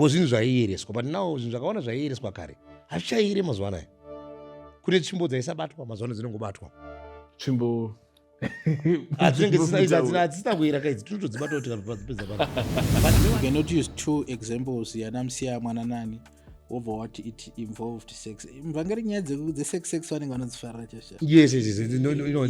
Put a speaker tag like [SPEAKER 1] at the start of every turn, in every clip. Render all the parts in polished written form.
[SPEAKER 1] Because zvinhu zvaiyereswa, but now zvinhu zvakawanda zvaiyereswa kare hazvichaire mazuva anaya. Kune tsvimbo dzaisabatwa, mazuva ano dzinongobatwa.
[SPEAKER 2] Tsvimbo
[SPEAKER 1] hadzisina kuyera kaidzi, tinotodzibata kuti tikapedza pano.
[SPEAKER 3] You cannot use two examples yana Musiya mwana nani wobva wati it involved sex. Mvangeri, nyaya dzesex, sex vanenge vanodzifarira chaizvo.
[SPEAKER 1] Yes. No,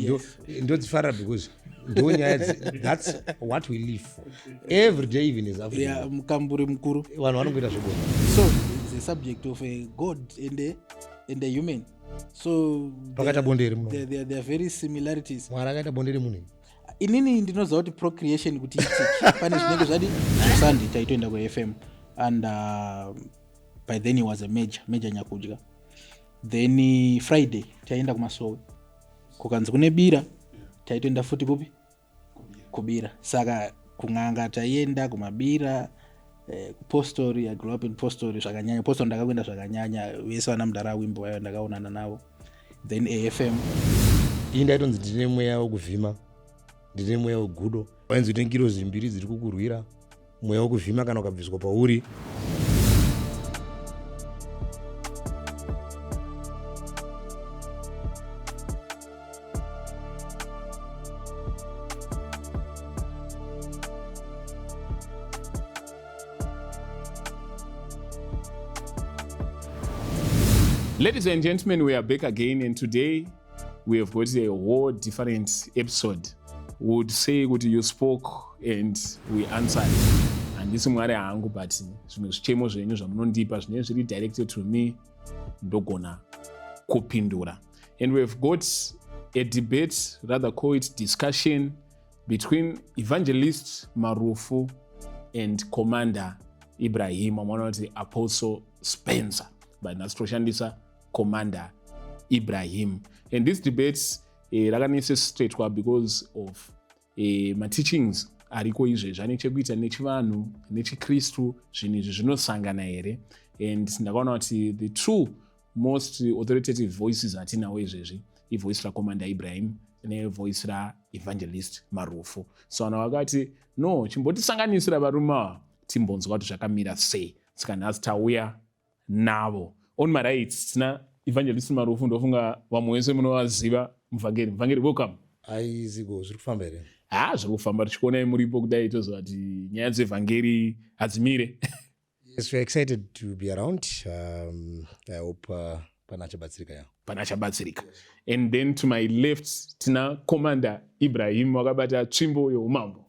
[SPEAKER 1] ndodzifarira because ndo nyaya that's what we live for every day, even as Africans.
[SPEAKER 3] Yeah, mukamburi mukuru.
[SPEAKER 1] Vanhu vanongoita zvebonde.
[SPEAKER 3] So it's a subject of a god and a human, so
[SPEAKER 1] Pakaita bonde here muno?
[SPEAKER 3] There are very similarities.
[SPEAKER 1] Mwari akaita bonde remunhu?
[SPEAKER 3] Inini ndinoziva kuti procreation kuti itike, pane zvinenge zvadi. Sunday taitoenda kuFM and by then he was a major, Major Nyakudya. Then Friday taienda kumasowe, kukanzi kune bira, taitoenda futi kupi? Kubira. Saka kun'anga taienda, kumabira, kupostori. I grew up in postori zvakanyanya. Postori ndakakuenda zvakanyanya, vese vana mudhara wimbo vayo ndakaonana navo. Then AFM.
[SPEAKER 1] Iyi ndaitonzi ndine mweya wekuvhima, ndine mweya wegudo. Wainzi une ngirozi mbiri dziri kukurwira, mweya wekuvhima kana ukabviswa pauri.
[SPEAKER 2] Ladies and gentlemen, we are back again, and today we have got a whole different episode. We would say kuti you spoke and we answered. Handisi Mwari hangu, but zvimwe zvichemo zvenyu zvamunondipa zvinenge zviri directed to me, ndogona kupindura. And we've got a debate, rather call it discussion, between Evangelist Marufu and Commander Ibrahim. Vamwe kuti Apostle Spencer, but nhasi toshandisa Commander Ibrahim. And this debate rakanecessitatwa because of mateachings ariko izvezvi ane chekuita nechivanhu nechikristu. Zvinhu izvi zvinosangana here? And ndakaona kuti the two most authoritative voices atinawo izvezvi ivoice raCommander Ibrahim nevoice raEvangelist Marufu. So vanhu vakati, "No, chimbotisanganisira varume ava, timbonzwa kuti zvakamira sei." Saka nhasi tauya navo. On my right tina Evangelist Marufu. Ndofunga vamwe vese munovaziva. Muvhangeri, muvhangeri, welcome.
[SPEAKER 1] Aiziko, zviri kufamba here?
[SPEAKER 2] Ha, zviri kufamba. Tichikuonai muripo kudai, toziva kuti nyaya dzevhangeri hadzimire.
[SPEAKER 1] Yes, we are excited to be around. I hope pana achabatsirika ya.
[SPEAKER 2] Pana achabatsirika. And then to my left tina Commander Ibrahim, wakabata tsvimbo yeumambo.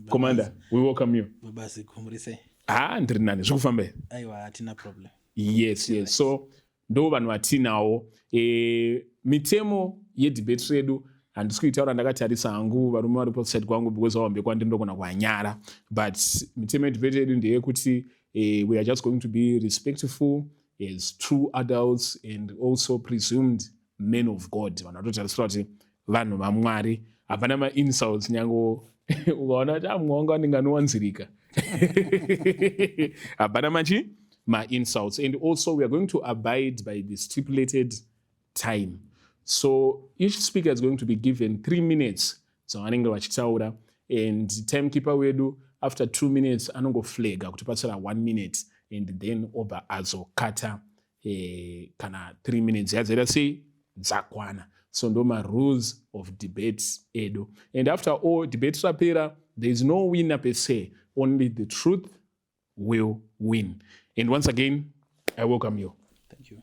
[SPEAKER 2] Commander, we welcome you.
[SPEAKER 3] Babasi, muri sei?
[SPEAKER 2] Ha, ndiri nani. Zviri kufamba here?
[SPEAKER 3] Aiwa, hatina problem.
[SPEAKER 2] Yes, so ndo vanhu vatinawo. Mitemo yedebate redu handisi kuitaura ndakatarisa hangu varume vari paside kwangu, because vahombe kwandiri, ndogona kuhanyara. But mitemo yedebate yedu ndeyekuti we are just going to be respectful as true adults and also presumed men of God. Vanhu vatotarisira kuti vanhu vaMwari. Hapana mainsults, nyange ukaona kuti mumwe wanga ndinganowanzirika, hapana machi mainsults. And also we are going to abide by the stipulated time, so each speaker is going to be given 3 minutes dzavanenge vachitaura, and timekeeper wedu after 2 minutes anongoflaga kuti pasara one minute, and then obva azokata kana 3 minutes yadzaita sei dzakwana. So ndo marules of debate edu. And after all, debate rapera, there is no winner per se, only the truth will win. And once again, I welcome you.
[SPEAKER 3] Thank you.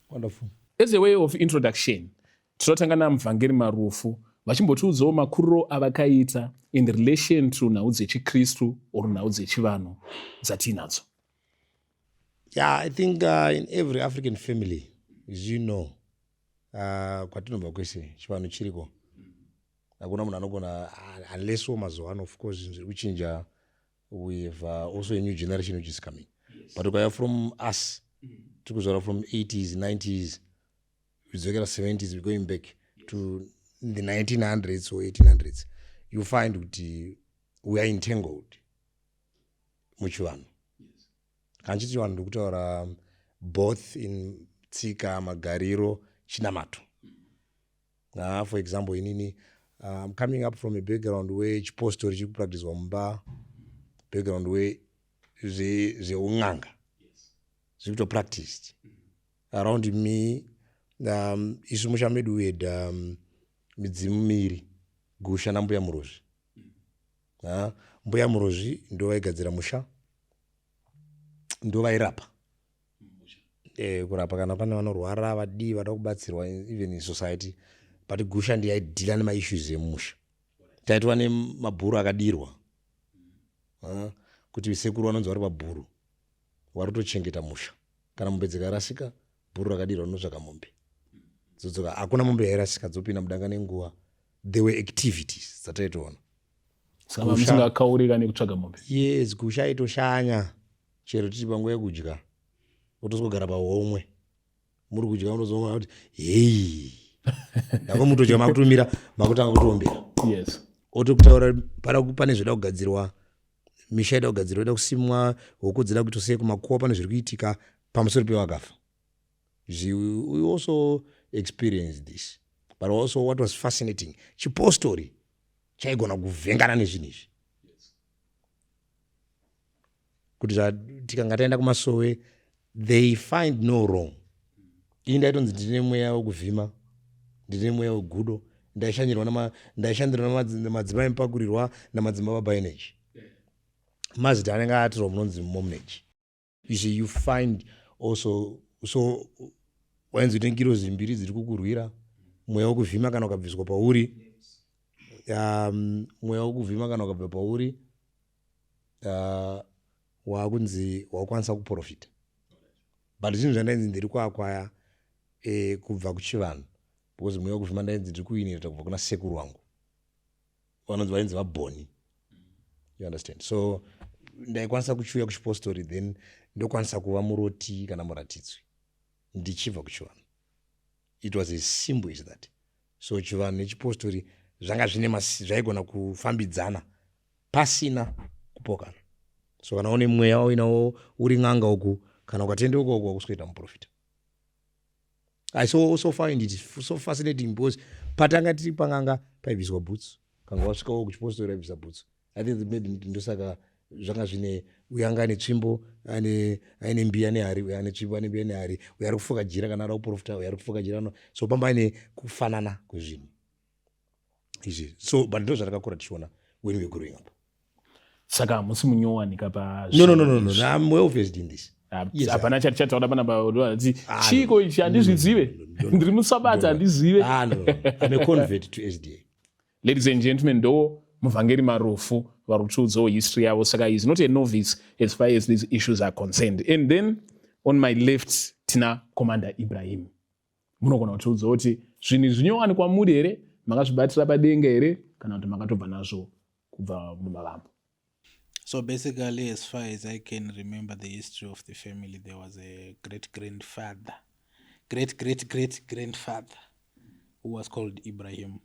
[SPEAKER 1] Wonderful.
[SPEAKER 2] As a way of introduction, tinotanga namuvhangeri Marufu vachimbotiudzawo makuriro avakaita in relation to nhau dzechikristu or nhau dzechivanhu dzatiinadzo.
[SPEAKER 1] Yeah, I think in every African family, as you know, kwatinobva kwese chivanhu chiriko. Hakuna munhu anogona, unless wo mazuva ano, of course, zvinhu zviri kuchinja. We have also a new generation which is coming, but ukauya from us, tiri kuzvara from 80s, 90s, kudzokera 70s, we're going back to the 1900s or 1800s, you find kuti we are entangled muchivanhu. Kana chiti chivanhu, ndiri kutaura both in tsika, magariro, chinamato. For example, inini I'm coming up from a background where chipostori chiri kupractiswa mumba, background where Zveun'anga zviri kutopracticed around me. Isu musha medu we had midzimu miri, gusha nambuya murozvi. Ha, mbuya murozvi ndo vaigadzira musha, ndo vairapa, kurapa kana pane vanorwara, vadii, vada kubatsirwa, even in society. But gusha ndiye aideala nemaissues emusha. Taitwa nemabhuru akadirwa, ha, kuti sekuru vanonzi vari pabhuru vari kutochengeta musha. Kana mombe dzikarasika, bhuru rakadirwa rinotsvaka mombe dzodzoka. Hakuna mombe yairasika, dzopinda mudanga nenguva. There were activities dzataitoona.
[SPEAKER 2] Saka musingakaurika nekutsvaga mombe?
[SPEAKER 1] Yes, gusha aitoshanya chero tiri panguva yekudya, otoswogara pahomwe. Muri kudya, unozoona kuti hei, nako mutodya, makutomira, makutanga kutoombera. Otokutaura pane zvoda kugadzirwa, misha ida kugadzirwa, ida kusimwa, huku dzida kuitwa sei, kumakuwa pane zviri kuitika pamusoro pevakafa. We also experienced this, but also what was fascinating, chipostori chaigona kuvhengana nezvinhu izvi, kuti tikanga taenda kumasowe, they find no wrong. Ini ndaitonzi ndine mweya wekuvhima, ndine mweya wegudo. Ndaishandirwa namadzimai mupakurirwa namadzimai baba energy. Mazita anenge atirwa munonzi momneji. You see, you find also, so wainzi une ngirozi mbiri dziri kukurwira. Mweya wekuvhima kana ukabviswa pauri, mweya wekuvhima kana ukabva pauri, wakunzi wakwanisa kuprofita. But zvinhu zvandainzi ndiri kuakwaya kubva kuchivanhu, because mweya wekuvhima ndainzi ndiri kuinherita kubva kuna sekuru wangu vanonzi, vainzi vabhoni, you understand? So ndaikwanisa kuchiuya kuchipostori, then ndokwanisa kuva muroti kana muratidzwi ndichibva kuchivanhu. It was as simple as that. So chivanhu nechipostori zvanga zvine zvaigona kufambidzana pasina kupokana. So kana une mweya uinawo uri n'anga uku, kana ukatendeuka uku, wakusweta muprofita. I so also find it so fascinating because patanga tiri pang'anga paibviswa bhutsu, kanga wasvikawo kuchipostori aibvisa bhutsu. I think maybe ndosaka zvanga zvine uyo anga ane tsvimbo, aine mbiya nehari, uyo ane tsvimbo, ane mbiya nehari, uyo ari kufuka jira kana ada kuprofita, uyo ari kufuka jira ano. So pamba aine kufanana kwezvinhu izvi. So but ndo zvatakakura tichiona when we were growing up.
[SPEAKER 2] Saka hamusi munyowanika pa?
[SPEAKER 1] No, I'm well versed in this.
[SPEAKER 2] Yes, hapana chati chataura panapa ti chiko ichi handizvizive, ndiri musabata, handizive.
[SPEAKER 1] Ah, no. I'm a convert to SDA.
[SPEAKER 2] Ladies and gentlemen, ndo muvhangeri Marufu vari kutiudzawo history yavo. Saka is not a novice as far as these issues are concerned. And then on my left tina Commander Ibrahim. Munogona kutiudzawo kuti zvinhu izvi zvinyowanikwa muri here, makazvibatira padenga here, kana kuti makatobva nazvo kubva mumavambo?
[SPEAKER 3] So basically, as far as I can remember the history of the family, there was a great grandfather, great great great grandfather, who was called Ibrahim.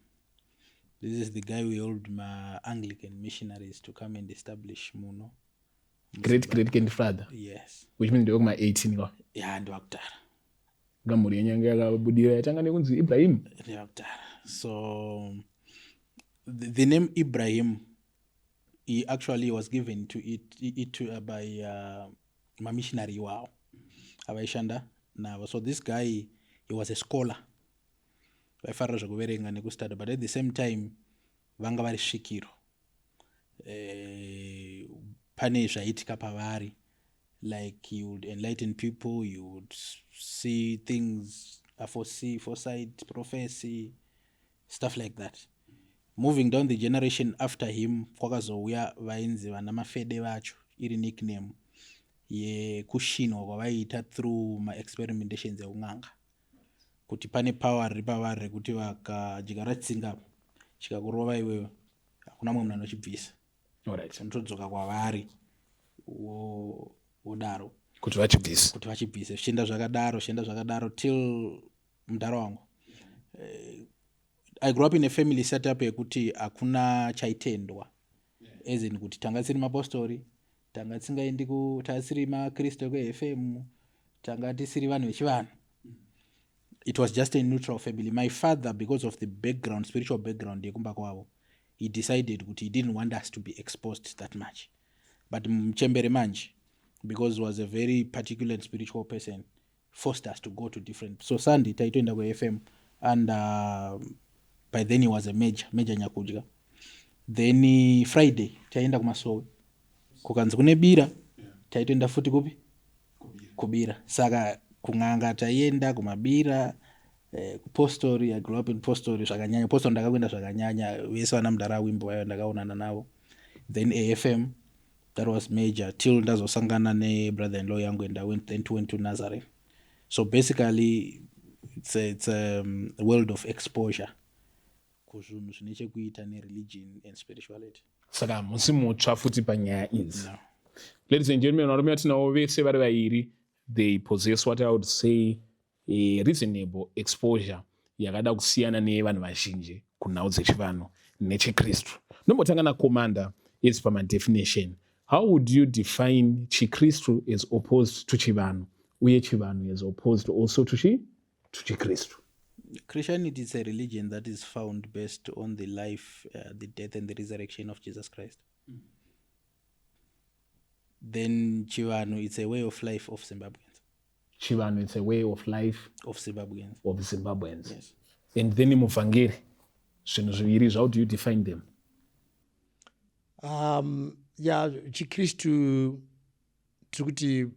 [SPEAKER 3] This is the guy who helped my Anglican missionaries to come and establish Muno.
[SPEAKER 2] Great great grandfather?
[SPEAKER 3] Yes.
[SPEAKER 2] Which means ndewekuma 18 ka?
[SPEAKER 3] Yeah, ndewakudhara.
[SPEAKER 2] Nga mhuri yenyanga yakabudira yatanga nekunzi Ibrahim.
[SPEAKER 3] Ndewakudhara. So the name Ibrahim, he actually was given to it to, by mamissionary iwawo avaishanda navo. So this guy, he was a scholar, vaifarira zvekuverenga nekustudy, but at the same time vanga vari svikiro. Pane zvaiitika pavari, like you would enlighten people, you would see things, foresee, foresight, prophecy, stuff like that. Moving down the generation after him, kwakazouya vainzi vana Mafede vacho, iri nickname yekushinwa kwavaiita through maexperimentations eun'anga, kuti pane power riri pavari rekuti vakadyara tsinga, chikakurova iwewe, hakuna mumwe munhu anochibvisa. Unotodzoka kwavari wodaro.
[SPEAKER 2] Kuti vachibvise.
[SPEAKER 3] Kuti vachibvise. Zvichienda zvakadaro, zvichienda zvakadaro till mudhara wangu. I grew up in a family setup yekuti hakuna chaitendwa, as in kuti tanga tisiri mapostori, tanga tisingaendi, tasiri makristu ekuFM, tanga tisiri vanhu vechivanhu. It was just a neutral family. My father, because of the background, spiritual background yekumba kwavo, he decided kuti he didn't want us to be exposed that much. But muchembere manje. because was a very particular and spiritual person, forced us to go to different. So Sunday taitoenda kuAFM, and by then he was a major, Major Nyakudya. Then Friday taienda kumasowe, kukanzi kune bira, taitoenda futi kupi? Kubira. Saka kun'anga taienda, kumabira, kupostori. I grew up in postori zvakanyanya. Postori ndakakuenda zvakanyanya, vese vana mudhara wimbo vayo ndakaonana navo. Then AFM, that was major till ndazosangana nebrother in law yangu and I went, then to went to Nazareth. So basically it's a world of exposure kuzvinhu zvine chekuita nereligion and spirituality.
[SPEAKER 2] Saka musi mutsva futi panyaya idzi.
[SPEAKER 3] No.
[SPEAKER 2] Ladies and gentlemen, varume vatinavo vese vari vairi, they possess what I would say a reasonable exposure yakada kusiyana nevanhu vazhinji kunhau dzechivanhu nechikristu. Ndombotanga nacommander as pamadefinition. How would you define chikristu as opposed to chivanhu, uye chivanhu as opposed also to chikristu?
[SPEAKER 3] Christianity is a religion that is found based on the life, the death and the resurrection of Jesus Christ. Then chivanhu, it's a way of life of Zimbabweans.
[SPEAKER 2] Chivanhu, it's a way of life
[SPEAKER 3] of Zimbabweans.
[SPEAKER 2] Of Zimbabweans.
[SPEAKER 3] Yes.
[SPEAKER 2] And then muvhangeri, zvinhu zviviri, how do you define them?
[SPEAKER 1] Yeah, chikristu tiri kuti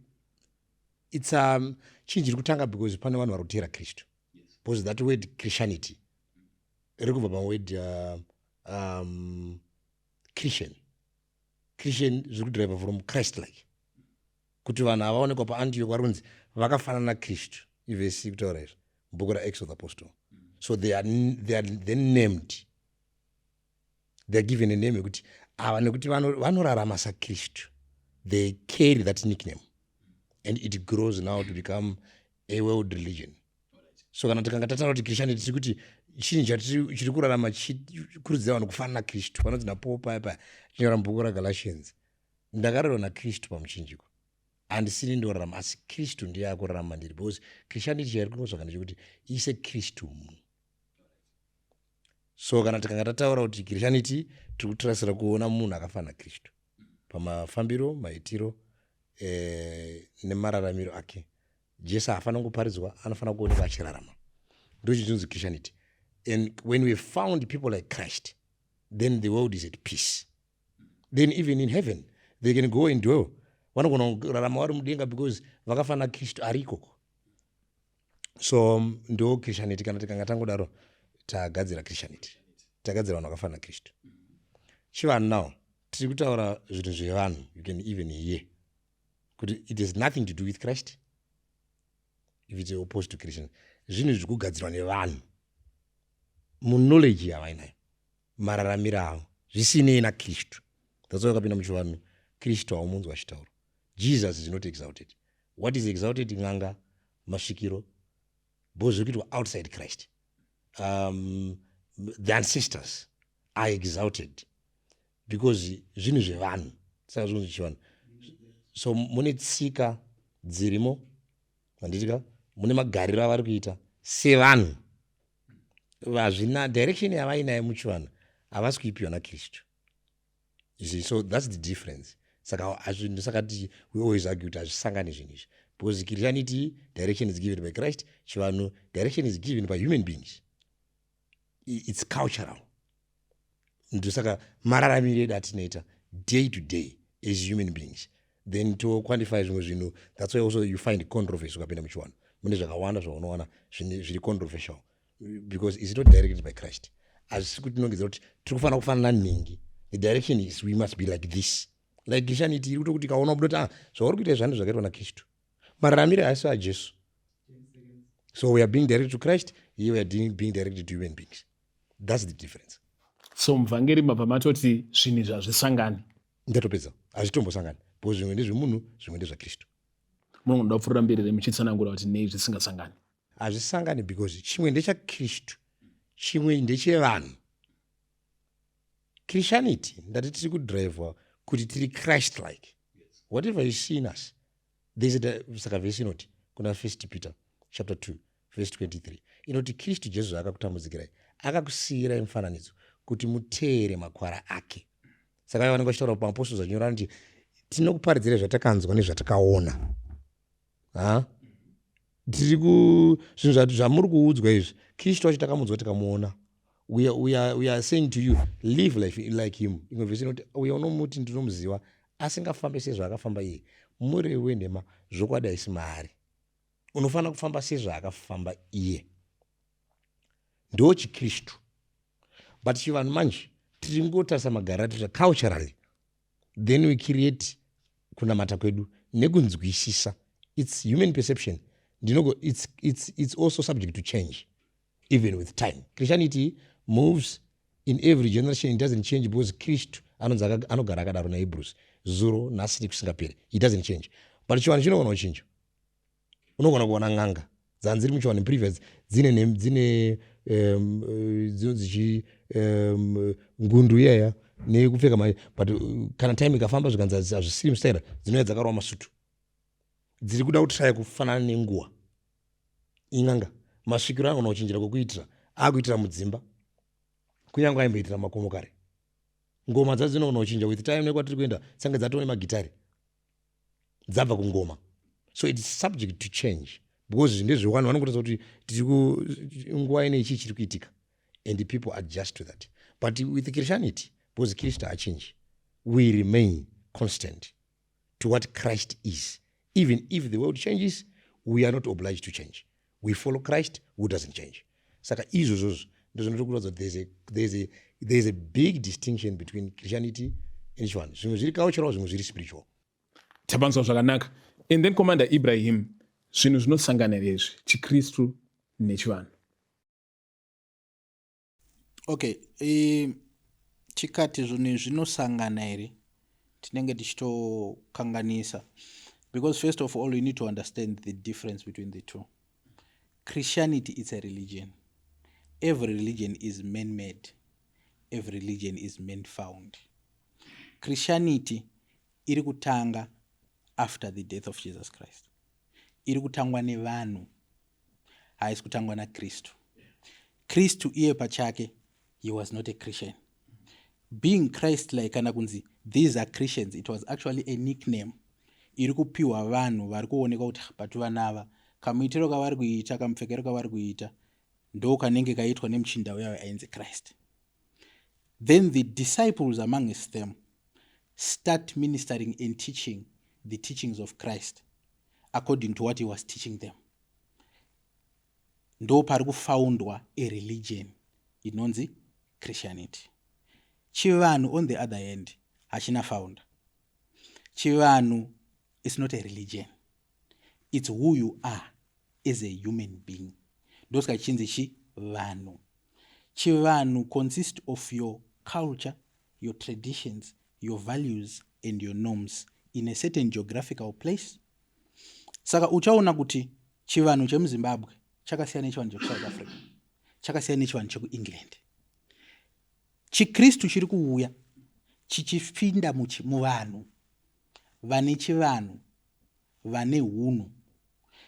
[SPEAKER 1] it's chinhu chiri kutanga because pane vanhu vari kuteera Kristu, because that word Christianity riri kubva paword Christian. Christian zviri kuderiva from Christ like kuti vanhu havaonekwa paAntioch vari kunzi vakafanana naKristu. Ivhesi kutaura izvo mubhuku raActs of the Apostle. So they are then named, they are given a name yekuti ava nekuti vanorarama saKristu. They carry that nickname and it grows now to become a world religion. So kana tikanga tataura kuti Christianity, tiri kuti chinhu chiri kurarama chikurudzira vanhu kufanana naKristu. Panonzi naPaul paya paya chinyora mubhuku raGalatians, "Ndakarerwa naKristu pamuchinjiko, handisini ndorarama, asi Kristu ndiye akurarama mandiri," because Christianity chairi kungotsvaka ndechekuti ise Kristu munhu. So kana tikanga tataura kuti Christianity, tiri kutirasira kuona munhu akafanana Kristu pamafambiro, maitiro nemararamiro ake. Jesu haafanira kungoparidzwa, anofanira kuonekwa achirarama. Ndo chinonzi Christianity. And when we found people like Christ, then the world is at peace. Then even in heaven they can go and dwell, vanogona kurarama vari mudenga because vakafanana Kristu ari ikoko. So ndo Christianity. Kana tikanga tangodaro, tagadzira Christianity, tagadzira vanhu vakafanana Kristu. Chivanhu now, tiri kutaura zvinhu zvevanhu. You can even hear kuti it has nothing to do with Christ. If it's opposed to Christian, zvinhu zviri kugadzirwa nevanhu muknowledge yavainayo, mararamiro avo, zvisinei naKristu. That's why wakapinda muchivanhu, Kristu haumunzwa achitaura. Jesus is not exalted. What is exalted? N'anga, masvikiro, because zviri kuitwa outside Christ. The ancestors are exalted because zvinhu zvevanhu. Saka zvinhu zvechivanhu, so mune tsika dzirimo, handitika? Mune magariro avari kuita sevanhu. Hazvina direction yavainayo muchivanhu, havasi kuipiwa naKristu, you see? So that's the difference. Saka ndosaka we always argue kuti hazvisangani zvinhu izvi, because Christianity, direction is given by Christ. Chivanhu, direction is given by human beings. It's cultural. Ndosaka mararamiro edu atinoita day to day as human beings, then toquantify zvimwe zvinhu. That's why also you find controversy. Ukapinda muchivanhu, mune zvakawanda zvaunowana zviri controversial because is not directed by Christ. Hazvisi kutinongedzera kuti tiri kufanira kufanana nhingi. The direction is we must be like this. Like Christianity iri kutokuti kaona buda kuti, ah, zvauri kuita zvando zvakaitwa naKristu, mararamiro haasi aJesu. So we are being directed to Christ here, we are being directed to human beings. That's the difference.
[SPEAKER 2] So muvhangeri, mabva matoti zvinhu izvi hazvisangani.
[SPEAKER 1] Ndatopedza, hazvitombosangani because zvimwe ndezvemunhu, zvimwe ndezvaKristu.
[SPEAKER 2] Munogoda kupfuurira mberi muchitsanangura kuti nei zvisingasangani?
[SPEAKER 1] Hazvisangani because chimwe ndechakristu, chimwe ndechevanhu. Christianity, ndati tiri kudrivwa kuti tiri Christ like. Whatever you see in us, saka vhesi inoti kuna First Peter chapter 2 verse 23 inoti, "Kristu Jesu akakutambudzikirai, akakusiyirai mufananidzo kuti muteere makwara ake." Saka vanenge vachitaura pamaapostles achinyora kuti Tinokuparidzirai zvatakanzwa nezvatakaona. Ha, tiri ku zvinhu zvamuri kuudzwa izvi, Kristu wacho takamunzwa, tikamuona. We are saying to you, live life like him. Imwe vhesi inoti, "Uyo unomuti ndinomuziva asingafambi sezvaakafamba iye, murevi wenhema, zvokwadi haisi maari." Unofanira kufamba sezvaakafamba iye. Ndo chiKristu. But chivanhu manje, tiringotarisa magariro atinoita culturally, then we create kunamata kwedu nekunzwisisa. It's human perception. Ndinogo it's also subject to change even with time. Christianity moves in every generation. It doesn't change because Kristu anonzi anogara akadaro naHebrews, zuro, nhasi nekusingaperi. He doesn't change. But chivanhu chinogona kuchinja. Unogona kuona n'anga dzanziri muchivanhu previous dzine dzinonzi chi ngundu iyaya nekupfeka, but kana time ikafamba, zvikanzi hazvisiri mustaira, dzinouya dzakarova masutu, dziri kuda kutraya kufanana nenguva. In'anga masvikiro anogona kuchinjira kwekuitira, akuitira mudzimba, kunyange aimboitira makomo kare. Ngoma dzadzo dzinogona kuchinja with time nekwatiri kuenda, tsange dzatova nemagitari, dzabva kungoma. So it is subject to change because ndezvevanhu vanongotaridza kuti tiri nguva ine ichii chiri kuitika, and people adjust to that. But with Christianity, because Kristu haachinji, we remain constant to what Christ is. Even if the world changes, we are not obliged to change. We follow Christ who doesn't change. Saka izvozvozvo ndozvinotokuratidza kuti there's a big distinction between Christianity and chivanhu. Zvimwe zviri cultural, zvimwe zviri spiritual.
[SPEAKER 2] Tapanzwa zvakanaka. And then, Commander Ibrahim, zvinhu zvinosangana izvi, chiKristu nechivanhu?
[SPEAKER 3] Okay, tikati zvinhu zvinosangana here, tinenge tichitokanganisa, because first of all you need to understand the difference between the two. Christianity is a religion. Every religion is man made, every religion is man found. Christianity iri kutanga after the death of Jesus Christ. Iri kutangwa nevanhu, haisi kutangwa naKristu. Kristu iye pachake, he was not a Christian. Being Christ like kana kunzi these are Christians, it was actually a nickname iri kupiwa vanhu vari kuonekwa kuti but vanhu ava, kamuitiro kavari kuita, kamupfekero kavari kuita, ndo kanenge kaitwa nemuchinda uyayo ainzi Christ. Then the disciples amongst them start ministering and teaching the teachings of Christ according to what he was teaching them. Ndo pari kufoundwa a religion inonzi Christianity. Chivanhu, on the other hand, hachina founder. Chivanhu is not a religion. It's who you are as a human being. Ndosaka chichinzi chivanhu. Chivanhu consist of your culture, your traditions, your values and your norms in a certain geographical place. Saka uchaona kuti chivanhu chemuZimbabwe chakasiyana nechivanhu chekuSouth Africa, chakasiyana nechivanhu chekuEngland. ChiKristu chiri kuuya chichipinda muvanhu vane chivanhu, vane hunhu.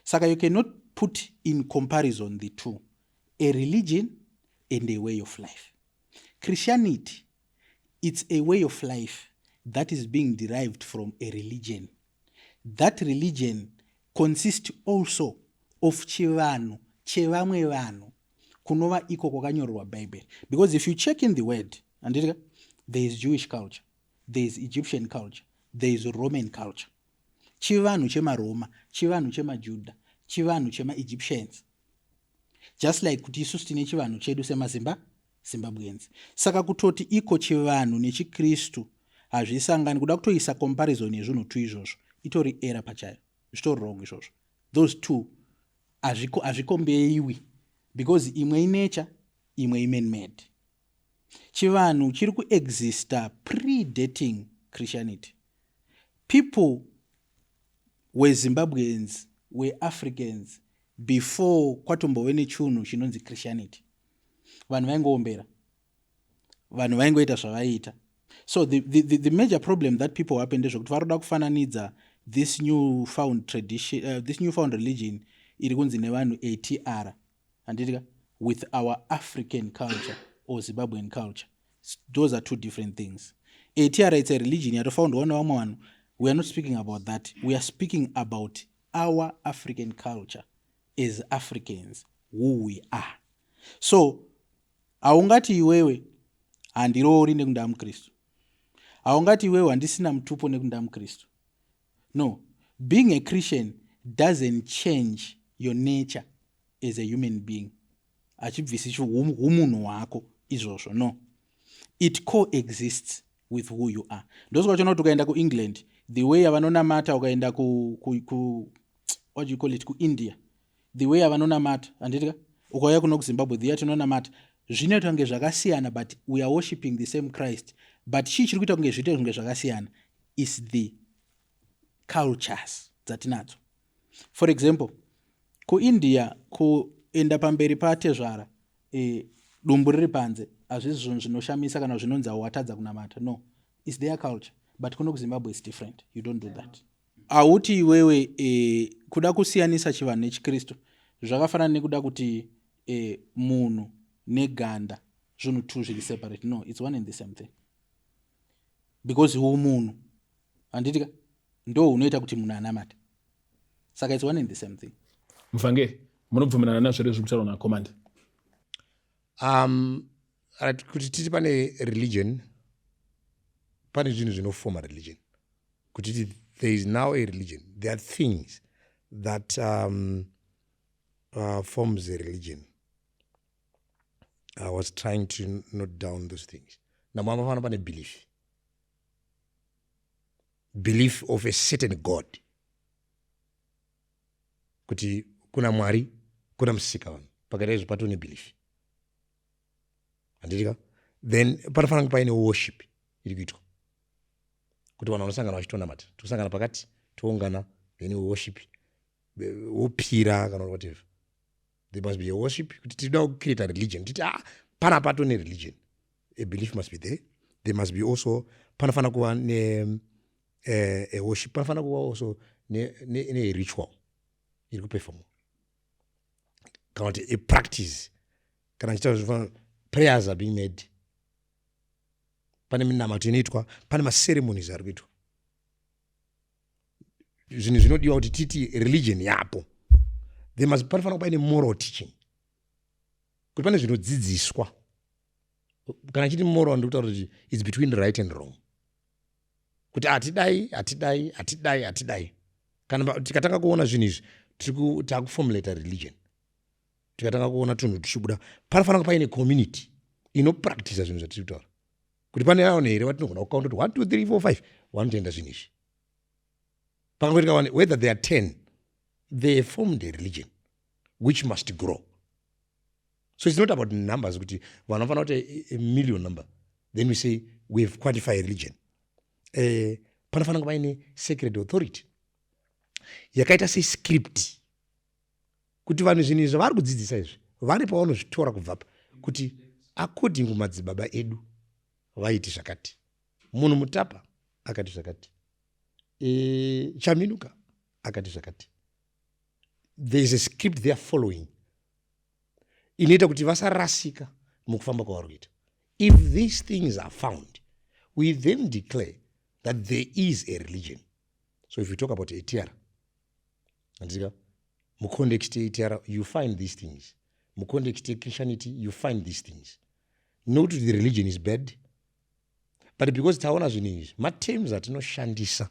[SPEAKER 3] Saka you cannot put in comparison the two, a religion and a way of life. Christianity, it's a way of life that is being derived from a religion. That religion consists also of chivanhu chevamwe vanhu, kunova iko kwakanyorerwa Bhaibheri. Because if you check in the word, handitika, there is Jewish culture, there is Egyptian culture, there is Roman culture, chivanhu chemaRoma, chivanhu chemaJudha, chivanhu chemaEgyptians, just like kuti isusu tine chivanhu chedu semaZimba, Zimbabweans. Saka kutoti iko chivanhu nechiKristu hazvisangani, kuda kutoisa comparison yezvinhu tu izvozvo itori error pachayo, zvitori wrong izvozvo. Those two hazvikombeiwi because imwe inature, imwe iman made. Chivanhu chiri kuexista predating Christianity. People were Zimbabweans, were Africans before kwatombove nechunhu chinonzi Christianity. Vanhu vaingoombera, vanhu vaingoita zvavaiita. So the major problem that people happen ndezvekuti vari kuda kufananidza this new found tradition, this new found religion iri kunzi nevanhu ATR, handitika, with our African culture or Zimbabwean culture. Those are two different things. ATR, it's a religion yatofoundwawo nevamwe vanhu. We are not speaking about that. We are speaking about our African culture as Africans, who we are. So haungati iwewe handiroori nekuti ndamukristu, haungati iwewe handisina mutupo nekuti ndamukristu. No, being a Christian doesn't change your nature as a human being. Hachibvisi umunhu hwako izvozvo. No, it coexists with who you are. Ndosaka uchiona kuti ukaenda kuEngland, the way yavanonamata, ukaenda ku what do you call it, kuIndia, the way yavanonamata, handitika? Ukauya kuno kuZimbabwe, the yatinonamata, zvinoita kunge zvakasiyana, but we are worshipping the same Christ. But chii chiri kuita kunge zviite kunge zvakasiyana is the cultures dzatinadzo. For example, kuIndia, kuenda pamberi patezvara dumbu riri panze hazvisi zvinhu zvinoshamisa kana zvinonzi watadza kunamata. No, is their culture. But kuno kuZimbabwe is different. You don't do that. Hauti iwewe kuda kusiyanisa chivanhu nechikristu zvakafanana nekuda kuti munhu neganda zvinhu two zviri separate. No, it's one and the same thing, because umunhu, handitika, ndo hunoita kuti munhu anamate. Saka it's one and the same thing.
[SPEAKER 2] Muvhangeri, munobvumirana nazvo here zviri kutaurwa naCommander?
[SPEAKER 1] Right, kuti titi pane religion, pane zvinhu zvinofoma religion. Kuti titi there is now a religion, there are things that forms a religion. I was trying to note down those things. Number one, pane belief, belief of a certain god, kuti kuna Mwari, kuna musika vanhu. Pakati izvo patone belief, handitika? Then panofanira kunge paine worship iri kuitwa, kuti vanhu vanosangana vachitonamata, tosangana pakati, toungana, then we worship, wopira kana whatever. There must be a worship kuti tinoda kucreate a religion, titi, ah, panapa tone religion. A belief must be there. There must be also, panofanira kuva ne a worship, panofanira kuva also ne ritual iri kuperformwa, kana kuti a practice, kana chiita zvinofanira, prayers are being made, pane minamato inoitwa, pane maceremonies ari kuitwa, zvinhu zvinodiwa kuti titi religion yapo. There must, panofanira kuva paine moral teaching, kuti pane zvinodzidziswa. Kana chiti moral, ndikutaura kuti it's between right and wrong, kuti hatidai, hatidai, hatidai, hatidai. Kana tikatanga kuona zvinhu izvi, takuformulata religion. Tikatanga kuona tunhu tuchibuda, panofanira kuva paine community inopractisa zvinhu zvatiri kutaura, kuti pane vanhu here vatinogona kukaunda kuti 1 2 3 4 5 vanotoenda zvinhu izvi. Pakangoitika one, whether they are 10, they formed a religion which must grow. So it's not about numbers, kuti vanhu vanofanira kuti a million number, then we say we have quantified religion. Panofanira kuva paine sacred authority yakaita sescript, kuti vanhu zvinhu izvi zvavari kudzidzisa izvi vane pavanozvitora kubvapa, kuti according kumadzibaba edu vaiti zvakati, munhu mutapa akati zvakati, Chaminuka akati zvakati. There is a script they are following inoita kuti vasarasika mukufamba kwavari kuita. If these things are found, we then declare that there is a religion. So if you talk about ATR, andika, mucontext yeATR you find these things, mucontext yeChristianity you find these things. Not the religion is bad, but because taona zvinhu izvi, materms atinoshandisa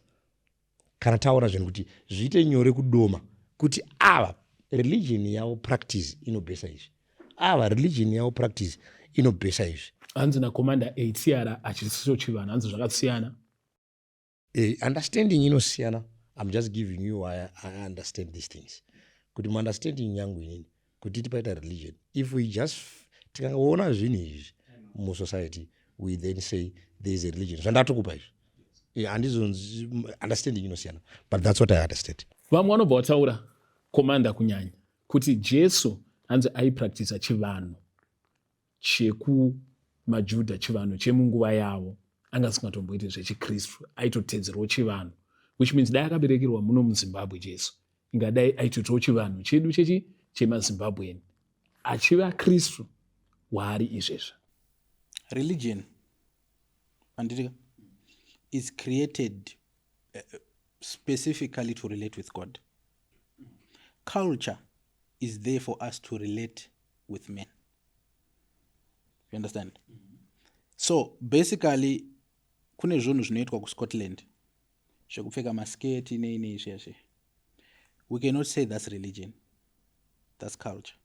[SPEAKER 1] kana taona zvinhu, kuti zviite nyore kudoma kuti ava religion yavo practice inobhesa izvi, ava religion yavo practice inobhesa izvi.
[SPEAKER 2] Hanzi naCommander, ATR achisiso chivanhu, hanzi zvakasiyana.
[SPEAKER 1] Understanding inosiyana. I'm just giving you why I understand these things, kuti muunderstanding yangu inini, kuti tipaita religion, if we just tikaona zvinhu izvi musociety, we then say there is a religion. Zvandatokupa izvi, handizonzi understanding inosiyana, but that's what I understand.
[SPEAKER 2] Vamwe vanobva vataura, Commander, kunyanya kuti Jesu hanzi aipractisa chivanhu chekumaJudha, chivanhu chemunguva yavo, anga asingatomboiti zvechikristu, aitotedzerawo chivanhu, which means dai akaberekerwa muno muZimbabwe Jesu, ingadai aitoitawo chivanhu chedu chechi chemaZimbabweni, achiva Kristu waari izvezvi.
[SPEAKER 3] Religion, handitika, is created. Specifically to relate with God. Culture is there for us to relate with men, you understand? So basically kune zvinhu zvinoitwa kuScotland zvekupfeka masketi nei nei zviya zviya. We cannot say that's religion, that's culture.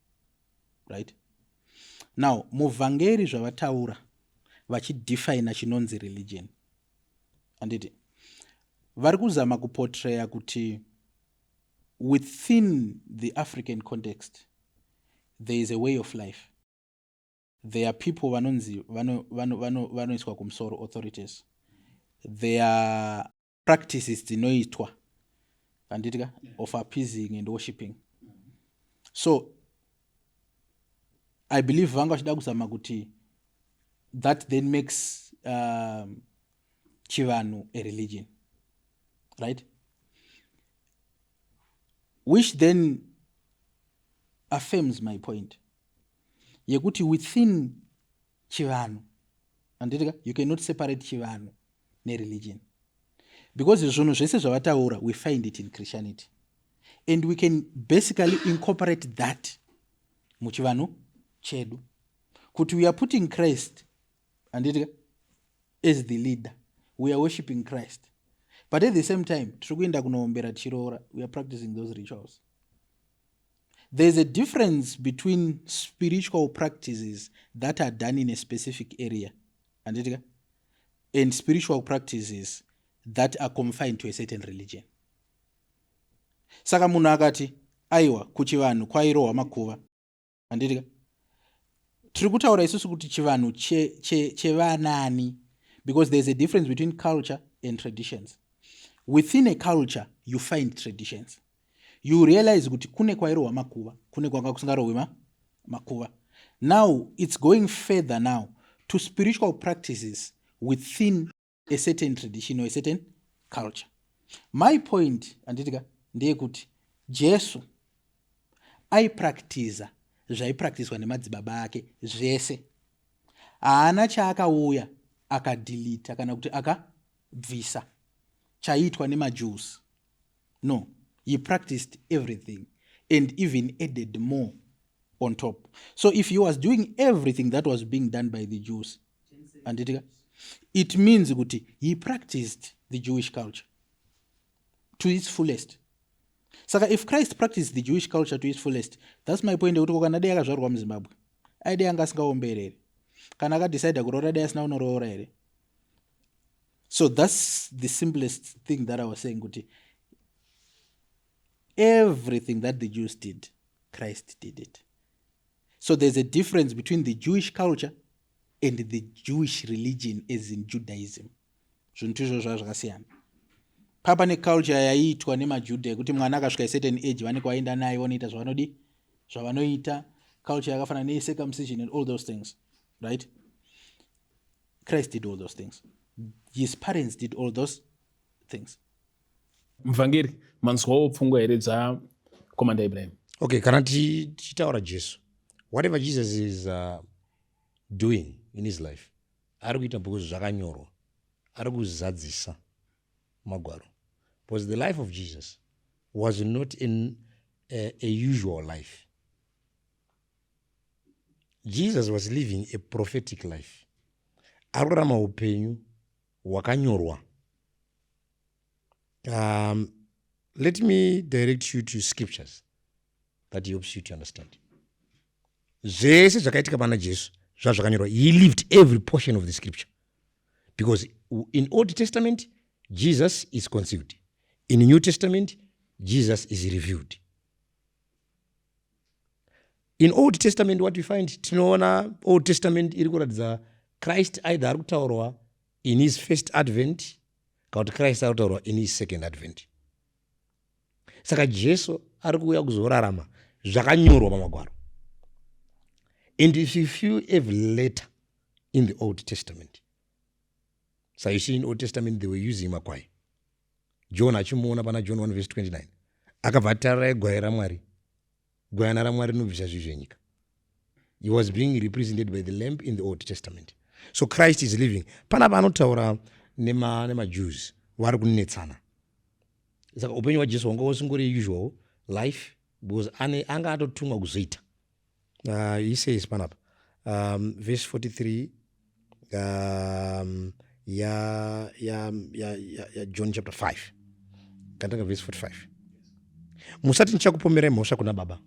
[SPEAKER 3] Right now, muvhangeri zvavataura vachidefina chinonzi religion, handiti vari kuzama kuportraya kuti within the African context there is a way of life, there are people vanonzi vanoiswa kumusoro, authorities, there are practices dzinoitwa, handiti ka, of appeasing and worshipping. So I believe vanga vachida kuzama kuti that then makes chivanhu a religion, right? Which then affirms my point yekuti within chivanhu, handitika, you cannot separate chivanhu nereligion, because zvinhu zvese zvavataura we find it in Christianity, and we can basically incorporate that muchivanhu chedu, kuti we are putting Christ, handitika, as the leader. We are worshipping Christ, but at the same time tiri kuenda kunoombera tichiroora. We are practicing those rituals. There's a difference between spiritual practices that are done in a specific area, handitika, and spiritual practices that are confined to a certain religion. Saka munhu akati aiwa, kuchivanhu kwairohwa makuva, handitika, tiri kutaura isusu kuti chivanhu chevanani che, che because there's a difference between culture and traditions. Within a culture you find traditions. You realize kuti kune kwairohwa makuva, kune kwanga kusingarohwi makuva. Now it's going further now to spiritual practices within a certain tradition or a certain culture. My point, handitika, ndeyekuti Jesu aipractisa zvaipractiswa nemadzibaba ake zvese. Haana chaakauya akadeleta kana kuti akabvisa chaiitwa nemaJews. No, he practiced everything and even added more on top. So if he was doing everything that was being done by the Jews, handitika, it means kuti he practiced the Jewish culture to its fullest. Saka if Christ practiced the Jewish culture to its fullest, that's my point yekuti kana dai akazvarwa muZimbabwe, aidai anga asingaombereri? Kana akadecida kuroora, dai asina kunoroora here? So that's the simplest thing that I was saying, kuti everything that the Jews did, Christ did it. So there's a difference between the Jewish culture and the Jewish religion, as in Judaism. Zvinhu izvo zvava zvakasiyana. Papa neculture yaiitwa nemaJudha yekuti mwana akasvika certain age vanenge vaenda naye vanoita zvavanodi zvavanoita, culture yakafanana necircumcision and all those things, right? Christ did all those things. His parents did all those things.
[SPEAKER 2] Muvhangeri, manzwawo pfungwa here dzaCommander Ibrahim?
[SPEAKER 1] Okay, kana tichitaura Jesu, whatever Jesus is doing in his life, ari kuita because zvakanyorwa, ari kuzadzisa magwaro, because the life of Jesus was not in a usual life. Jesus was living a prophetic life. Ari kurarama upenyu hwakanyorwa. Let me direct you to scriptures that helps you to understand. Zvese zvakaitika pana Jesu zvazvakanyorwa. He lived every portion of the scripture, because in Old Testament Jesus is conceived, in New Testament Jesus is revealed. In Old Testament, what we find, tinoona Old Testament iri kuratidza Christ either ari kutaurwa in his first advent kana kuti Christ ari kutaurwa in his second advent. Saka Jesu ari kuuya kuzorarama zvakanyorwa pamagwaro. And if you feel every letter in the Old Testament, so you see in Old Testament they were using makwai. John achimuona pana John 1 verse 29, akabva atarirai gwai raMwari, gwayana raMwari rinobvisa zvivi zvenyika. He was being represented by the lamb in the Old Testament. So Christ is living panapa. Anotaura nemaJews vari kunetsana. Saka upenyu hwaJesu hwanga usingori usual life because ane anga atotumwa kuzoita. He says panapa, verse 43 ya John chapter 5, katanga verse 45: "Musati ndichakupomerai mhosva kuna Baba.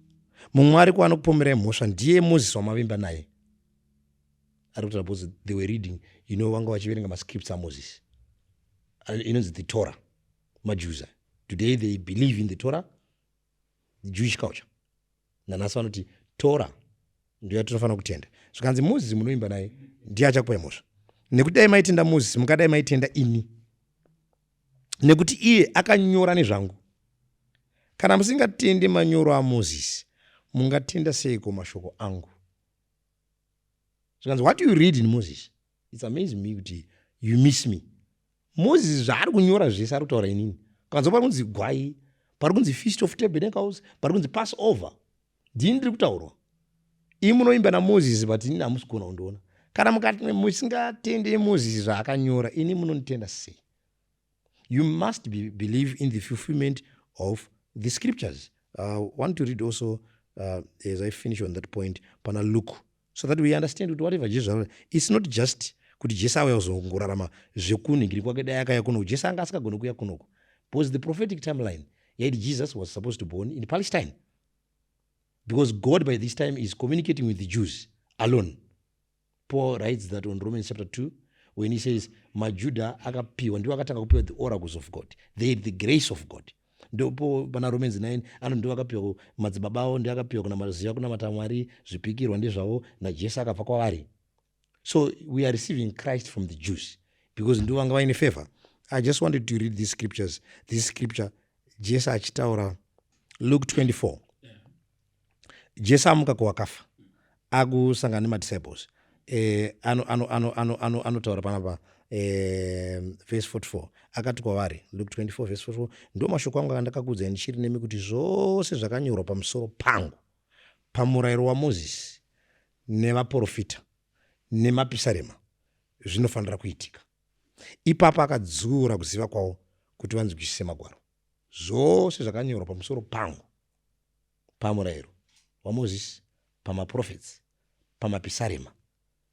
[SPEAKER 1] Mumwe ariko anokupomerai mhosva, ndiye Mozisi wamavimba naye." Ari kutaura because they were reading, vanga vachiverenga mascripts aMoses, inonzi the Torah. MaJews today, they believe in the Torah, the Jewish culture. Nanhasi vanoti Torah ndiyo yatinofanira kutenda. Zvikanzi, "Mozisi munovimba naye ndiye achakupai mhosva. Nekuti dai maitenda Mozisi, mungadai maitenda ini, nekuti iye akanyora nezvangu. Kana musingatende manyoro aMozisi, mungatenda seiko mashoko angu?" Zvikanzi, "What you read in Moses, it's amazing me kuti you miss me. Moses zvaari kunyora zvese, ari kutaura inini. Kanzwa pari kunzi gwai, pari kunzi Feast of Tabernacles, pari kunzi Passover, ndini ndiri kutaurwa. Imi munovimba naMozisi, but inini hamusi kugona kundiona. Kana mukati musingatende Mozisi zvaakanyora, ini munonditenda sei?" You must believe in the fulfillment of the scriptures. Want to read also, as I finish on that point, pana Luke, so that we understand kuti whatever Jesus, it's not just kuti Jesu auya kuzongorarama zvekunhingiri kwake. Dai akauya kunoku, Jesu anga asingagoni kuuya kunoku because the prophetic timeline yaiti Jesus was supposed to born in Palestine, because God by this time is communicating with the Jews alone. Paul writes that on Romans chapter 2 when he says maJuda akapiwa, ndiwo akatanga kupiwa the oracles of God. They had the grace of God. Ndopo pana Romans 9 ano, ndo akapiwa madzibaba avo, ndio akapiwa kunamaziva kunamata Mwari, zvipikirwa ndezvavo, naJesu akabva kwavari. So we are receiving Christ from the Jews because ndo vanga vaine favor. I just wanted to read these scriptures, this scripture, Jesu achitaura, Luke 24. Jesu amuka kuwakafa, akusangana nemadisciples, anotaura panapa, verse 44. Akati kwavari, Luke 24 verse 44: "Ndo mashoko angu akandakakuudzai ndichiri nemi, kuti zvose zvakanyorwa pamusoro pangu pamurayiro waMozisi nevaprofita nemapisarema zvinofanira kuitika." Ipapo akadzura kuziva kwavo kuti vanzwisise magwaro. Zvose zvakanyorwa pamusoro pangu pamurayiro waMozisi, pamaprofets, pamapisarema,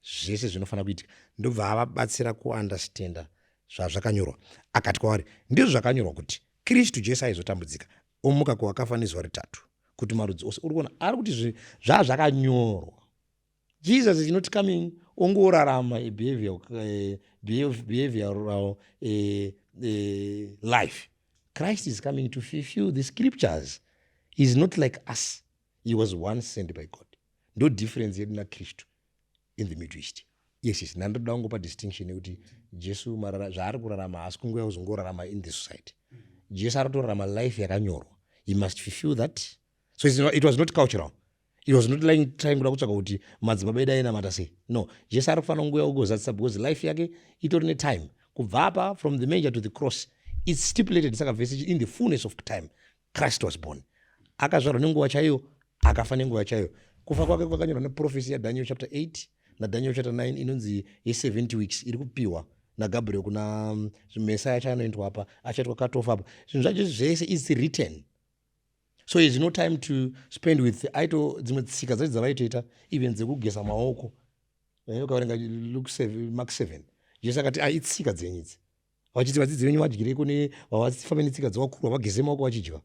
[SPEAKER 1] zvese zvinofanira kuitika. Ndobva avabatsira kuunderstanda zvazvakanyorwa. Akati kwavari, "Ndizvo zvakanyorwa kuti Kristu Jesu aizotambudzika, omuka kuwakafa nezuva retatu, kuti marudzi ose." Uri kuona ari kuti zvaa zvakanyorwa. Jesus is not coming ongorarama a behavioral life. Christ is coming to fulfill the scriptures. He is not like us. He was once sent by God. Ndo difference yedu naKristu in the Middle East. Yes, ndandoda kungopa distinction yekuti Jesu zvaari kurarama, haasi kunguya kuzongorarama in the society. Jesu ari kutorarama life yakanyorwa. He must fulfill that. So it was not cultural. It was not like trying kuda kutsvaka kuti madzibaba edu ainamata sei. No, Jesu ari kufanira kunguya kugozadzisa because life yake itori netime kubva apa, from the manger to the cross, it's stipulated. Saka vhesi, in the fullness of time Christ was born. Akazvarwa nenguva chaiyo, akafa nenguva chaiyo. Kufa kwake kwakanyorwa neprophecy yaDaniel chapter 8 naDaniel chapter 9, inonzi ye70 weeks, iri kupiwa naGabriel kuna Mesaya chaanoendwa apa, achaitwa cut off apa. Zvinhu zvacho zvese is written, so is no time to spend with aito. Dzimwe tsika dzacho dzavaitoita, even dzekugeza maoko, ukaverenga Luke 7, Mark 7, Jesu akati, "Ah, itsika dzenyu idzi." Vachiti, "Vadzidzi venyu vadyireko vavafambe netsika dzavakuru, vavageze maoko vachidya."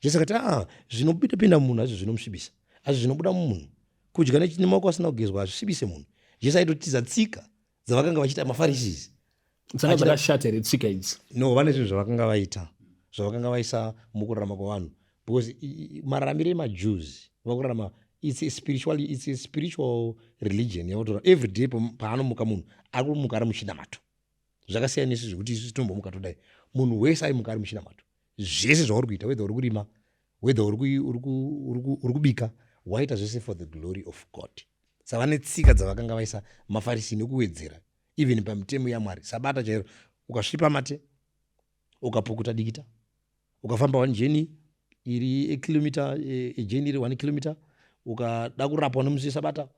[SPEAKER 1] Jesu akati, "Aa, zvinopinda pinda mumunhu hazvo zvinomusvibisa, asi zvinobuda mumunhu, kudya nemaoko asina kugezwa, hazvisvibise munhu." Jesu aitotiza tsika dzavakanga vachiita maPharisees.
[SPEAKER 2] Dzanga dzakashata here tsika idzi?
[SPEAKER 1] No, vane zvinhu zvavakanga vaita, zvavakanga vaisa mukurarama kwavanhu, because mararamiro emaJews vakurarama, it's a spiritual religion yavatora every day. Paanomuka munhu, ari kumuka ari muchinamato. Zvakasiyana nesu zvekuti isu tinombomuka todai. Munhu wese aimuka ari muchinamato. Zvese zvauri kuita, whether uri kurima, whether uri kubika, waita zvese for the glory of God. Saka vane tsika dzavakanga vaisa maFarisi nekuwedzera even pamitemo yaMwari. Sabata chairo, ukasvipa mate, ukapukuta dikita, ukafamba one journey iri ekilomita, ejourney iri 1 kilometer, ukada kurapwa nemusi wesabata,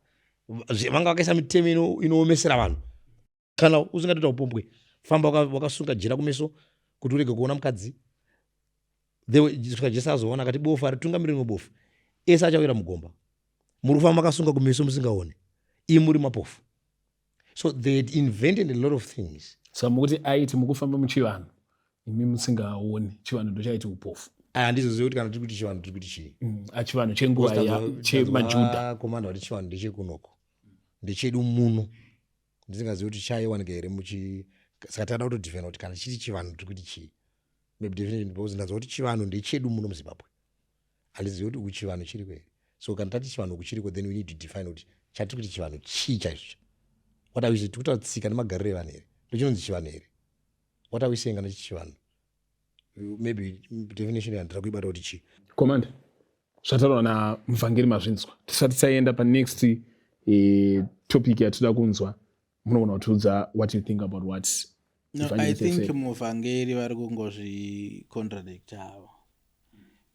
[SPEAKER 1] vanga vakaisa mitemo inoomesera vanhu. Kana usingatoita upombwe, famba wakasunga jira kumeso kuti urege kuona mukadzi. Svika Jesu azoona akati bofu haritungamiri rimwe bofu, ese achawira mugomba. Muri kufamba makasunga kumeso musingaoni, ii muri mapofu. So they had invented a lot of things.
[SPEAKER 2] Saka mukuti aiti mukufamba muchivanhu imi musingaoni, chivanhu ndochaiti upofu?
[SPEAKER 1] Handizozivi kuti kana tiri kuti chivanhu, tiri kuti chii.
[SPEAKER 2] Achivanhu chenguva chemaJudha.
[SPEAKER 1] Komanda kuti chivanhu ndechekunoko, ndechedu muno. Ndisingazivi kuti chaiwanika here muchi. Saka tada kutodefina kuti kana chiri chivanhu, tiri kuti chii? Maybe definition, because ndanzwa kuti chivanhu ndechedu muno muZimbabwe. Handizivi kuti uku chivanhu chiriko here. So kana tati chivanhu uku chiriko, then we need to define kuti chatiri kuti chivanhu chii chaizvo. What are we saying? Tiri kutaura tsika nemagariro evanhu here? Ndochinonzi chivanhu here? What are we saying kana chichi chivanhu? Maybe definition yandira kuibata kuti chii.
[SPEAKER 2] Commander, zvataurwa namuvhangeri mazvinzwa. Tisati taenda panext topic yatinoda kunzwa, munogona kutiudza what you think about what
[SPEAKER 3] No, I think muvhangeri vari kungozvicontradict avo,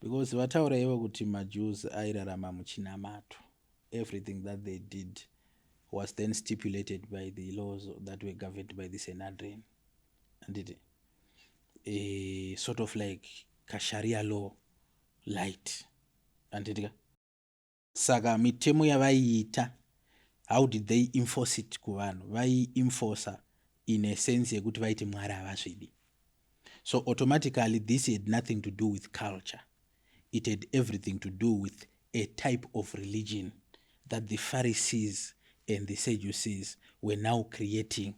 [SPEAKER 3] because vataura ivo kuti maJews airarama muchinamato. Everything that they did was then stipulated by the laws that were governed by the Sanhedrin, anditi? A sort of like kasharia law light, anditi ka? Saka mitemo yavaiita, how did they enforce it kuvanhu? Vaienforca in a sense yekuti vaiti Mwari havazvidi. So automatically this had nothing to do with culture. It had everything to do with a type of religion that the Pharisees and the Sadducees were now creating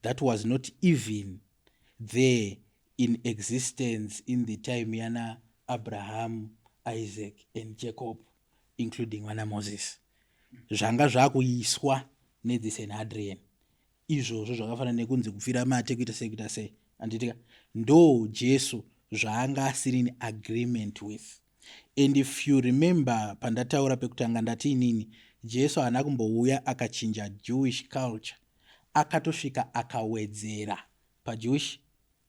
[SPEAKER 3] that was not even there in existence in the time yana Abraham, Isaac and Jacob, including vana Moses. Zvanga zvakuiswa nethe Sanhedrin izvozvo, zvakafanana nekunzi kupfira mate, kuita sei, kuita sei, handitika? Ndo Jesu zvaanga asiri in agreement with. And if you remember pandataura pekutanga, ndati inini Jesu haana kumbouya akachinja Jewish culture. Akatosvika akawedzera paJewish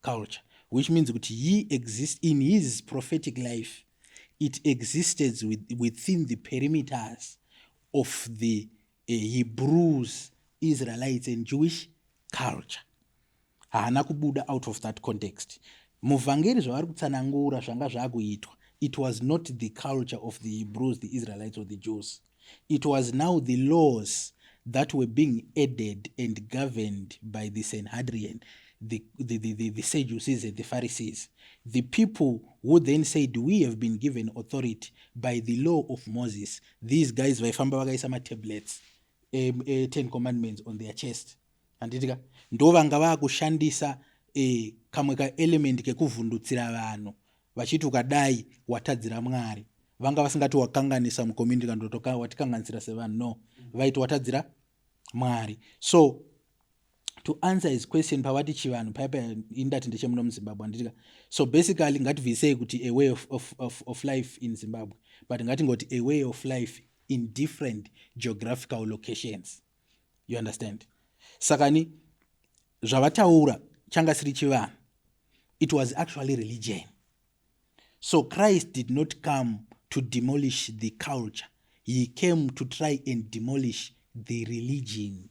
[SPEAKER 3] culture, which means kuti he exist in his prophetic life, it existed within the perimeters of the Hebrews, Israelites and Jewish culture. Haana kubuda out of that context. Muvhangeri zvavari kutsanangura zvanga zvaakuitwa, it was not the culture of the Hebrews, the Israelites or the Jews. It was now the laws that were being added and governed by the Sanhedrin, the Sadducees and the Pharisees, the people who then said, "We have been given authority by the law of Moses." These guys vaifamba vakaisa matablets 10 Commandments on their chest, handitika? Ndo vanga vaakushandisa kamwe kaelement kekuvhundutsira vanhu vachiti ukadai watadzira Mwari. Vanga vasingati wakanganisa mucommunity kana watikanganisira sevanhu. No, vaiti watadzira Mwari. So to answer his question, pavati chivanhu paipa, indati ndechemuno muZimbabwe, handitika? So basically ngativhisei kuti a way of life in Zimbabwe, but ngatingoti a way of life in different geographical locations, you understand? Saka ni zvavataura changa siri chivanhu. It was actually religion. So Christ did not come to demolish the culture. He came to try and demolish the religion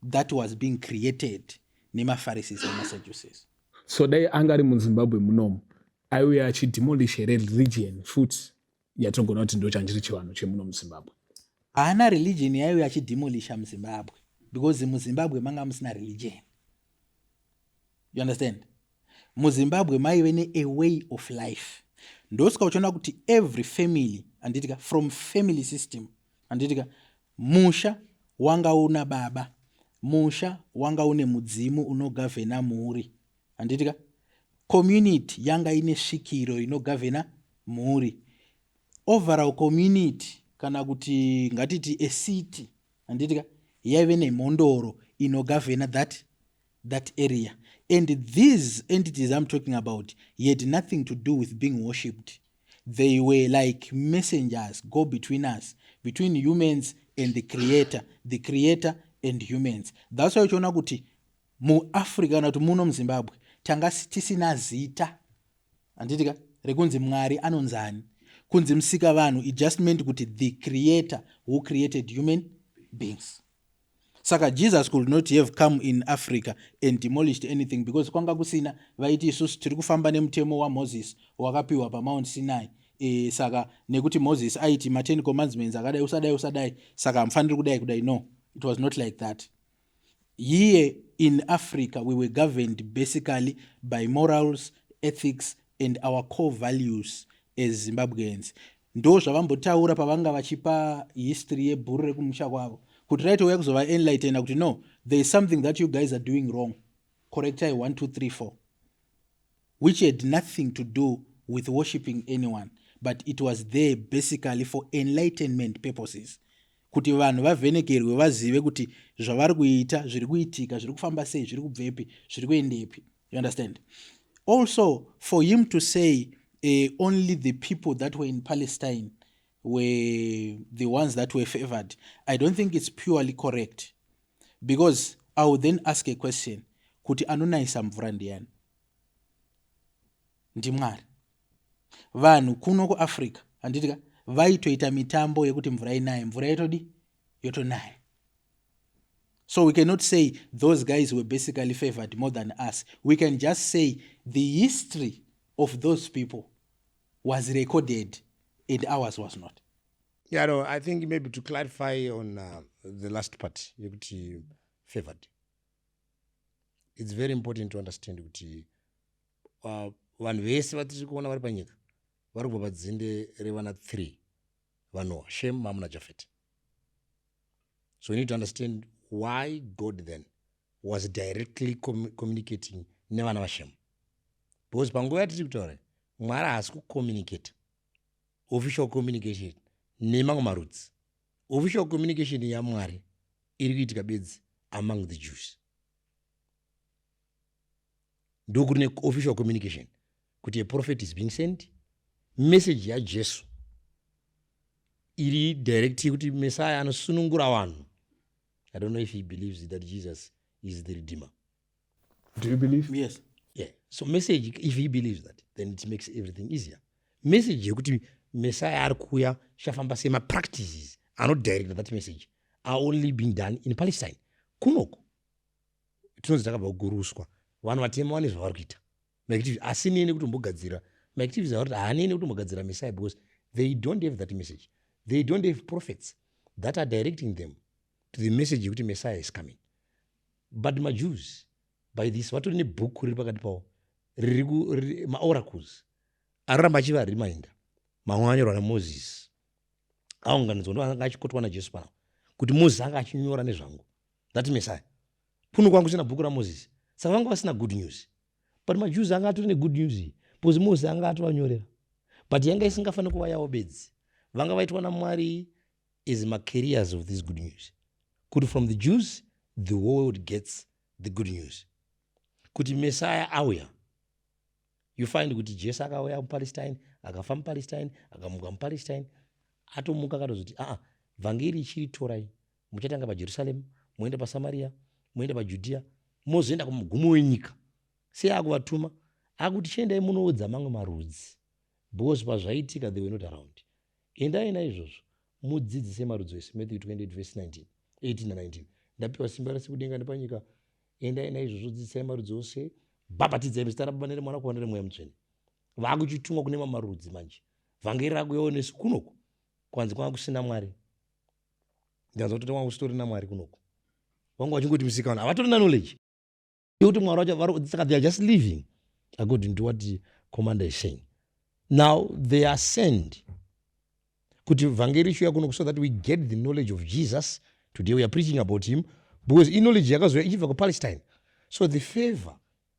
[SPEAKER 3] that was being created nemaPharisees nemaSadducees.
[SPEAKER 2] So dai anga ari muZimbabwe munomu, aiuya achidemolish here religion futi yatinogona kuti ndo chanjiri chivanhu chemuno muZimbabwe?
[SPEAKER 3] Haana religion yaiuya achidemolisha muZimbabwe, because muZimbabwe manga musina religion, you understand? MuZimbabwe maive nea way of life. Ndosika uchiona kuti every family, handitika, from family system, handitika, musha wanga una baba, musha wanga une mudzimu unogoverna mhuri, handitika? Community yanga ine svikiro inogoverna mhuri. Overall community, kana kuti ngatiti a city, handitika, yaive nemhondoro inogoverna that area. And these entities I'm talking about had nothing to do with being worshipped. They were like messengers, go between us, between humans and the creator, the creator and humans. That's why uchiona kuti muAfrica, kana kuti muno muZimbabwe, tanga tisina zita, handitika, rekunzi Mwari anonzani, kunzi musika vanhu. It just meant kuti the creator who created human beings. Saka Jesus could not have come in Africa and demolished anything because kwanga kusina. Vaiti isusu tiri kufamba nemutemo waMoses wakapiwa paMount Sinai. Saka nekuti Moses aiti ma10 commandments akadai, usadai, usadai, saka hamufaniri kudai, kudai. No, it was not like that. Here in Africa we were governed basically by morals, ethics and our core values as Zimbabweans. Ndo zvavambotaura pavanga vachipa history yebhuru rekumusha kwavo, kuti raitouya kuzova enlightena kuti no, there is something that you guys are doing wrong, correctai 1 2 3 4, which had nothing to do with worshipping anyone, but it was there basically for enlightenment purposes, kuti vanhu vavhenekerwe, vazive kuti zvavari kuita, zviri kuitika, zviri kufamba sei, zviri kubvepi, zviri kuendepi. You understand? Also, for him to say only the people that were in Palestine were the ones that were favored, I don't think it's purely correct, because I would then ask a question kuti anonayisa mvura ndiani? NdiMwari. Vanhu kuno kuAfrica, handiti ka, vaitoita mitambo yekuti mvura inaye, mvura yotodi yotonaya. So we cannot say those guys were basically favored more than us. We can just say the history of those people was recorded and ours was not.
[SPEAKER 1] Yeah, no, I think maybe to clarify on the last part yekuti favored, it's very important to understand kuti vanhu vese vatiri kuona vari panyika vari kubva padzinde revana 3 vaNoah, Shem, Ham naJafet. So we need to understand why God then was directly communicating nevana vaShem, because panguva yatiri kutaura, Mwari haasi kucommunicata official communication nemamwe marudzi. Official communication yaMwari iri kuitika bedzi among the Jews. Ndokuri neofficial communication kuti a prophet is being sent. Message yaJesu iri direct yekuti Messiah anosunungura vanhu. I don't know if he believes that Jesus is the redeemer.
[SPEAKER 2] Do you believe?
[SPEAKER 3] Yes.
[SPEAKER 1] Yeah, so message, if he believes that, then it makes everything easier. Message yekuti Messiah ari kuuya chafamba semapractices anodirecta that message are only being done in Palestine. Kunoko tinonzi takabva kuguruswa. Vanhu vatema vane zvavari kuita, maactivities asinei nekutombogadzira, maactivities avari kuti haanei nekutombogadzira Messiah, because they don't have that message. They don't have prophets that are directing them to the message yekuti Messiah is coming. But maJews by this vatori nebhuku riri pakati pavo, riri maoracles aroramba achivareminder. Mamwe anyorwa naMoses, aunganidzwa, ndo anga achikotwa naJesu panapa kuti Moses anga achinyora nezvangu, that Messiah. Kuno kwangu kusina bhuku raMoses, saka vanga vasina good news. But maJews anga atori negood news iyi because Moses anga atovanyorera, but yanga isingafaniri kuva yavo bedzi. Vanga vaitwa naMwari as macarriers of this good news, kuti from the Jews the world gets the good news kuti Messiah auya. You find kuti Jesu akauya muPalestine, akafa muPalestine, akamuka muPalestine. Atomuka akatozoti, aa, vhangeri ichiri torai, muchatanga paJerusalem, moenda paSamaria, moenda paJudhia, mozoenda kumugumo wenyika. Sei akuvatuma? Akuti chiendai munoudza mamwe marudzi, because pazvaitika they were not around. Endai naizvozvo mudzidzise marudzi ese. Matthew 28 verse 19, 18 na19. Ndapiwa simba rese kudenga nepanyika. Endai naizvozvo, dzidzisai marudzi ose, bhabhatidzai muzita raBaba nereMwanakomana neremweya Mutsvene. Vakuchitumwa kune mamwe marudzi manje. Vhangeri rakuyawo nesu kunoku kwanzi kwanga kusina Mwari. Ndanzwa kuti kwanga kusitorina Mwari kunoku, vanga vachingoti musikana, havatorina knowledge yekuti Mwari wacho. Saka they are just living according to what the commander is saying. Now they are sent kuti vhangeri ichiuya kunoku so that we get the knowledge of Jesus. Today we are preaching about him because iknowledge yakazouya ichibva kuPalestine. So the favor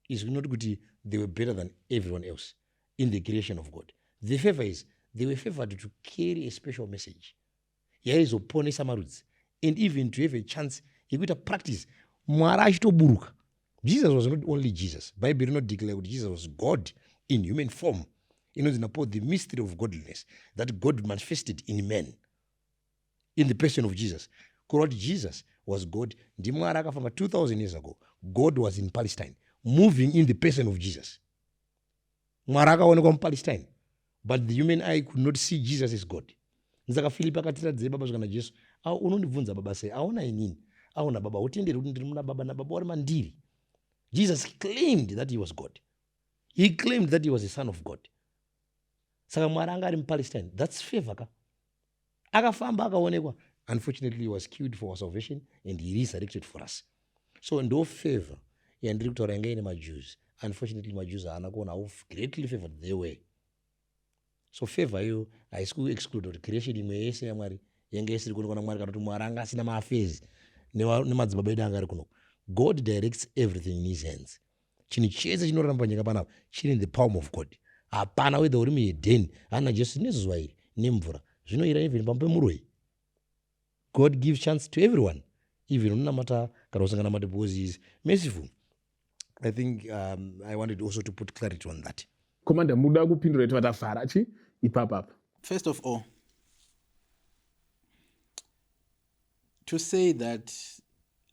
[SPEAKER 1] is not kuti they were better than everyone else in the creation of God. The favor is they were favored to carry a special message yaizoponesa marudzi and even to have a chance yekuita practice Mwari achitoburuka. Jesus was not only Jesus. Bible rinodeclare kuti Jesus was God in human form. Inonzi naPaul the mystery of godliness that God manifested in man in the person of Jesus. Kureva kuti Jesus was God, ndiMwari akafamba. 2000 years ago God was in Palestine, moving in the person of Jesus. Mwari akaonekwa muPalestine, but the human eye could not see Jesus as God. Saka Philip akatiratidzei Baba zvikana Jesu, "Au, unondibvunza Baba sei? Aona inini. Aona Baba. Utendere kuti ndiri muna Baba, naBaba vari mandiri. Jesus claimed that he was God. He claimed that he was a son of God. Saka Mwari anga ari muPalestine. That's favor ka. Akafamba, akaonekwa. Unfortunately, he was killed for our salvation and he resurrected for us. So ndo favor yandiri kutaura yanga ine maJews. Unfortunately, maJews haana kuona how greatly favored they were. So favor iyo haisi kuexclude kuti creation imwe yese yaMwari yange isiri kuonekwa naMwari, kana kuti Mwari anga asina maaffairs nemadzibaba edu anga ari kuno. God directs everything in his hands. Chinhu chese chinorarama panyika panapa chiri in the palm of God. Hapana, whether uri muhedheni, hana Jesu nezuva iri nemvura zvinoira, even pamba pemuroi. God gives chance to everyone, even unonamata kana usinganamati, because he is merciful. I think I wanted also to put clarity on that.
[SPEAKER 2] Commander, muda kupindura iti vatavhara chi ipapapa.
[SPEAKER 3] First of all, to say that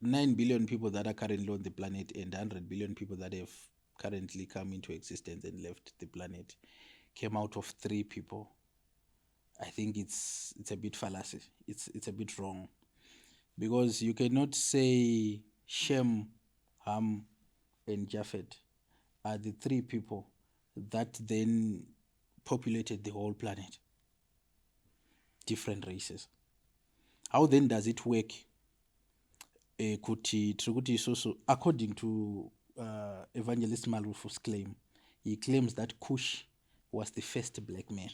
[SPEAKER 3] 9 billion people that are currently on the planet and 100 billion people that have currently come into existence and left the planet came out of three people, I think it's a bit fallacy. It's a bit wrong. Because you cannot say Shem, Ham, and Japheth are the three people that then populated the whole planet. Different races. How then does it work? Kuti tiri kuti isusu, according to Evangelist Marufu's claim, he claims that Kush was the first black man.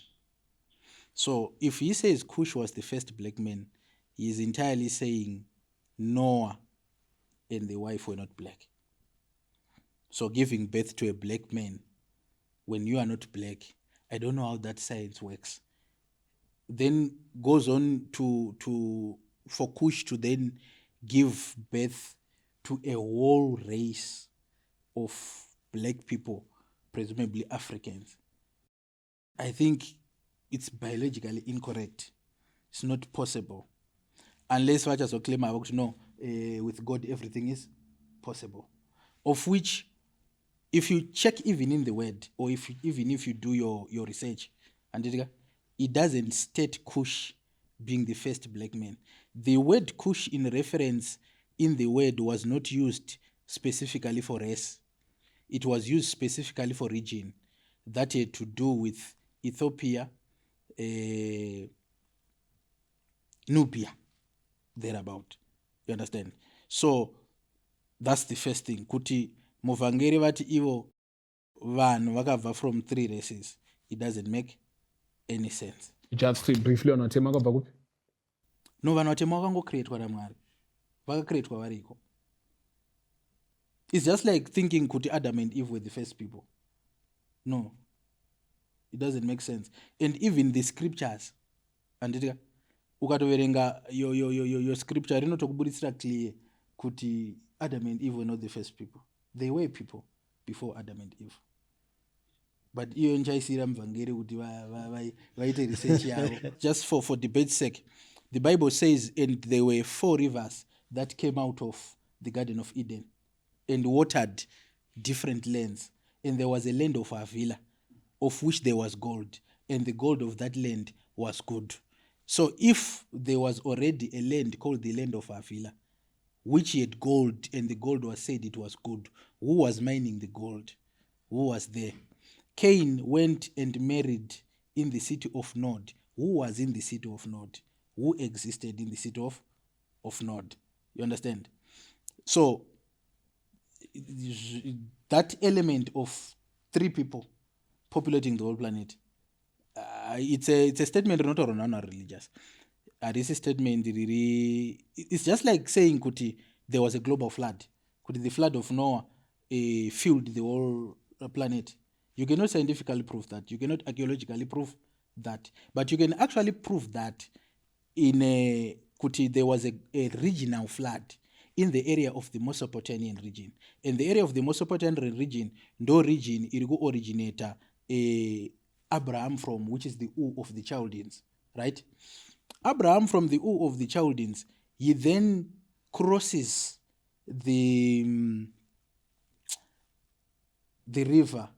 [SPEAKER 3] So if he says Kush was the first black man, he is entirely saying Noah and the wife were not black. So giving birth to a black man when you are not black, I don't know how that science works. Then goes on to for Kush to then give birth to a whole race of black people, presumably Africans. I think it's biologically incorrect. It's not possible. Unless vachazoclaim kuti no, with God everything is possible. Of which, if you check even in the word, or if you, even if you do your research, and it doesn't state Kush being the first black man. The word Kush in reference in the word was not used specifically for race. It was used specifically for region that had to do with Ethiopia, Nubia, thereabout. You understand? So that's the first thing. Kuti muvhangeri vati ivo vanhu vakabva from three races, it doesn't make any sense.
[SPEAKER 2] Just briefly, vanhu vatema vakabva kupi?
[SPEAKER 3] No, vanhu vatema vakangocreatwa naMwari, vakacreatwa variko. It's just like thinking kuti Adam and Eve were the first people. No, it doesn't make sense. And even the scriptures, handitika, ukatoverenga your scripture rinotokubuditsira clear kuti Adam and Eve were not the first people. They were people before Adam and Eve. But iyo ndichaisiyira muvhangeri kuti vaite research yavo. Just for debate's sake, the Bible says, "And there were four rivers that came out of the Garden of Eden and watered different lands, and there was a land of Havilah, of which there was gold, and the gold of that land was good." So if there was already a land called the land of Havilah, which had gold, and the gold was said it was good, who was mining the gold? Who was there? Cain went and married in the city of Nod. Who was in the city of Nod? Who existed in the city of Nod? You understand? So that element of three people populating the whole planet, it's a statement rinotaurwa navanhu religious. Harisi statement riri. It's just like saying kuti there was a global flood, kuti the flood of Noah filled the whole planet. You cannot scientifically prove that. You cannot archaeologically prove that. But you can actually prove that in a kuti there was a regional flood in the area of the Mesopotamian region, and the area of the Mesopotamian region ndo region iri kuoriginata Abraham from, which is the Ur of the Chaldeans, right? Abraham from the Ur of the Chaldeans, he then crosses the river.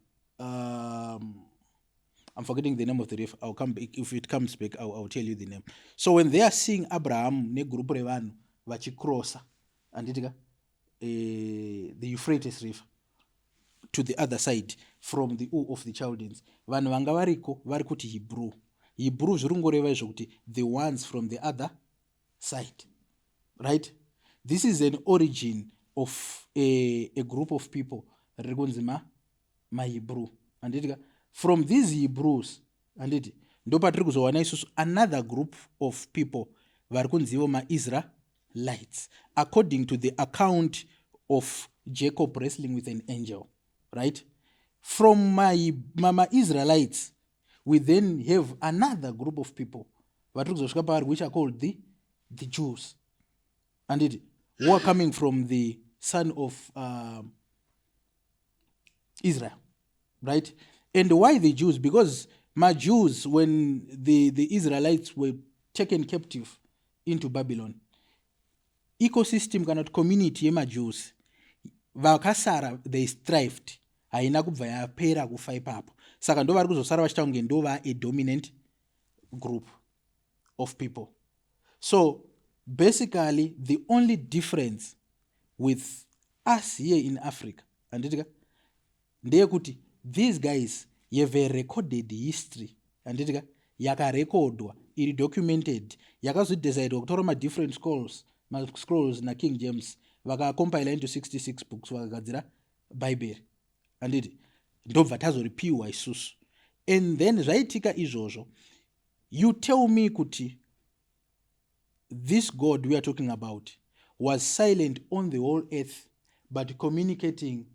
[SPEAKER 3] I'm forgetting the name of the river. I'll come back. If it comes back, I'll tell you the name. So when they are seeing Abraham negroup revanhu vachicrossa Handitika the Euphrates River to the other side from the Ur of the Chaldeans, vanhu vanga variko vari kuti Hebrew. Hebrew zviri kungoreva izvo kuti the ones from the other side, right? This is an origin of a group of people riri kunzi maHebrew, handitika? From these Hebrews, handiti, ndo patiri kuzowana isusu another group of people vari kunzivo maIsraelites, according to the account of Jacob wrestling with an angel, right? From maIsraelites we then have another group of people vatiri kuzosvika pavari, which are called the Jews, handiti, who are coming from the son of Israel, right? And why the Jews? Because maJews, when the Israelites were taken captive into Babylon, ecosystem kana kuti community yemaJews vakasara, they thrived. Haina kubva yapera kufa ipapo. Saka ndo vari kuzosara vachiita kunge ndo va a dominant group of people. So basically, the only difference with us here in Africa, handitika, ndeyekuti these guys have a recorded history, handitika, yakarekodwa, iri documented, yakazodecidewa kutora madifferent scrolls, mascrolls naKing James, vakacompila into 66 books, vakagadzira Bhaibheri, handiti? Ndobva tazoripiwa isusu. And then zvaitika izvozvo, you tell me kuti this God we are talking about was silent on the whole earth but communicating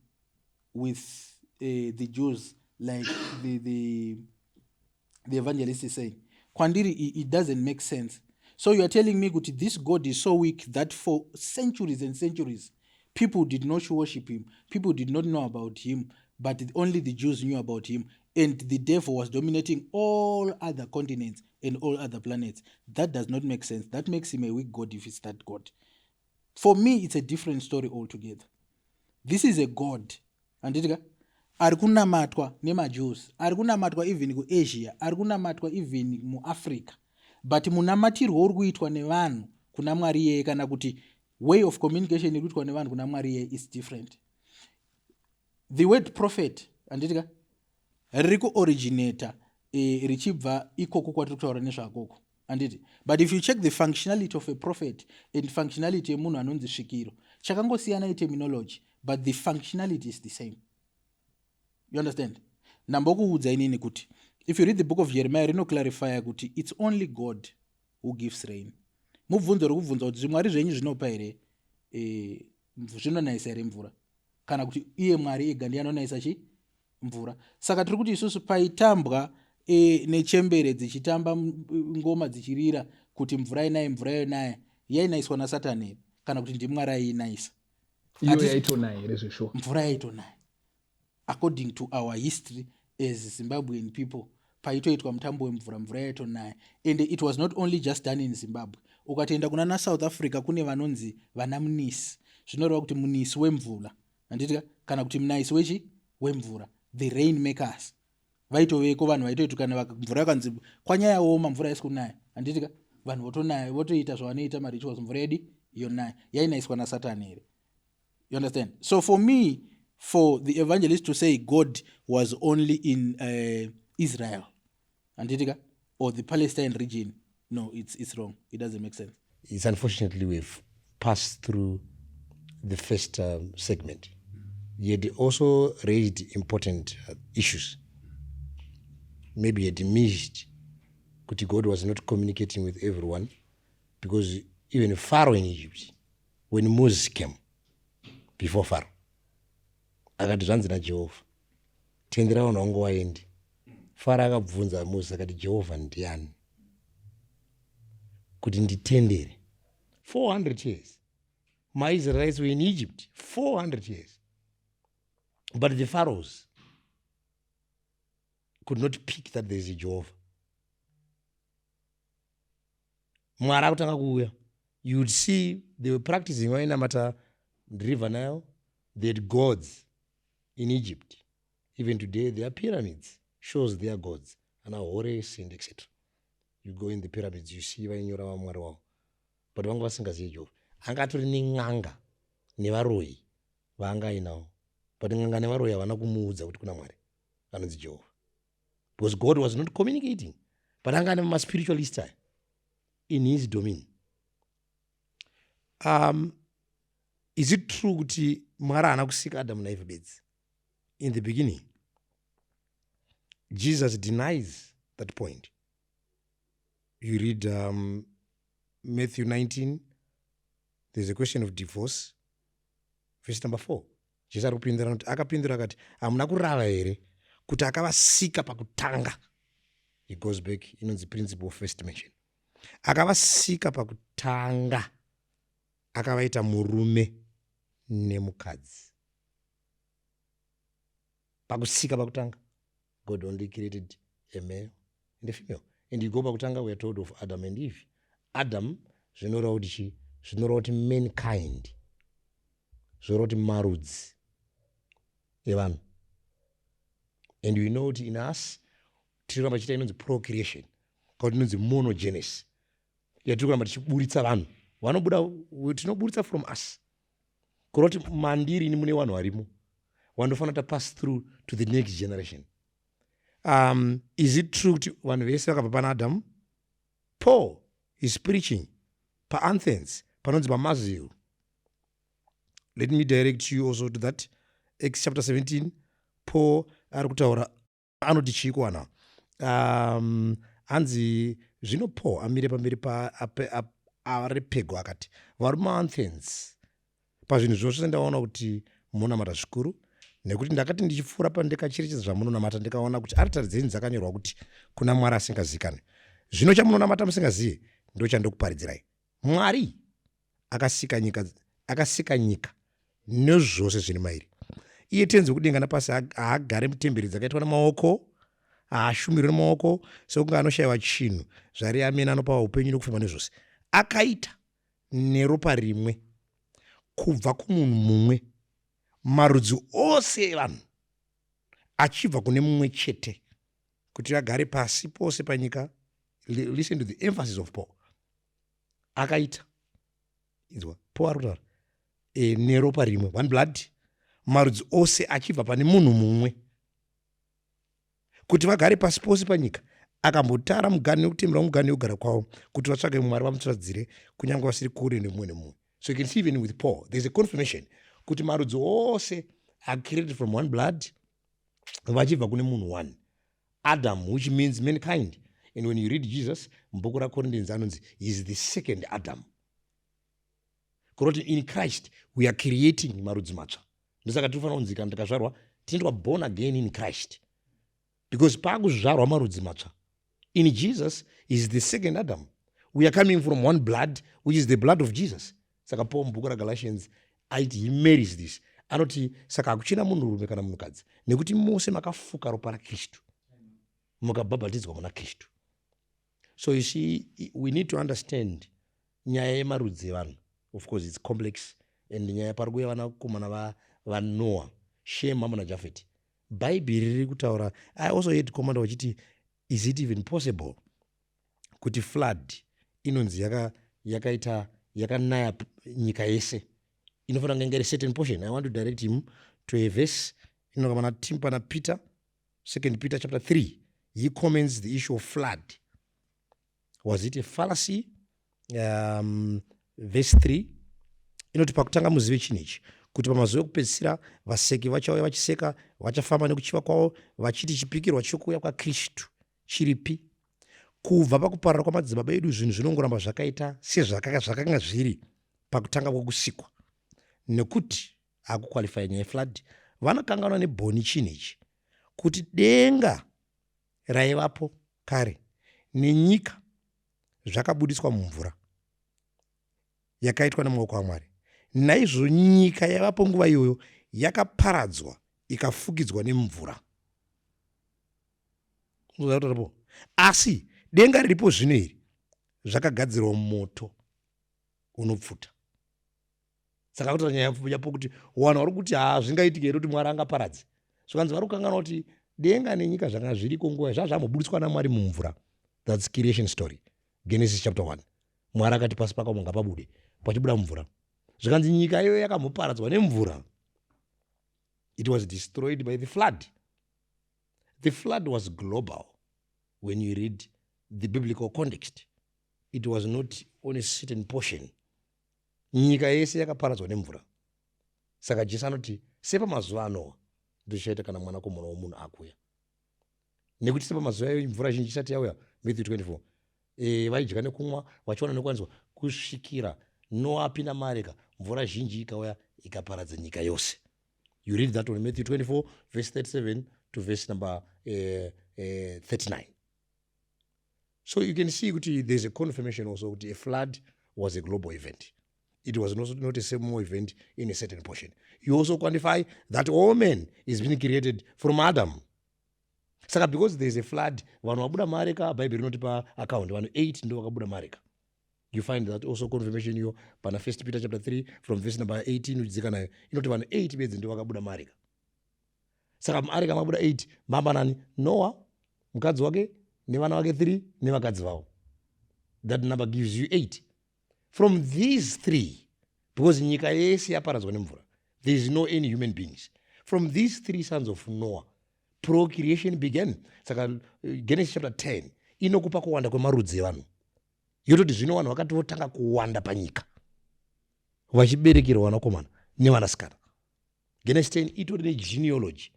[SPEAKER 3] with the Jews, like the evangelist is saying. Kwandiri it doesn't make sense. So you are telling me kuti this God is so weak that for centuries and centuries people did not worship him, people did not know about him, but only the Jews knew about him, and the devil was dominating all other continents and all other planets. That does not make sense. That makes him a weak God, if it's that God. For me, it's a different story altogether. This is a God, handitika, ari kunamatwa nemaJews, ari kunamatwa even kuAsia, ari kunamatwa even muAfrica, but munamatirwo uri kuitwa nevanhu kuna Mwari iyeye, kana kuti way of communication iri kuitwa nevanhu kuna Mwari iyeye, is different. The word prophet, handitika, riri kuoriginata richibva ikoko kwatiri kutaura nezvakoko, handiti? But if you check the functionality of a prophet and functionality yemunhu anonzi svikiro, chakangosiyana iterminology, but the functionality is the same. You understand? Ndambokuudza inini kuti if you read the Book of Jeremiah, rinoclarifya kuti it's only God who gives rain. Mubvunzo rekubvunza kuti zvimwari zvenyu zvinopa here, zvinonayisa here mvura, kana kuti iye Mwari ega ndiye anonayisa chi mvura? Saka tiri kuti isusu paitambwa nechembere dzichitamba ngoma dzichirira kuti mvura inaya, mvura yonaya, yainayiswa naSatani here, kana kuti ndiMwari aiinayisa?
[SPEAKER 2] Iyo yaitonaya here zveshuwa?
[SPEAKER 3] Mvura yaitonaya according to our history as Zimbabwean people. Paitoitwa mutambo wemvura, mvura yaitonaya. And it was not only just done in Zimbabwe. Ukatoenda kuna naSouth Africa, kune vanonzi vana munisi, zvinoreva kuti munisi wemvura, handitika, kana kuti munayisi wechi wemvura, the rain makers. Vaitoveko vanhu vaitoiti kana mvura yakanzi kwanyayaoma, mvura haisi kunaya, handitika, vanhu votonaya, votoita zvavanoita, marituals, mvura yedi yonaya. Yainayiswa naSatani here? You understand? So for me, for the evangelist to say God was only in Israel, handitika, or the Palestine region, no, it's wrong. It doesn't make sense.
[SPEAKER 1] It's unfortunately we've passed through the first segment. He had also raised important issues. Maybe he had missed kuti God was not communicating with everyone, because even Pharaoh in Egypt, when Moses came before Pharaoh, akati, "Zvanzi naJehovha, tendera vanhu vangu vaende." Farao akabvunza Moses akati, "Jehovha ndiani kuti nditendere?" 400 years maIsraelites were in Egypt, 400 years, but the pharaohs could not pick that there is a Jehovah. Mwari akutanga kuuya, you would see they were practicing, vainamata River Nile. They had gods in Egypt. Even today their pyramids shows their gods, ana Horus and etc. You go in the pyramids, you see vainyora vamwari wavo, but vanga vasingazivi Jehovha. Anga atori nen'anga. Nevaroyi vaanga ainawo, but n'anga nevaroyi havana kumuudza kuti kuna Mwari anonzi Jehovha, because God was not communicating, but anga ane maspiritualist aya in his domain. Is it true kuti Mwari haana kusika Adamu naEvha bedzi in the beginning? Jesus denies that point. You read Matthew 19, there's a question of divorce, verse number 4. Jesu ari kupindura kuti, akapindura akati, "Hamuna kurava here kuti akavasika pakutanga?" He goes back, inonzi principle of first mention. Akavasika pakutanga, akavaita murume nemukadzi. Pakusika pakutanga, God only created a male and a female. And you go pakutanga, we are told of Adam and Eve. Adam zvinoreva kuti chii? Zvinoreva kuti mankind, zvinoreva kuti marudzi evanhu. And we know kuti in us tiri kuramba tichiita inonzi procreation, kana kuti inonzi monogenesis, yatiri kuramba tichiburitsa vanhu vanobuda, tinoburitsa from us, kureva kuti mandiri ini mune vanhu varimo vandofanira kuta pass through to the next generation. Is it true kuti vanhu vese vakabva pana Adamu? Paul is preaching paAthens, panonzi paMars Hill. Let me direct you also to that, Acts chapter 17. Paul ari kutaura, anoti chii kuwana? Hanzi zvino Paul amire pamberi paArepego akati, "Varume vaAthens, pazvinhu zvose ndaona kuti munonamata zvikuru, nekuti ndakati ndichipfuura pandikacherechedza zvamunonamata, ndikaona kuti aritari dzenyu dzakanyorwa kuti, 'Kuna Mwari asingazikanwi.' Zvino chamunonamata musingazive ndo chandokuparidzirai. Mwari akasika nyika, akasika nyika nezvose zviri mairi, iye Tenzi wekudenga napasi, haagare mutemberi dzakaitwa nemaoko, haashumirwi nemaoko sekunge anoshayiwa chinhu, zvari amene anopa upenyu nekufema nezvose. Akaita neropa rimwe kubva kumunhu mumwe marudzi ose evanhu achibva kune mumwe chete, kuti agare pasi pose panyika." Listen to the emphasis of Paul. Akaita, inzwa, Paul ari kutaura neropa rimwe, one blood, marudzi ose achibva pane munhu mumwe, kuti vagare pasi pose panyika. Akambotara muganhu nekutemera muganhu yekugara kwavo, kuti vatsvake Mwari vamutsvadzire, kunyange vasiri kure nemumwe nemumwe. So you can see, even with Paul there's a confirmation kuti marudzi ose are created from one blood, vachibva kune munhu one, Adam, which means mankind. And when you read Jesus mubhuku raCorinthians, anonzi he is the second Adam, kuroti in Christ we are creating marudzi matsva. Ndosaka tinofanira kunzi kana tikazvarwa tinoitwa born again in Christ, because paakuzvarwa marudzi matsva in Jesus is the second Adam. We are coming from one blood, which is the blood of Jesus. Saka Paul mubhuku raGalatians aiti, he marries this, anoti saka hakuchina munhurume kana munhukadzi, nekuti mose makafuka ropa raKristu, mukabhabhatidzwa muna Kristu. So you see, we need to understand nyaya yemarudzi evanhu. Of course it's complex, and nyaya pari kuuya vanakomana vaNoah, Shem, Hamu naJafeti, Bhaibheri riri kutaura. I also heard commander vachiti, is it even possible kuti flood inonzi yakaita yakanaya nyika yese inofanira kunge iri certain portion? I want to direct him to a verse inoka pana tim, pana Peter, Second Peter chapter 3. He comments the issue of flood. Was it a fallacy? Verse 3 inoti, "Pakutanga muzive chinhu ichi, kuti pamazuva ekupedzisira vaseki vachauya vachiseka, vachafamba nekuchiva kwavo, vachiti, 'Chipikirwa chokuuya kwaKristu chiripi? Kubva pakuparara kwamadzibaba edu zvinhu zvinongoramba zvakaita sezvakanga zviri pakutanga kwokusikwa.' Nekuti akuqualify nyaya yeflood, vanokanganwa nebhoni chinhu ichi, kuti denga raivapo kare nenyika zvakabudiswa mumvura yakaitwa nemaoko aMwari. Naizvozvo nyika yaivapo nguva iyoyo yakaparadzwa ikafukidzwa nemvura." Unoziva, asi denga riripo zvino iri zvakagadzirwa mumoto unopfuta. Saka kutaura nyaya yapo kuti vanhu vari kuti, ha, zvingaitike here kuti Mwari angaparadze? Zvikanzi vari kukanganwa kuti denga nenyika zvanga zviriko nguva zvaa zvambobudiswa naMwari mumvura. That's creation story, Genesis chapter 1. Mwari akati pasi pakaoma ngapabude, pachibuda mvura. Zvikanzi nyika iyoyo yakamboparadzwa nemvura. It was destroyed by the flood. The flood was global. When you read the biblical context, it was not on a certain portion. Nyika yese yakaparadzwa nemvura. Saka Jesu anoti sepamazuva aNoa ndozvichaita kana Mwanakomana womunhu akuya, nekuti sepamazuva ayo mvura zhinji isati yauya, Matthew 24, vaidya nekumwa, vachiwana nekuwaniswa, kusvikira Noa apinda muareka, mvura zhinji ikauya ikaparadza nyika yose. You read that on Matthew 24 verse 37 to verse number 39. So you can see kuti there's a confirmation also kuti a flood was a global event. It was not a small event in a certain portion. You also quantify that all men is being created from Adam. Saka because there is a flood, vanhu vabuda muareka, Bhaibheri rinoti paaccount vanhu 8 ndo vakabuda muareka. You find that also confirmation iyo pana First Peter chapter 3 from verse number 18 uchidzika nayo, inoti vanhu 8 bedzi ndo vakabuda muareka. Saka muareka mabuda 8, mamba nani? Noah, mukadzi wake, nevana vake 3 nevakadzi vavo. That number gives you 8. From these three, because nyika yese yaparadzwa nemvura, there is no any human beings, from these three sons of Noah procreation began. Saka Genesis chapter 10 inokupa kuwanda kwemarudzi evanhu, yototi zvino vanhu vakati votanga kuwanda panyika, vachiberekerwa vanakomana nevanasikana. Genesis 10 itori negenealogy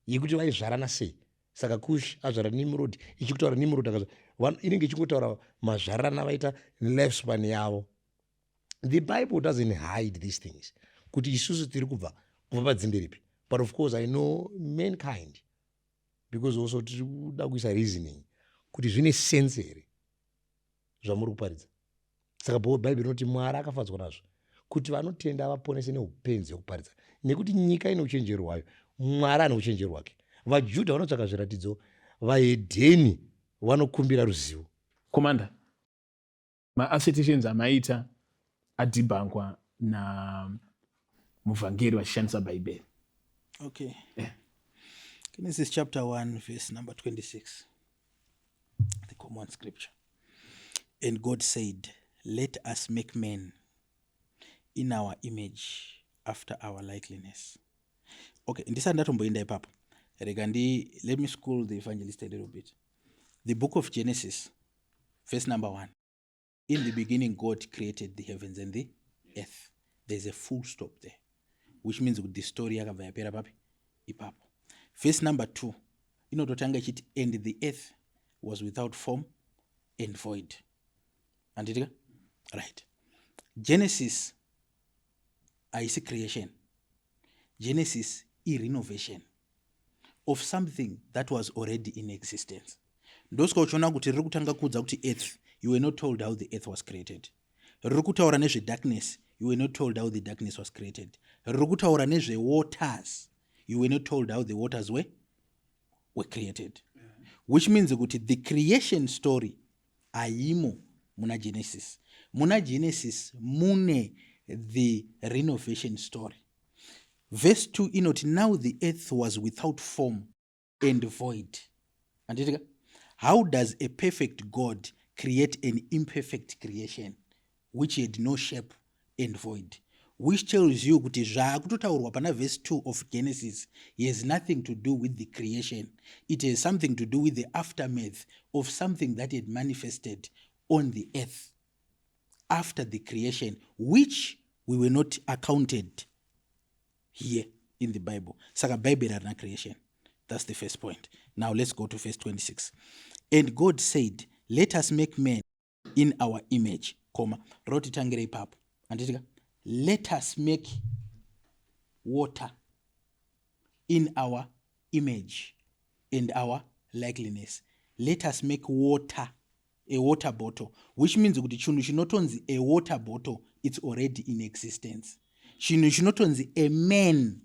[SPEAKER 1] yekuti vaizvarana sei. Saka Kush azvara Nimrod, ichikutaura Nimrod inenge ichingotaura mazvarana vaita lifespan yavo. The Bible doesn't hide these things, kuti isusu tiri kubva padzinde ripi. But of course I know mankind, because also tiri kuda kuisa reasoning kuti zvine sense here zvamuri kuparidza. Saka Bhaibheri rinoti Mwari akafadzwa nazvo kuti vanotenda vaponese neupenzi hwekuparidza, nekuti nyika ine uchenjeri hwayo, Mwari ane uchenjeri hwake. VaJudha vanotsvaka zviratidzo, vahedheni vanokumbira ruzivo.
[SPEAKER 2] Commander, maassertions amaita adhibankwa namuvhangeri vachishandisa Bhaibheri.
[SPEAKER 3] Okay. Genesis chapter 1, verse number 26. The common scripture. "And God said, 'Let us make man in our image, after our likeness.'" Okay, ndisati ndatomboenda ipapo, rega ndi let me school the evangelist a little bit. The book of Genesis, verse number 1. "In the beginning God created the heavens and the earth." There's a full stop there, which means kuti the story yakabva yapera papi? Ipapo. Verse number 2 inototanga ichiti, "And the earth was without form and void." Handitika? Right. Genesis haisi creation. Genesis irenovation of something that was already in existence. Ndosaka uchiona kuti riri kutanga kuudza kuti earth, you were not told how the earth was created. Riri kutaura nezvedarkness, you were not told how the darkness was created. Riri kutaura nezvewaters, you were not told how the waters were created, which means kuti the creation story haimo muna Genesis. Muna Genesis mune the renovation story. Verse 2 inoti, "Now the earth was without form and void." Handitika? How does a perfect God create an imperfect creation which had no shape and void? Which tells you kuti zvaakutotaurwa pana verse 2 of Genesis has nothing to do with the creation. It has something to do with the aftermath of something that had manifested on the earth after the creation, which we were not accounted here in the Bible. Saka Bhaibheri harina creation. That's the first point. Now let's go to verse 26. "And God said, 'Let us make man in our image,'" comma, rotitangire ipapo. Handitika? Let us make water in our image and our likeness. Let us make water, a water bottle, which means kuti chinhu chinotonzi a water bottle, it's already in existence. Chinhu chinotonzi a man,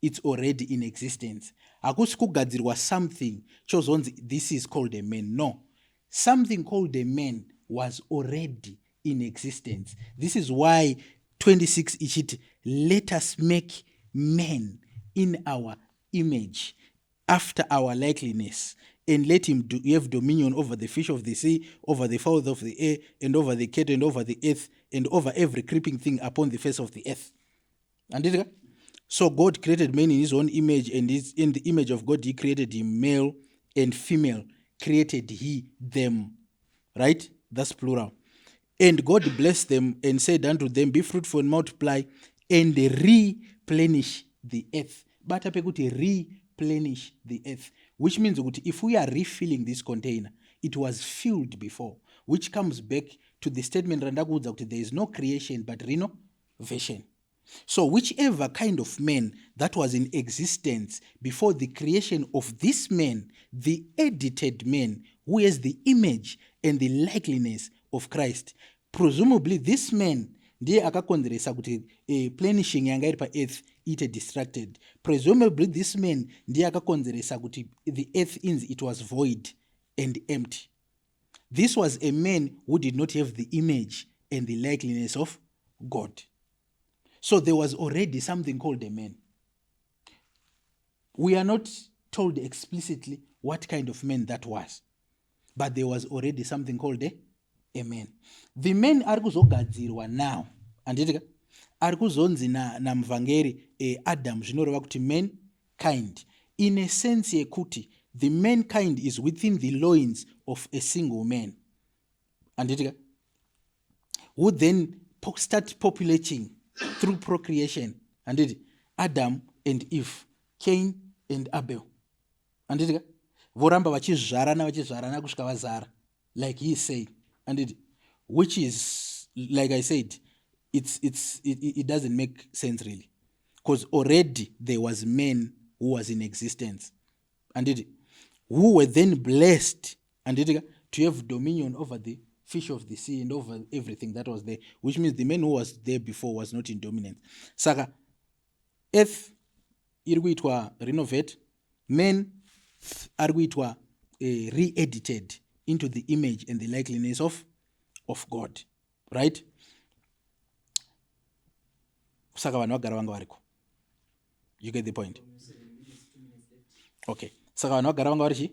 [SPEAKER 3] it's already in existence. Hakusi kugadzirwa something chozonzi this is called a man. No, something called a man was already in existence. This is why 26 ichiti, "Let us make man in our image, after our likeness, and let him have dominion over the fish of the sea, over the fowls of the air, and over the cattle, and over the earth." and over every creeping thing upon the face of the earth. Handiti ka? So God created man in his own image, and in the image of God he created him, male and female created he them. Right? That's plural. And God blessed them and said unto them, Be fruitful and multiply and replenish the earth. Bata pekuti replenish the earth, which means kuti if we are refilling this container, it was filled before, which comes back to the statement randakuudza kuti there is no creation but renovation. So whichever kind of man that was in existence before the creation of this man, the edited man who has the image and the likeliness of Christ, presumably this man ndiye akakonzeresa kuti plenishing yanga iri paearth iite distracted. Presumably this man ndiye akakonzeresa kuti the earth inzi it was void and empty. This was a man who did not have the image and the likeliness of God. So there was already something called a man. We are not told explicitly what kind of man that was, but there was already something called a man. The man ari kuzogadzirwa now, handiti ka, ari kuzonzi namuvhangeri na Adam, zvinoreva kuti mankind, in a sense yekuti the mankind is within the loins of a single man, handiti ka, who then start populating through procreation, handiti, Adam and Eve, Cain and Abel, handiti ka, voramba vachizvarana vachizvarana kusvika vazara, like he is saying, handiti, which is, like I said, it doesn't make sense really, because already there was men who was in existence, handiti, who were then blessed, handiti ka, to have dominion over the fish of the sea and over everything that was there, which means the man who was there before was not in dominance. Saka earth iri kuitwa renovate, man ari kuitwa re-edited into the image and the likeliness of God, right? Saka vanhu vagara vanga variko. You get the point? Okay, saka vanhu vagara vanga vari chi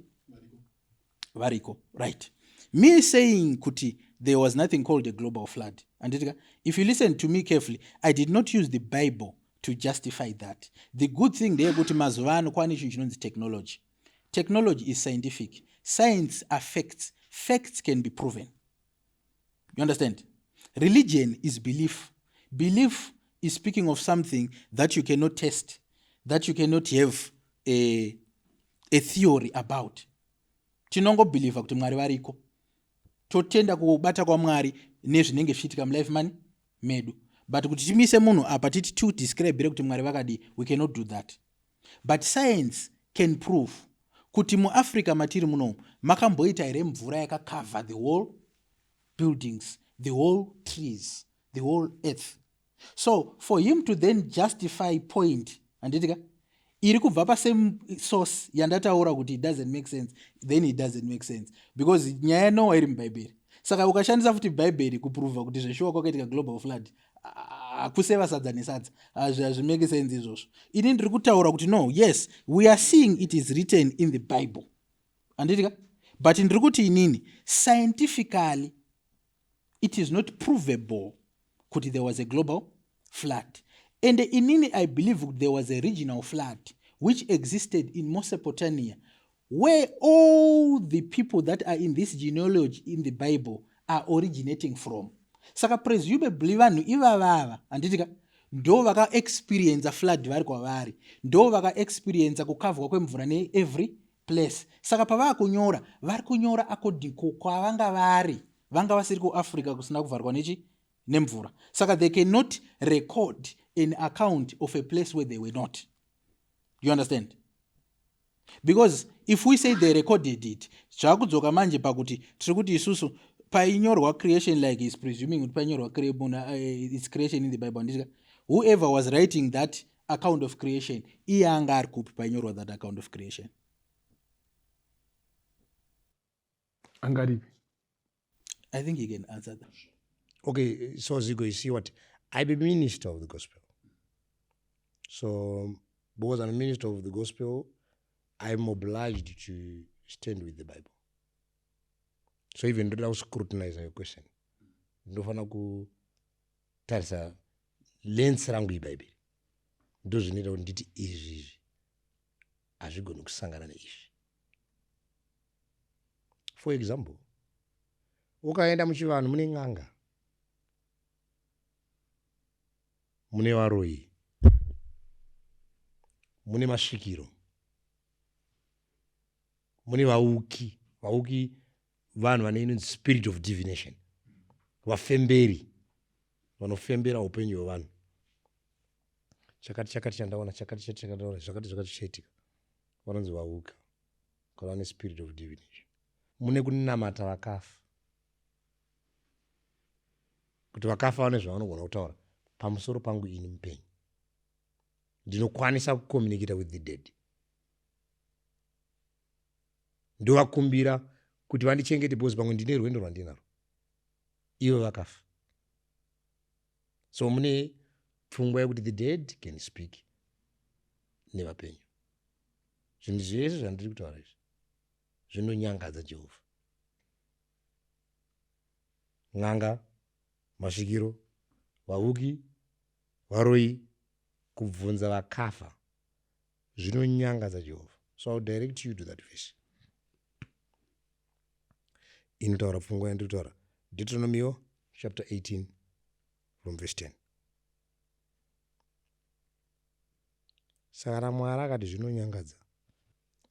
[SPEAKER 3] variko, right? Me saying kuti there was nothing called a global flood, anditika, if you listen to me carefully, I did not use the Bible to justify that. The good thing ndeyekuti mazuva ano kwane chinhu chinonzi technology. Technology is scientific. Science affects facts can be proven. You understand? Religion is belief. Belief is speaking of something that you cannot test, that you cannot have a theory about. Tinongobhilivha kuti Mwari variko, totenda kubata kwaMwari nezvinenge zvichiitika mulife mani medu, but kuti timise munhu apa titi tiudescribire kuti Mwari vakadii, we cannot do that. But science can prove kuti muAfrica matiri munomu makamboita here mvura yakakavha the whole buildings, the whole trees, the whole earth. So for him to then justify point, handitika, iri kubva pasame source yandataura kuti it doesn't make sense, then it doesn't make sense, because nyaya yanowa iri muBhaibheri. Saka ukashandisa futi Bhaibheri kuprova kuti zveshuwa kwakaitika global flood, kuseva sadza nesadza, hazvimake sense izvozvo. Ini ndiri kutaura kuti no, yes, we are seeing it is written in the Bible, handitika, but ndiri kuti inini scientifically it is not provable kuti there was a global flood. And inini I believe there was a regional flood which existed in Mesopotamia, where all the people that are in this genealogy in the Bible are originating from. Saka presumably vanhu ivavava, handitika, ndo vakaexperienca flood vari kwavari, ndo vakaexperienca kukavhwa kwemvura neevery place. Saka pavaa kunyora, vari kunyora according kwavanga vari. Vanga vasiri kuAfrica kusina kuvharwa nechi nemvura, saka they cannot record an account of a place where they were not. You understand? Because if we say they recorded it, zvakudzoka manje pakuti tiri kuti isusu painyorwa creation, like is presuming kuti painyorwa its creation in the Bible, handitika, whoever was writing that account of creation, iye anga ari kupi painyorwa that account of creation?
[SPEAKER 2] Angaripi?
[SPEAKER 3] I think he can answer that.
[SPEAKER 1] Okay, so Zigo, you see what? I'm a minister of the gospel. So, because I'm a minister of the gospel, I'm obliged to stand with the Bible. So even ndoda kuscrutinize your question, ndofana ku Tarisa lens rangu ibhaibheri, ndozvinoita kuti nditi izvi izvi hazvigoni kusangana neizvi. For example, ukaenda muchivanhu mune n'anga, mune varoyi, mune masvikiro, mune vauki. Vauki vanhu vane inonzi spirit of divination, vafemberi vanofembera upenyu hwevanhu. Chakati chakati chandaona, chakati chati chakandaona, zvakati zvakati zvichaitika, vanonzi vauka kana vane spirit of divination. Mune kunamata vakafa, kuti vakafa vane zvavanogona kutaura pamusoro pangu ini mupenyu, ndinokwanisa kucommunicata with the dead, ndovakumbira kuti vandichengete because pamwe ndine rwendo rwandinaro, ivo vakafa. So mune pfungwa yekuti the dead can speak nevapenyu. Zvinhu zvese zvandiri kutaura izvi zvinonyangadza Jehovha. N'anga, masvikiro, vavuki, varoyi, kubvunza vakafa zvinonyangadza Jehovha. So I will direct you to that verse inotaura pfungwa yandiri kutaura, Deuteronomio chapter 18 from verse 10. Saka kana Mwari akati zvinonyangadza,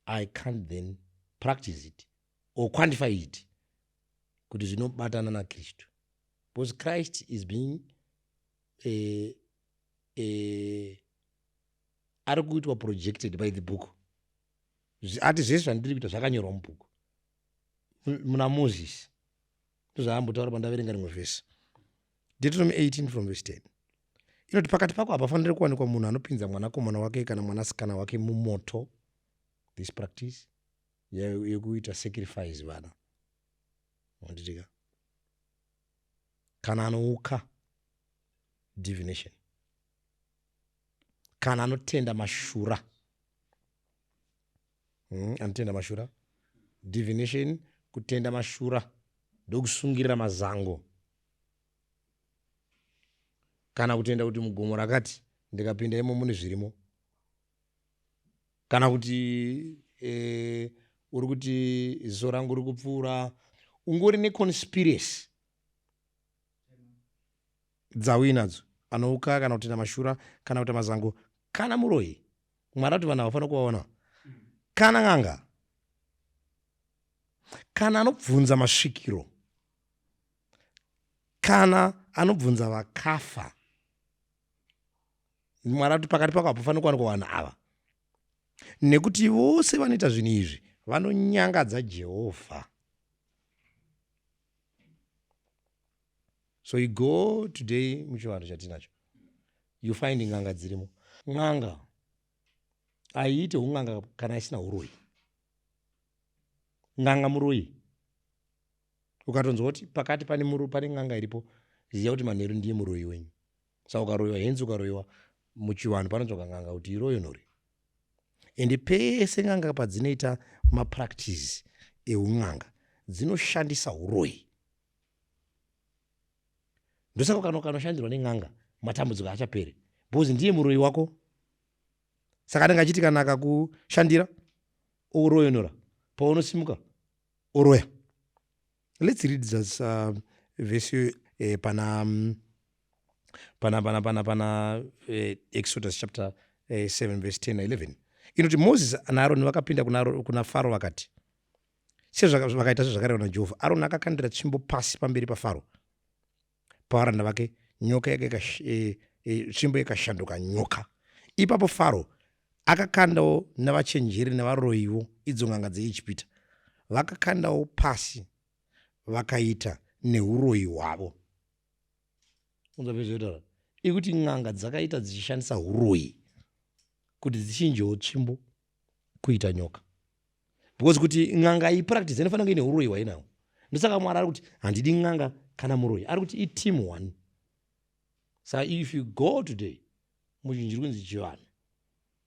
[SPEAKER 1] I can't then practice it or quantify it kuti zvinobatana naKristu, because Christ is being ari kuitwa projected by the book. Ati zvese zvandiri kuita zvakanyorwa mubhuku muna Moses. Ndozvaambotaura pandaverenga rimwe vhesi, Deuteronomy 18 from verse 10, inoti pakati pako hapafaniri kuwanikwa munhu anopinza mwanakomana wake kana mwanasikana wake mumoto. This practice yekuita sacrifice vana, wanditika, kana anouka, divination, kana anotenda mashura, anotenda mashura, divination, kutenda mashura ndokusungirira mazango, kana kutenda kuti mugomo rakati ndikapinda imo mune zvirimo, kana kuti uri kuti ziso rangu riri kupfuura, ungori neconspiracy dzauinadzo, anouka kana kutenda mashura kana kuita mazango kana muroyi. Mwari ati vanhu havafanira kuvaona, kana n'anga, kana anobvunza masvikiro, kana anobvunza vakafa. Mwari ati pakati pako hapafaniri kuwanikwa vanhu ava, nekuti vose vanoita zvinhu izvi vanonyangadza Jehovha. So you go today muchivanhu chatinacho, you find n'anga dzirimo. N'anga haiite un'anga kana isina uroyi. N'anga muroyi. Ukatonzwa kuti pakati pane muru pane n'anga iripo, ziva kuti manheru ndiye muroyi wenyu. Saka ukaroyiwa, henzi ukaroyiwa muchivanhu panotsvaka n'anga kuti iroyo nori. Ende pese n'anga padzinoita mapractice eun'anga dzinoshandisa uroyi. Ndosaka kana ukanoshandirwa nen'anga matambudziko haachaperi, because ndiye muroyi wako. Saka anenge achiti kana akakushandira oroyonora, paunosimuka oroya. Let's read this verse pana pana pana pana pana Exodus chapter 7 verse 10 na 11. Inoti Moses naAroni vakapinda kuna Faro vakati, sezvakaita sezvakarehwa naJehovha. Aroni akakandira tsvimbo pasi pamberi paFaro pavaranda vake, nyoka tsvimbo ikashanduka nyoka. Ipapo Faro akakandawo navachenjeri navaroyiwo, idzo n'anga dzeIjipita, vakakandawo pasi vakaita neuroyi hwavo. Unzwa ikuti n'anga dzakaita dzichishandisa uroyi kuti dzichinjewo tsvimbo kuita nyoka, because kuti n'anga ipractice inofanira kunge ine uroyi hwainawo. Ndosaka Mwari ari kuti handidi n'anga kana muroyi, ari kuti iteam one. Saka if you go today muchinhu chiri kunzi chivanhu,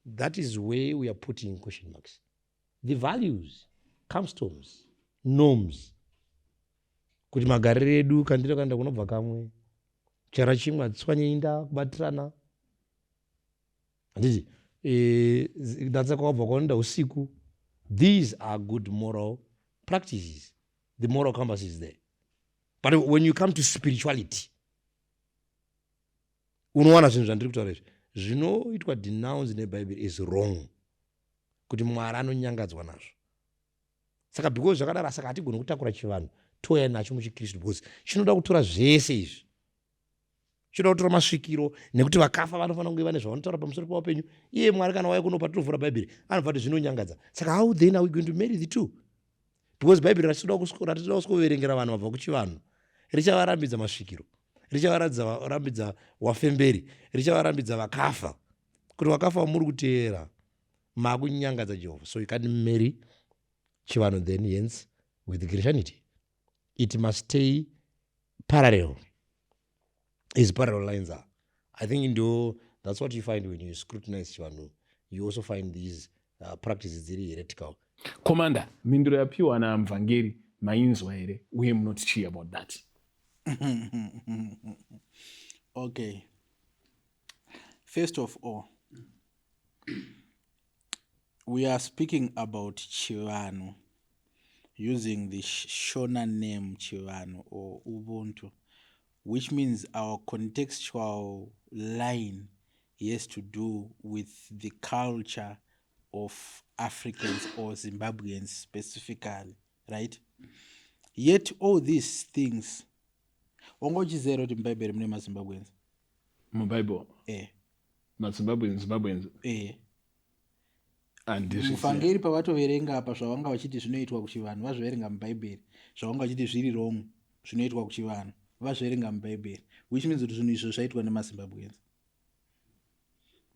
[SPEAKER 1] that is where we are putting question marks. The values, customs, norms, kuti magariro edu kandiro kaenda kunobva kamwe. Chara chimwe hadzitswanye inda, kubatirana, handiti? Natsa kwawabva kwaunoenda usiku. These are good moral practices. The moral compass is there, but when you come to spirituality, unowana zvinhu zvandiri kutaura izvi zvinoitwa denounce neBhaibheri is wrong, kuti Mwari anonyangadzwa nazvo. Saka because zvakadaro, saka hatigoni kutakura chivanhu touya nacho muchiKristu, because chinoda kutora zvese izvi. Chinoda kutora masvikiro, nekuti vakafa vanofanira kunge vane zvavanotaura pamusoro peupenyu. Iye Mwari kana wauya kuno patinovhura Bhaibheri, anobva kuti zvinonyangadza. Saka how then are we going to marry the two? Because Bhaibheri ratinoda kusikoverengera vanhu vabva kuchivanhu richavarambidza masvikiro, richavarambidza wafemberi, richavarambidza vakafa, kuti vakafa muri kuteera makunyangadza Jehovha. So you can marry chivanhu then hence with Christianity. It must stay parallel, as parallel lines are. I think ndo that's what you find when you scrutinize chivanhu. You also find these practices dziri heretical.
[SPEAKER 2] Commander, mhinduro yapiwa namuvhangeri mainzwa here, uye munoti chii about that?
[SPEAKER 3] Okay, first of all, we are speaking about chivanhu using the Shona name chivanhu or Ubuntu, which means our contextual line has to do with the culture of Africans or Zimbabweans specifically, right? Yet all these things, wanga uchiziva kuti muBhaibheri mune maZimbabweans?
[SPEAKER 2] MuBible?
[SPEAKER 3] Eh.
[SPEAKER 2] MaZimbabweans, Zimbabweans?
[SPEAKER 3] Eh.
[SPEAKER 2] Handizvizivi.
[SPEAKER 3] Mufangeri pavatoverenga apa zvavanga vachiti zvinoitwa kuchivanhu, vazviverenga muBhaibheri. Zvavanga vachiti zviri wrong zvinoitwa kuchivanhu, vazviverenga muBhaibheri, which means kuti zvinhu izvo zvaitwa nemaZimbabweans.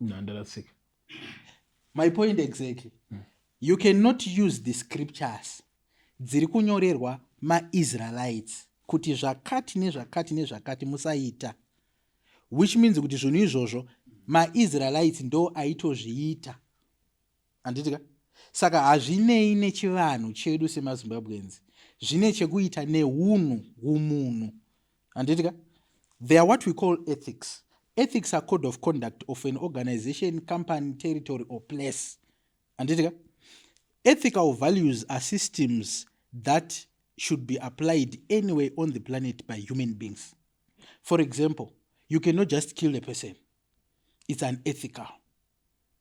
[SPEAKER 2] Ndandarasika.
[SPEAKER 3] My point exactly. You cannot use the scriptures dziri kunyorerwa maIsraelites kuti zvakati nezvakati nezvakati musaita, which means kuti zvinhu izvozvo maIsraelites ndo aitozviita, handitika? Saka hazvinei nechivanhu chedu semaZimbabweans, zvine chekuita neunhu humunhu, handitika? They are what we call ethics. Ethics are code of conduct of an organization, company, territory or place, handitika? Ethical values are systems that should be applied anyway on the planet by human beings. For example, you cannot just kill a person. It's unethical,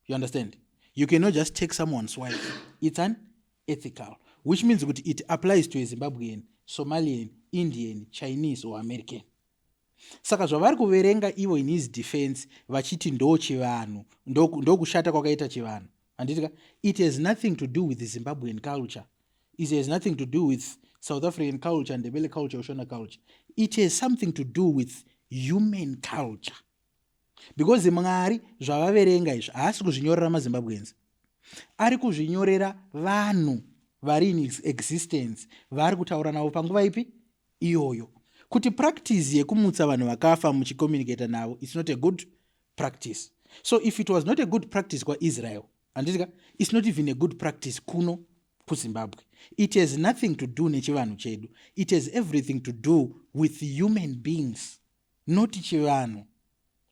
[SPEAKER 3] you understand? You cannot just take someone's wife. It's unethical, which means kuti it applies to a Zimbabwean, Somalian, Indian, Chinese or American. Saka zvavari kuverenga ivo in his defense vachiti ndo chivanhu, ndokushata kwakaita chivanhu, handitika? It has nothing to do with the Zimbabwean culture. It has nothing to do with South African culture, Ndebele culture, Shona culture. It has something to do with human culture, because Mwari zvavaverenga izvi haasi kuzvinyorera maZimbabweans, ari kuzvinyorera vanhu vari in existence vaari kutaura navo panguva ipi iyoyo, kuti practice yekumutsa vanhu vakafa muchicommunicata navo, it's not a good practice. So if it was not a good practice kwaIsrael, handitika, it's not even a good practice kuno kuZimbabwe. It has nothing to do nechivanhu chedu. It has everything to do with human beings, not chivanhu,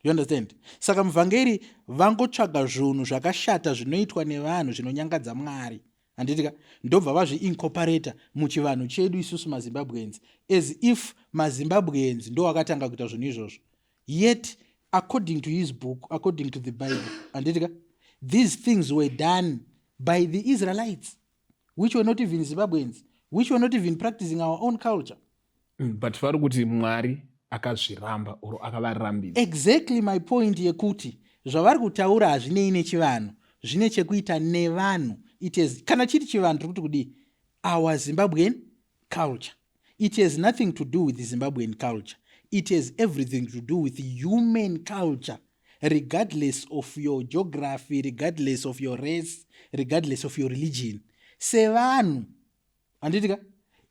[SPEAKER 3] you understand? Saka muvhangeri vangotsvaga zvinhu zvakashata zvinoitwa nevanhu zvinonyangadza Mwari, handitika, ndobva vazviincorporata muchivanhu chedu isusu maZimbabweans, as if maZimbabweans ndo akatanga kuita zvinhu izvozvo. Yet according to his book, according to the Bible, handitika, these things were done by the Israelites, which were not even Zimbabweans, which were not even practicing our own culture.
[SPEAKER 2] But vari kuti Mwari akazviramba or akavarambidza.
[SPEAKER 3] Exactly my point, yekuti zvavari kutaura hazvinei nechivanhu, zvine chekuita nevanhu. It has, kana chiri chivanhu, tiri kuti kudii? Our Zimbabwean culture. It has nothing to do with the Zimbabwean culture. It has everything to do with human culture, regardless of your geography, regardless of your race, regardless of your religion. Sevanhu, handitika,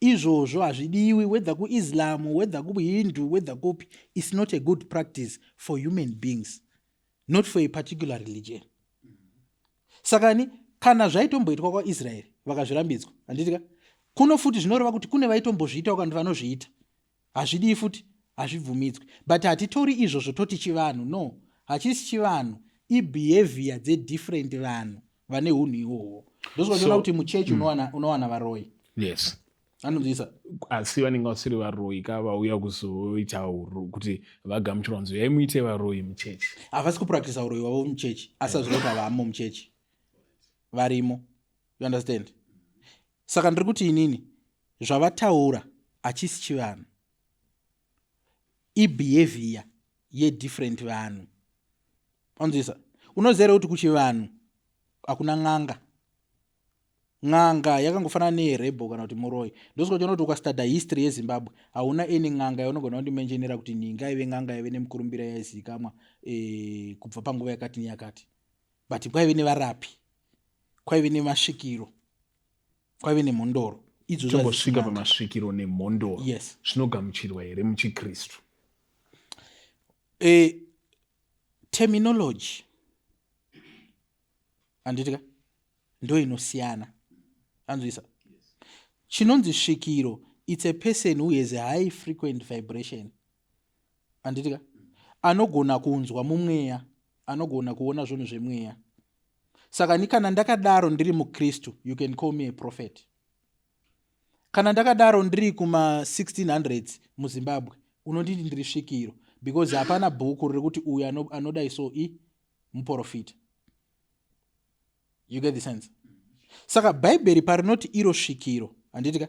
[SPEAKER 3] izvozvo hazvidiwi, whether kuIslam, whether kuHindu, whether kupi. It's not a good practice for human beings, not for a particular religion. Sakani kana zvaitomboitwa kwaIsraeri vakazvirambidzwa, handitika, kuno futi zvinoreva kuti kune vaitombozviitawo kana vanozviita, hazvidii futi. Hazvibvumidzwi, but hatitori izvozvo toti chivanhu. No, hachisi chivanhu, ibehavior dzedifferent vanhu vane unhu ihwohwo. Ndosvika tiona kuti muchechi unowana varoi. Anonzwisa.
[SPEAKER 2] Asi vanenge vasiri varoi ka, vauya kuzoita kuti vagamuchirwa nzo yaimuite varoi muchechi?
[SPEAKER 3] Havasi kupractisa uroi hwavo muchechi, asi hazvina kuti havamo muchechi, varimo, you understand? Saka ndiri kuti inini zvavataura hachisi chivanhu, ibehavior yedifferent vanhu, anzwisa? Unoziva here kuti kuchivanhu hakuna n'anga? N'anga yakangofanana nerebel kana kuti muroi. Ndosvika uchiona kuti ukastudya history yeZimbabwe, hauna any n'anga yaunogona kundimentionera kuti ninga ive n'anga yaive nemukurumbira yaizivikanwa kubva panguva yakati neyakati. But kwaive nevarapi, kwaive nemasvikiro, kwaive nemhondoro. Idzodzo.
[SPEAKER 2] Tombosvika pamasvikiro nemhondoro.
[SPEAKER 3] Yes.
[SPEAKER 2] Zvinogamuchirwa here muchiKristu?
[SPEAKER 3] Terminology, handiti ka, ndo inosiyana, anzwisa? Chinonzi svikiro, it's a person who has a high frequent vibration, handiti ka, anogona kunzwa mumweya, anogona kuona zvinhu zvemweya. Saka ni kana ndakadaro ndiri muKristu, you can call me a prophet. Kana ndakadaro ndiri kuma1600s muZimbabwe, unonditi ndiri svikiro, because hapana bhuku riri kuti uyu anodai so i muprofita. You get the sense? Saka Bhaibheri parinoti iro svikiro, handiti ka,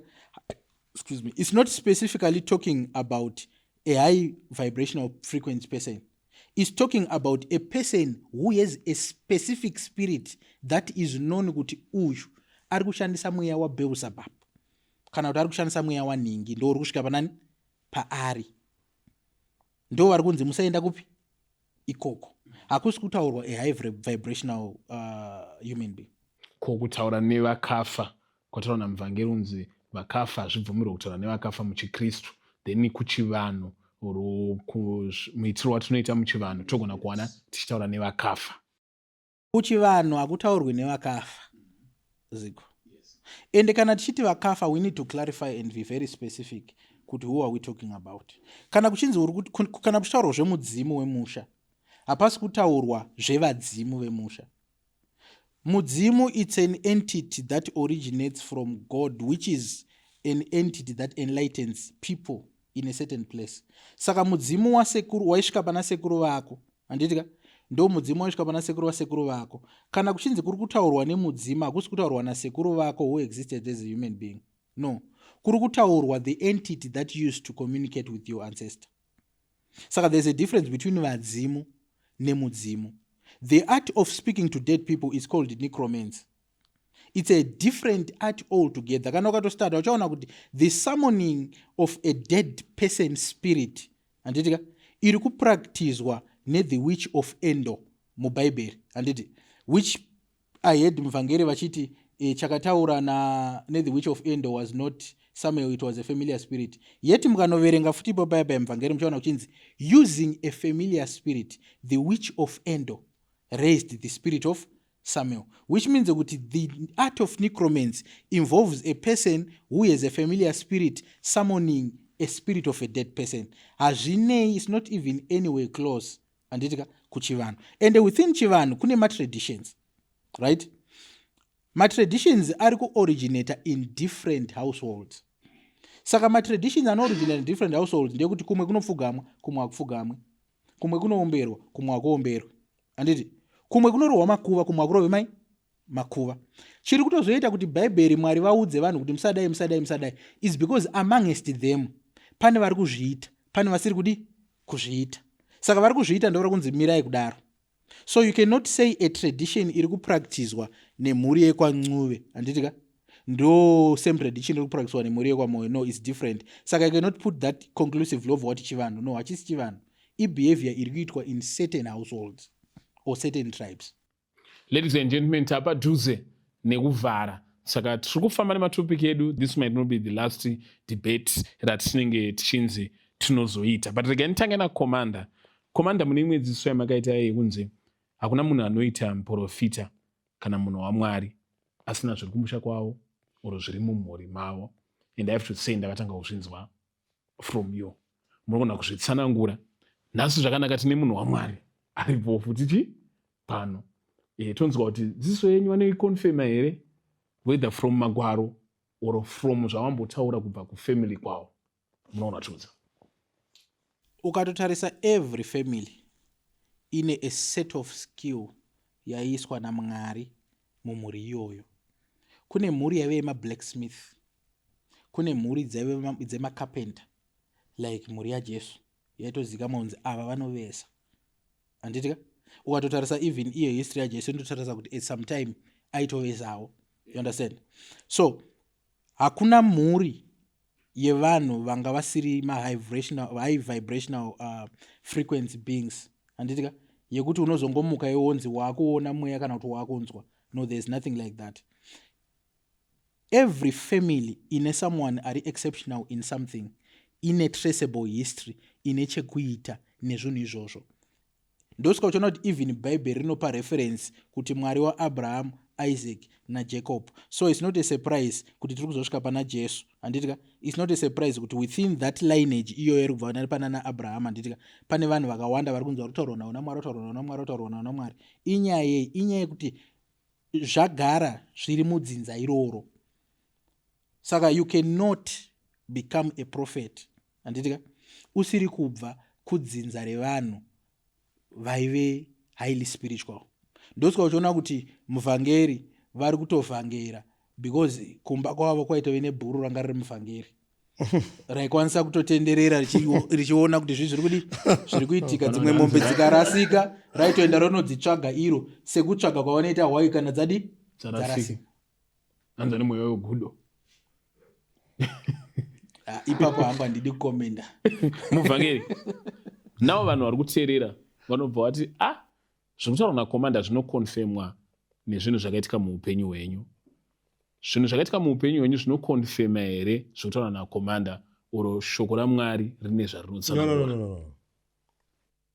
[SPEAKER 3] excuse me, it's not specifically talking about a high vibrational frequency person. It's talking about a person who has a specific spirit that is known kuti uyu ari kushandisa mweya waBeelzebub kana kuti ari kushandisa mweya wanhingi, ndo uri kusvika panani paari, ndo vari kunzi musaenda kupi ikoko. Hakusi kutaurwa a high vibrational human being.
[SPEAKER 2] Ko kutaura nevakafa kwataura namuvhangeri, unzi vakafa hazvibvumirwe kutaura nevakafa muchiKristu, then kuchivanhu or muitiro watinoita muchivanhu togona kuwana tichitaura nevakafa?
[SPEAKER 3] Kuchivanhu hakutaurwi nevakafa, ziko. Ende kana tichiti vakafa, we need to clarify and be very specific kuti who are we talking about. Kana kuchinzi kana kuchitaurwa zvemudzimu wemusha, hapasi kutaurwa zvevadzimu vemusha. Mudzimu, it's an entity that originates from God, which is an entity that enlightens people in a certain place. Saka mudzimu wasekuru waisvika pana sekuru vako, handiti ka, ndo mudzimu waisvika pana sekuru vasekuru vako. Kana kuchinzi kuri kutaurwa nemudzimu, hakusi kutaurwa nasekuru vako who existed as a human being. No, kuri kutaurwa the entity that used to communicate with your ancestor. Saka there's a difference between vadzimu nemudzimu. The art of speaking to dead people is called necromancy. It's a different art altogether. Kana ukatostata uchaona kuti the summoning of a dead person spirit, handiti ka, iri kupractiswa nethe witch of Endor muBhaibheri, handiti, which I heard muvhangeri vachiti chakataura nethe witch of Endor was not Samuel, it was a familiar spirit. Yet mukanoverenga futi ipo paya paya muvhangeri, muchaona kuchinzi using a familiar spirit, the witch of Endor raised the spirit of Samuel, which means kuti the art of necromancy involves a person who has a familiar spirit summoning a spirit of a dead person. Hazvinei, is not even anywhere close, handiti ka, kuchivanhu. And within chivanhu kune matraditions, right? Matraditions ari kuoriginata in different households. Saka matraditions anooriginata in different households ndeyekuti kumwe kunopfugamwa, kumwe hakupfugamwe, kumwe kunoomberwa, kumwe hakuomberwe, handiti? Kumwe kunorohwa makuva, kumwe hakurohwe mai makuva. Chiri kutozoita kuti Bhaibheri, Mwari vaudze vanhu kuti musadai, musadai, musadai is because amongst them pane vari kuzviita, pane vasiri kudi kuzviita. Saka vari kuzviita ndo vari kunzi mirai kudaro. So you cannot say a tradition iri kupractiswa nemhuri yekwaNcuve, handiti ka, ndo same tradition iri kupractiswa nemhuri yekwaMoyo. No, it's different. Saka you cannot put that conclusive love wati chivanhu. No, hachisi chivanhu, ibehavior iri kuitwa in certain households or certain tribes.
[SPEAKER 2] Ladies and gentlemen, tapadhuze nekuvhara, saka tiri kufamba nematopic edu. This might not be the last debate ratinenge tichinzi tinozoita, but regai nditange nacommander. Commander, mune imwe dzidziso yamakaita yekunzi hakuna munhu anoita muprofita kana munhu waMwari asina zviri kumusha kwavo or zviri mumhuri mavo, and I have to say ndakatanga kuzvinzwa from you. Munogona kuzvitsanangura. Nhasi zvakanaka tine munhu waMwari aripo futi chi pano. E, tonzwa kuti dzidziso yenyu vanoikonfema here whether from magwaro or from zvavambotaura kubva kufamily kwavo. Munoona tiudza.
[SPEAKER 3] Ukatotarisa every family ine a set of skill yaiiswa naMwari mumhuri iyoyo. Kune mhuri yaive yemablacksmith, kune mhuri dzaive dzemacarpenter like mhuri yaJesu yaitozikamwa kunzi ava vanovesa. Handiti ka? Ukatotarisa even iyo history yaJesu inototarisa kuti at some time aitovesawo. You understand? So hakuna mhuri yevanhu vanga vasiri mahigh vibrational frequency beings handiti ka yekuti unozongomuka iwe wonzi waakuona mweya kana kuti waakunzwa. No, there is nothing like that. Every family ine someone ari exceptional in something ine traceable history ine chekuita nezvinhu izvozvo. Ndosaka uchiona kuti even bhaibheri rinopa reference kuti Mwari waAbraham, Isaac naJacob. So it's not a surprise kuti tiri kuzosvika pana Jesu. Handiti ka? It's not a surprise kuti within that lineage iyoyo iri kubva panana Abraham, handiti ka? Pane vanhu vakawanda vari kunzi vari kutaurwa navo naMwari, kutaurwa navo naMwari, kutaurwa navo naMwari. Inyaya yei? Inyaya yekuti zvagara zviri mudzinza iroro. Saka you cannot become a prophet, handiti ka? Usiri kubva kudzinza revanhu vaive highly spiritual. Ndosaka uchiona kuti muvhangeri vari kutovhangera because kumba kwavo kwaitove nebhuru ranga riri muvhangeri raikwanisa kutotenderera richiona kuti zvii zviri kudi zviri kuitika. Dzimwe mombe dzikarasika raitoenda ronodzitsvaga iro sekutsvaga kwavanoita hwai kana dzadi dzarasika.
[SPEAKER 2] Hanzi ane mweya wegudo.
[SPEAKER 3] Ah, ipapo hangu handidi kukomenda.
[SPEAKER 2] Muvhangeri, navo vanhu vari kuteerera vanobva vati ah, zviri kutaurwa nakomanda zvinokonfemwa nezvinhu zvakaitika muupenyu hwenyu. Zvinhu zvakaitika muupenyu hwenyu zvinokonfema here zviri kutaurwa nakomanda oro shoko raMwari rine zvarinotsanangura?
[SPEAKER 1] No, no, no, no, no.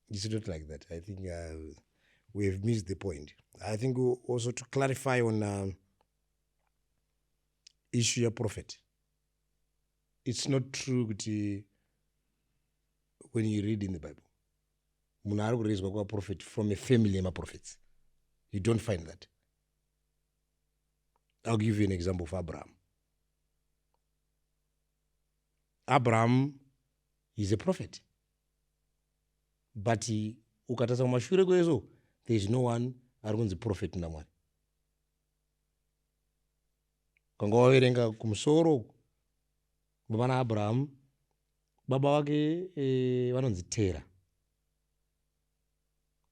[SPEAKER 1] It's not like that. I think we have missed the point. I think also to clarify on issue ya prophet, it's not true kuti when you read in the Bible munhu ari kurezwa kuva prophet from a family yemaprophets. You don't find that. I'll give you an example of Abraham. Abraham is a prophet, but ukatarisa kumashure kweso there is no one ari kunzi prophet naMwari. Ukanga waverenga kumusoro baba naAbraham, baba vake vanonzi Tera,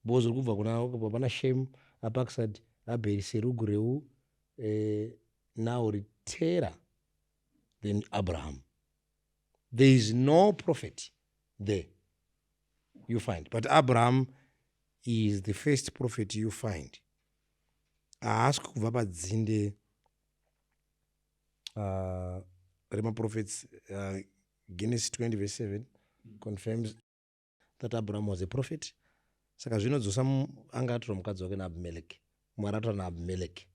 [SPEAKER 1] because uri kubva kuna baba naShem, Arphaxad, Aberi, Serug, Reu, Nahori, Tera, then Abraham. There is no prophet there you find, but Abraham is the first prophet you find. Haasi kubva padzinde remaprophets. Genesis 20 verse 7 confirms that Abraham was a prophet. Saka zvinodzosa anga atora mukadzi wake naAbimelech. Mwari atora naAbimelech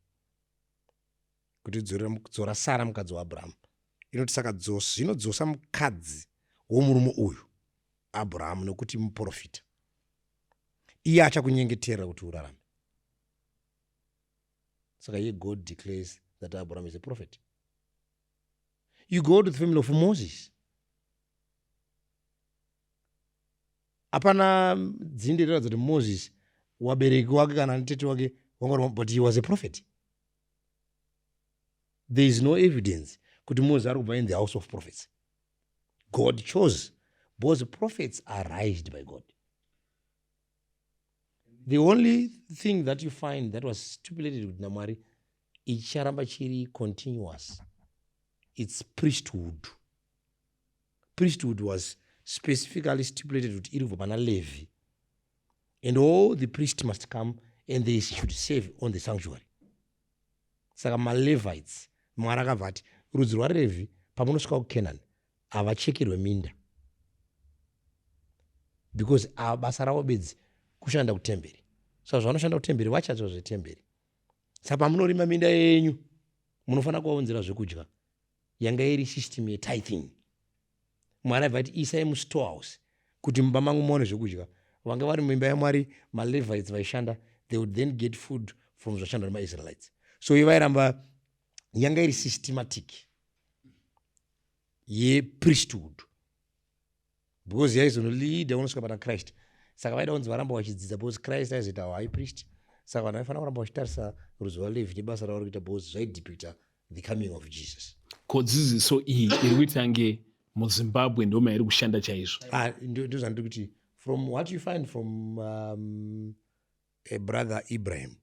[SPEAKER 1] kuti dzora Sara mukadzi waAbraham. Inoti saka zvinodzosa mukadzi womurume uyu Abraham nekuti muprofita, iye achakunyengetera kuti urarame. Saka iye God declares that Abraham is a prophet. You go to the family of Moses, hapana dzinde rinoratidza kuti Moses wabereki wake kana tete wake wanga, but he was a prophet. There is no evidence kuti Moses ari kubva in the house of prophets. God chose because prophets are raised by God. The only thing that you find that was stipulated with naMwari icharamba chiri continuous, it's priesthood. Priesthood was specifically stipulated kuti iri kubva pana Levi, and all the priest must come and they should serve on the sanctuary. Saka maLevites, Mwari akabva ati rudzi rwaRevhi pamunosvika kuCanaan havachekerwe minda, because ava basa ravo bedzi kushanda kutemberi. Saka zvavanoshanda kutemberi vachatsva zvetemberi. Saka pamunorima minda yenyu munofanira kuvaunzira zvekudya. Yanga iri system yetithing. Mwari aibva ati, "Isai mustorehouse kuti mumba mangu muone zvekudya." Vanga vari muimba yaMwari, maLevites vaishanda, they would then get food from zvashandwa nemaIsraelites. So ivairamba yanga iri systematic yepriesthood because yaizonoleada unosvika pana Christ. Saka vaida kunzi varamba vachidzidza because Christ aizoita high priest. Saka vanhu vaifanira kuramba vachitarisa rudzi rwaLevi nebasa ravari kuita because zvaidepicta the coming of Jesus.
[SPEAKER 2] Ko dzidziso iyi iri kuita nge muZimbabwe ndo mairi kushanda chaizvo?
[SPEAKER 1] Ah, ndozvandiri kuti from what you find from a brother Ibrahim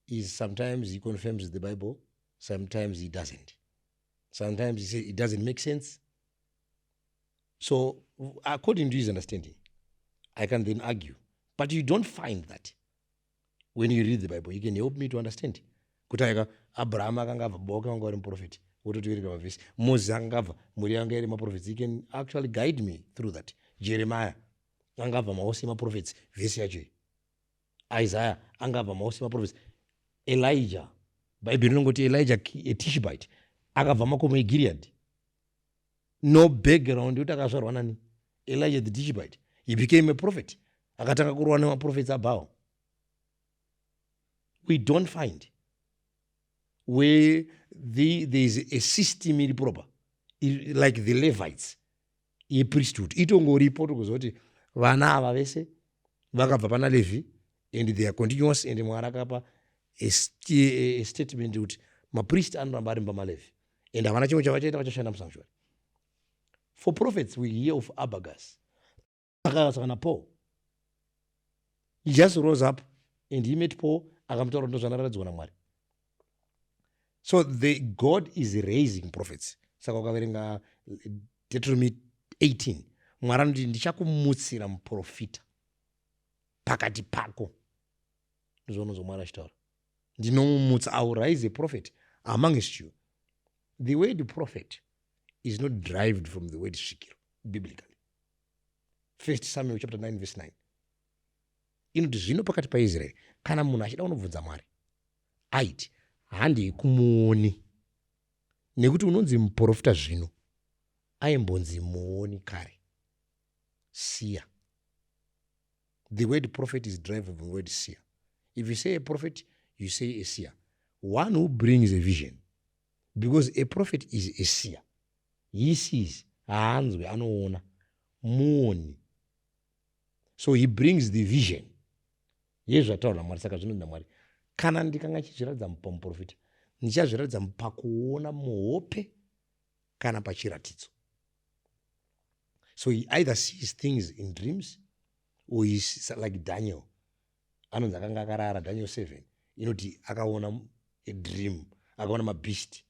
[SPEAKER 1] is sometimes he confirms the Bible, sometimes he doesn't. Sometimes he says it doesn't make sense. So according to his understanding, I can then argue, but you don't find that when you read the Bible. You can help me to understand kuti aika Abraham akanga abva, baba vake vanga vari muprofeti, wototiverenga mavhesi. Moses akanga abva, mhuri yanga iri maprofets. He can actually guide me through that. Jeremiah anga abva mahosi emaprofets, vhesi yacho iyi. Isaiah anga abva mahosi emaprofets. Elijah, Bhaibheri rinongoti Elijah a Tishbite akabva makomo eGilead. No background yekuti akazvarwa nani. Elijah the Tishbite, he became a prophet, akatanga kurwa nemaprofets aBaal. We don't find where there is a system iri proper like the Levites yepriesthood itongoripo, tokuziva kuti vana ava vese vakabva pana Levi and they are continuous, and Mwari akapa a statement kuti mapriest anoramba ari mumba maLevi and havana chimwe chavachaita, vachashanda musanctuary. For prophets, we hear of Agabus akasangana Paul. He just rose up and he met Paul, akamutaura ndozvanaratidzwa naMwari. So the God is raising prophets. Saka ukaverenga Deuteronomy 18, Mwari anoti, "Ndichakumutsira muprofita pakati pako." Ndozvaunonzwa Mwari achitaura, "Ndinomumutsa, I will raise a prophet amongst you." The word prophet is not derived from the word svikiro biblically. First Samuel chapter 9 verse 9 inoti, "Zvino pakati paIsraeri, kana munhu achida kunobvunza Mwari, aiti, handei kumuoni, nekuti unonzi muprofita zvino aimbonzi muoni kare." Seer. The word prophet is derived from the word seer. If you say a prophet, you say a seer, one who brings a vision, because a prophet is a seer. He sees, haanzwi, anoona, muoni. So he brings the vision yezvataurwa naMwari. Saka zvinonzi naMwari, "Kana ndikanga chizviratidza pamuprofita, ndichazviratidza pakuona muhope kana pachiratidzo." So he either sees things in dreams or he's like Daniel, anonzi akanga akarara. Daniel 7 inoti akaona a dream, akaona mabeast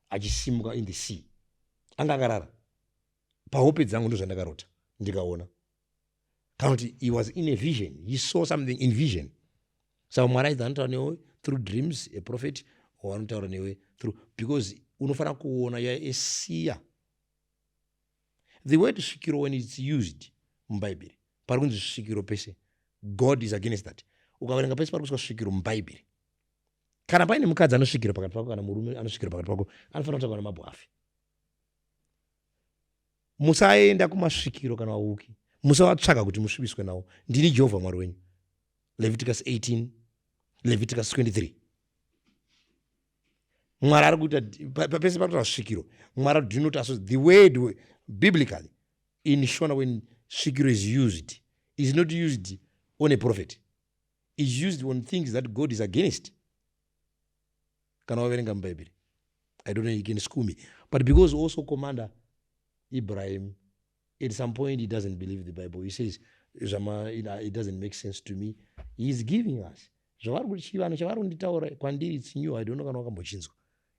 [SPEAKER 1] achisimuka in the sea. Anga akarara, "Pahope dzangu ndo zvandakarota ndikaona." Kana kuti he was in a vision, he saw something in vision. Saka Mwari aidza anotaura newe through dreams, a prophet, or anotaura newe through, because unofanira kuona yaesiya. The word svikiro, when it's used muBhaibheri, pari kunzi svikiro pese, God is against that. Ukaverenga pese pari kuiswa svikiro muBhaibheri, kana paine mukadzi anosvikira pakati pako kana murume anosvikira pakati pako, anofanira kutaura namabho afe. Musaenda kumasvikiro kana vauki, musavatsvaga kuti musvibiswe nawo. Ndini Jehovha Mwari wenyu. Leviticus 18, Leviticus 23. Mwari ari kuita pese panotaura svikiro, Mwari do not associate the word. Biblically, in Shona, when svikiro is used, is not used on a prophet, is used on things that God is against. Kana waverenga muBhaibheri, I don't know, you can school me, but because also Commander Ibrahim, at some point he doesn't believe the Bible. He says, "Zvama, it doesn't make sense to me." He is giving us zvavari kuti chivanhu chavari kunditaura kwandiri, it's new. I don't know kana wakambochinzwa,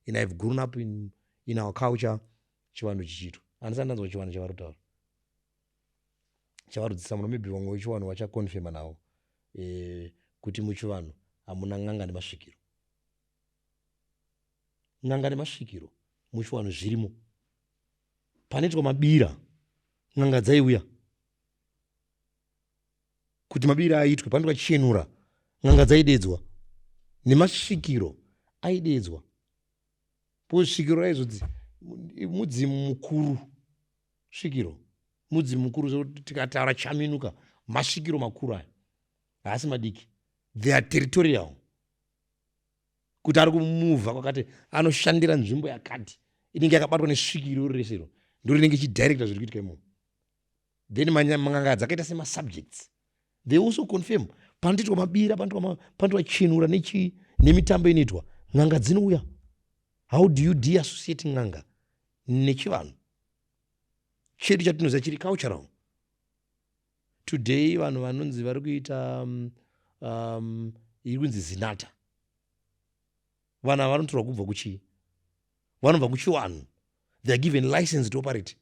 [SPEAKER 1] and I've grown up in our culture, chivanhu chichiitwa. Handisati ndanzwa chivanhu chavari kutaura, chavari kudzidzisa muno. Maybe vamwe vechivanhu vachaconfirma navo kuti muchivanhu hamuna n'anga nemasvikiro. N'anga nemasvikiro muchivanhu zvirimo. Panoitwa mabira, n'anga dzaiuya kuti mabira aitwe. Panoitwa chenura, n'anga dzaidedzwa nemasvikiro aidedzwa. Po svikiro raizodzi mudzimu mukuru, svikiro. Mudzimu mukuru, zvokuti tikataura Chaminuka, masvikiro makuru aya haasi madiki. They are territorial, kuti ari kumuvha kwakati, anoshandira nzvimbo yakati inenge yakabatwa nesvikiro resero, ndo rinenge ichidirecta zviri kuitika imomo. Then manganga dzakaita semasubjects, they also confirm panotoitwa mabira, panoitwa chinura nechii nemitambo inoitwa, n'anga dzinouya. How do you deassociate n'anga nechivanhu chedu chatinoziva chiri cultural? Today vanhu vanonzi vari kuita iri kunzi Zinatha, vanhu ava vanotorwa kubva kuchii? Vanobva kuchivanhu. They are given license to operate.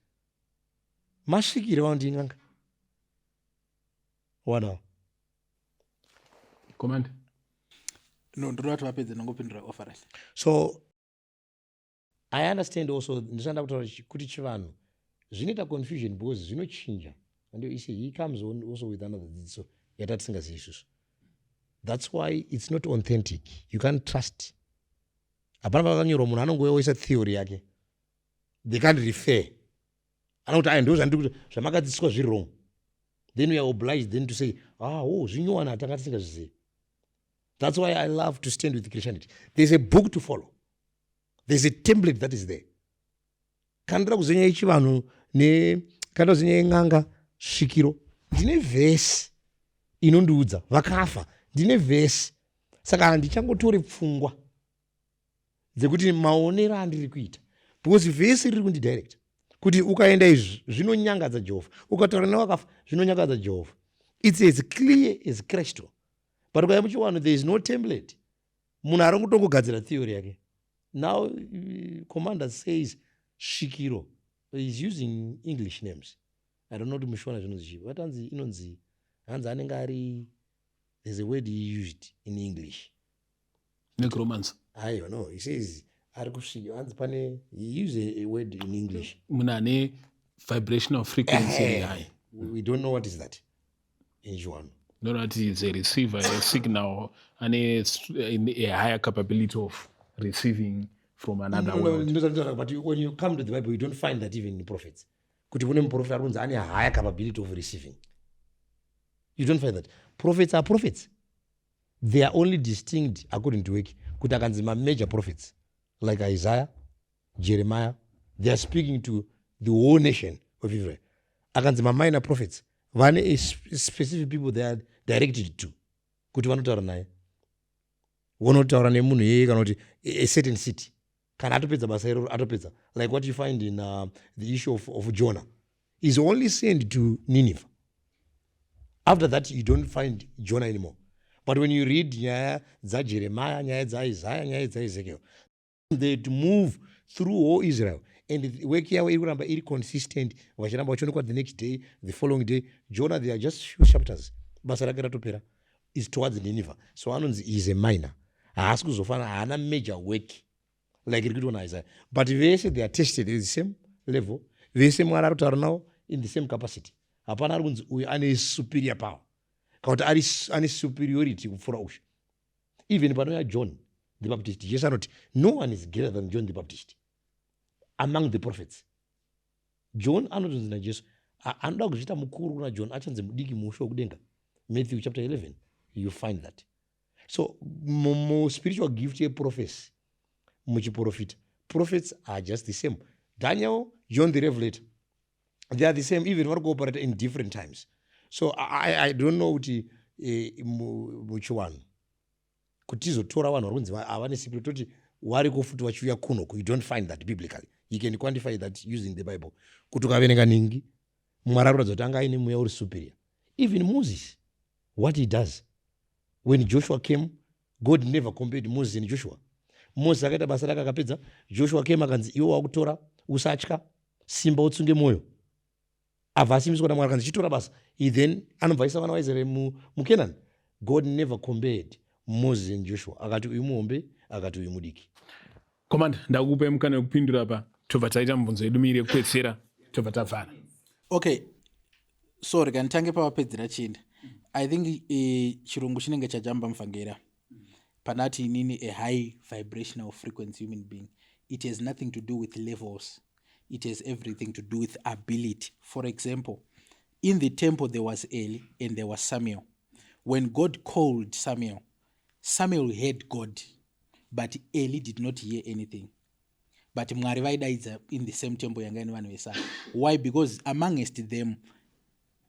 [SPEAKER 1] Masvikire vanoti n'anga wanawo.
[SPEAKER 2] Command.
[SPEAKER 3] No, ndoda kuti vapedze, nongopindura offeral.
[SPEAKER 1] So I understand also, ndisanda kutaura kuti chivanhu zvinoita confusion because zvinochinja, and you see, he comes on also with another dzidziso yata tisingazivi isusu. That's why it's not authentic. You can't trust, hapana pakanyorwa. Munhu anongouya oisa theory yake, they can't refer. Anokuti, "Aya ndo zvandiri kuti zvamakadzidziswa zviri wrong." Then we are obliged then to say, "Ah, oh, zvinyowani, tanga tisingazvizivi." That's why I love to stand with Christianity. There's a book to follow, there's a template that is there. Kana ndoda kuziva nyaya yechivanhu kana ndoda kuziva nyaya yen'anga, svikiro, ndine vhesi inondiudza. Vakafa, ndine vhesi. Saka handichangotori pfungwa dzekuti maonero andiri kuita, because vhesi riri kundidirect kuti ukaenda izvi zvinonyangadza Jehovha, ukataura nevakafa zvinonyangadza Jehovha. It's as clear as crystal. But ukaya muchivanhu, there is no template. Munhu ari kutongogadzira theory yake. Now commander says svikiro is using English names. I don't know kuti mushona zvinonzi chii, but hanzi inonzi, hanzi anenge ari, there's a word he used in English.
[SPEAKER 2] Necromancer.
[SPEAKER 1] Aiwa, no, he says ari kusvika, hanzi pane, he used a word in English.
[SPEAKER 2] Munhu ane vibrational frequency iri high.
[SPEAKER 1] We don't know what is that in chivanhu.
[SPEAKER 2] Not is a receiver, a signal ane a higher capability of receiving from another
[SPEAKER 1] No,
[SPEAKER 2] world.
[SPEAKER 1] No, but when you come to the Bible, you don't find that even in prophets, kuti kune muprofita ari kunzi ane higher capability of receiving. You don't find that. Prophets are prophets. They are only distinct according to work, kuti akanzi mamajor prophets like Isaiah, Jeremiah, they are speaking to the whole nation of Israel. Akanzi maminor prophets, vane a specific people they are directed to, kuti vanotaura naye, vonotaura nemunhu iyeye kana kuti a certain city. Kana atopedza basa iroro, atopedza. Like what you find in the issue of Jonah, is only sent to Nineveh. After that you don't find Jonah anymore. But when you read nyaya dzaJeremiah, nyaya dzaIsaiah, nyaya dzaEzekiel, they to move through whole Israel, and work yavo iri kuramba iri consistent, vachiramba vachionekwa the next day, the following day. Jonah, there are just few chapters, basa rake ratopera, is towards Nineveh. So anonzi is a minor, haasi kuzofana, haana major work like iri kuitwa naIsaiah. But vese they are tested at the same level. Vese Mwari ari kutaura navo in the same capacity. Hapana ari kunzi uyu ane superior power kana kuti ane superiority kupfuura uyu. Even panouya John the Baptist, Jesu anoti no one is greater than John the Baptist among the prophets. John anotonzi naJesu, anoda kuzviita mukuru kuna John achanzi mudiki muushe wekudenga. Matthew chapter 11, you find that. So muspiritual gift yeprophecy, muchiprofita, prophets are just the same. Daniel, John the Revelator, they are the same, even vari kuoperata in different times. So I don't know kuti muchivanhu kuti tizotora vanhu vari kunzi havane spirit, toti wariko futi vachiuya kunoku. You don't find that biblically. You can quantify that using the Bible, kuti ukaverenga ningi, Mwari ari kuratidza kuti anga aine mweya uri superior. Even Moses, what he does when Joshua came, God never compared Moses and Joshua. Moses akaita basa rake, akapedza. Joshua came, akanzi, "Iwe wakutora, usatya, simba utsunge mwoyo." Abva asimbiswa naMwari, akanzi, "Chitora basa." He then anobva aisa vana vaIsraeri muCanaan. God never compared Moses and Joshua, akati uyu muhombe, akati uyu mudiki.
[SPEAKER 2] Commander, ndakukupai mukana wekupindura pa tobva taita mibvunzo yedu miiri yekupedzisira, tobva tavhara.
[SPEAKER 3] Okay, sorry, kanditange pavapedzera chinda. I think chirungu chinenge chajamba mufangera panati inini a high vibrational frequency human being. It has nothing to do with levels. It has everything to do with ability. For example, in the temple there was Eli and there was Samuel. When God called Samuel, Samuel heard God, but Eli did not hear anything. But Mwari vaidaidza in the same temple yanga ine vanhu vesaka. Why? Because amongst them,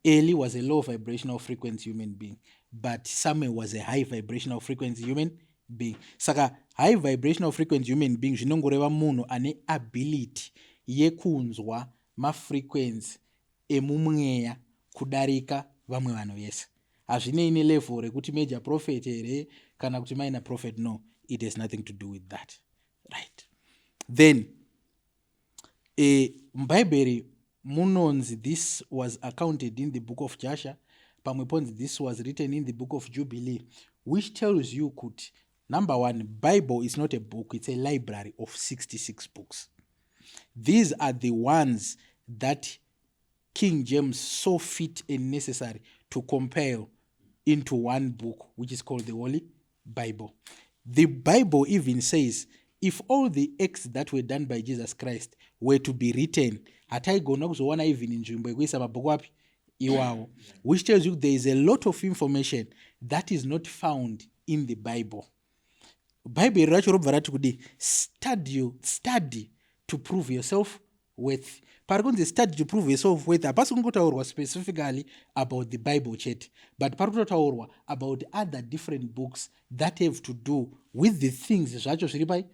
[SPEAKER 3] Eli was a low vibrational frequency human being, but Samuel was a high vibrational frequency human being. Saka high vibrational frequency human being zvinongoreva munhu ane ability yekunzwa mafrequency emumweya kudarika vamwe vanhu vese. Hazvinei nelevel rekuti major prophet here kana kuti minor prophet. No, it has nothing to do with that, right? Then mubhaibheri munonzi this was accounted in the Book of Jasher, pamwe ponzi this was written in the Book of Jubilee, which tells you kuti, number one, Bible is not a book, it's a library of 66 books. These are the ones that King James saw fit and necessary to compile into one book, which is called the Holy Bible. The Bible even says if all the acts that were done by Jesus Christ were to be written, hataigona kuzowana even nzvimbo yekuisa mabhuku api iwawo, which tells you there is a lot of information that is not found in the Bible. Bhaibheri racho robva rati kudi study to prove yourself worth. Pari kunzi study to prove yourself worth, hapasi kungotaurwa specifically about the Bible chete, but pari kutotaurwa about other different books that have to do with the things zvacho zviri pai,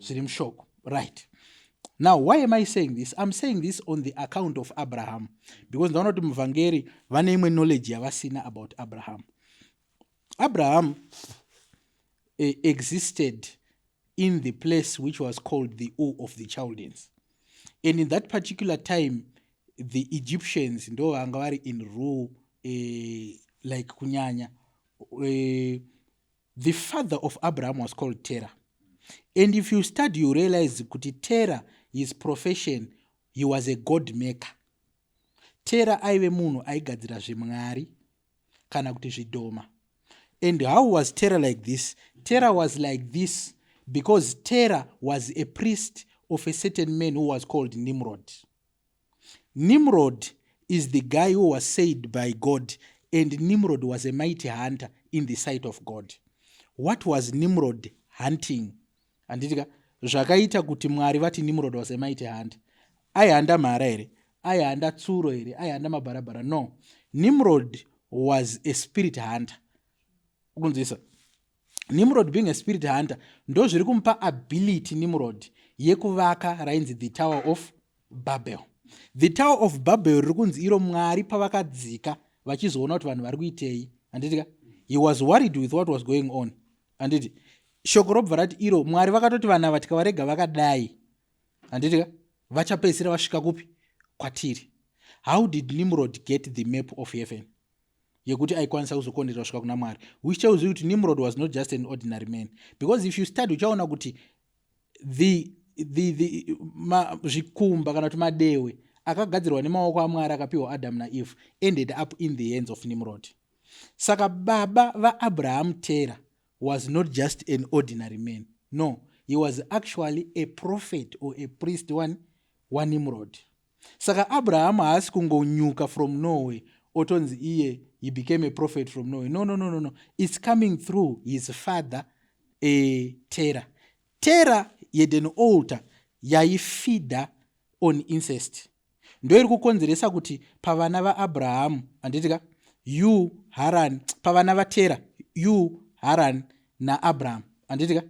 [SPEAKER 3] zviri mushoko. Right now, why am I saying this? I'm saying this on the account of Abraham, because ndaona kuti muvhangeri vane imwe knowledge yavasina about Abraham. Abraham existed in the place which was called the Ur of the Chaldeans, and in that particular time the Egyptians ndo vanga vari in rule, like kunyanya the father of Abraham was called Terah. And if you study, you realize kuti Terah, his profession, he was a god maker. Terah aive munhu aigadzira zvimwari kana kuti zvidhoma. And how was Terah like this? Terah was like this because Terah was a priest of a certain man who was called Nimrod. Nimrod is the guy who was said by God, and Nimrod was a mighty hunter in the sight of God. What was Nimrod hunting? Handitika zvakaita kuti Mwari vati Nimrod was a mighty hunter? Aihanda mhara here? Aihanda tsuro here? Aihanda mabharabhara? No, Nimrod was a spirit hunter. Kunzwisa, Nimrod being a spirit hunter, ndo zviri kumupa ability Nimrod yekuvaka rainzi the Tower of Babel. The Tower of Babel riri kunzi iro Mwari pavakadzika vachizoona kuti vanhu vari kuitei, handitika, he was worried with what was going on, handiti? Shoko robva rati iro Mwari vakatoti vanhu ava tikavarega vakadai, handitika, vachapedzisira vasvika kupi? Kwatiri. How did Nimrod get the map of heaven yekuti aikwanisa kuzokondera kusvika kuna Mwari? Which tells you kuti Nimrod was not just an ordinary man, because if you study uchaona kuti the zvikumba kana kuti madewe akagadzirwa nemaoko aMwari akapiwa Adam naEve ended up in the hands of Nimrod. Saka baba vaAbraham, Terah, was not just an ordinary man. No, he was actually a prophet or a priest one waNimrod. Saka Abraham haasi kungonyuka from nowhere otonzi iye he became a prophet from nowhere. No, no, no, no, no, it's coming through his father, Terah. Terah had an altar yaifeeda on incest. Ndo iri kukonzeresa kuti pavana vaAbrahamu, handitika, you Haran, pavana vaTera, you Haran naAbraham, handitika,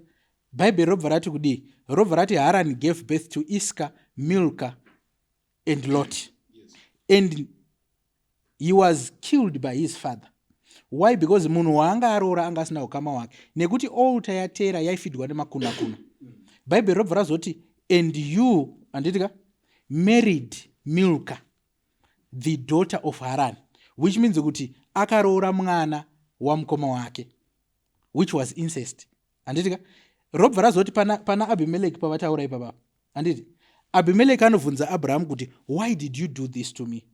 [SPEAKER 3] Bhaibheri robva rati kudii? Robva rati Haran gave birth to Isca, Milca and Lot, and he was killed by his father. Why? Because munhu waanga aroora anga asina ukama hwake, nekuti altar yaTera yaifeedwa nemakunakuna. Bhaibheri robva razoti, "And you," handitika, "married Milca, the daughter of Haran," which means kuti akaroora mwana wamukoma wake, which was incest, handitika? Robva razoti pana Abhimeleki pavataura ipapapa, handiti, Abhimeleki anobvunza Abrahamu kuti, "Why did you do this to me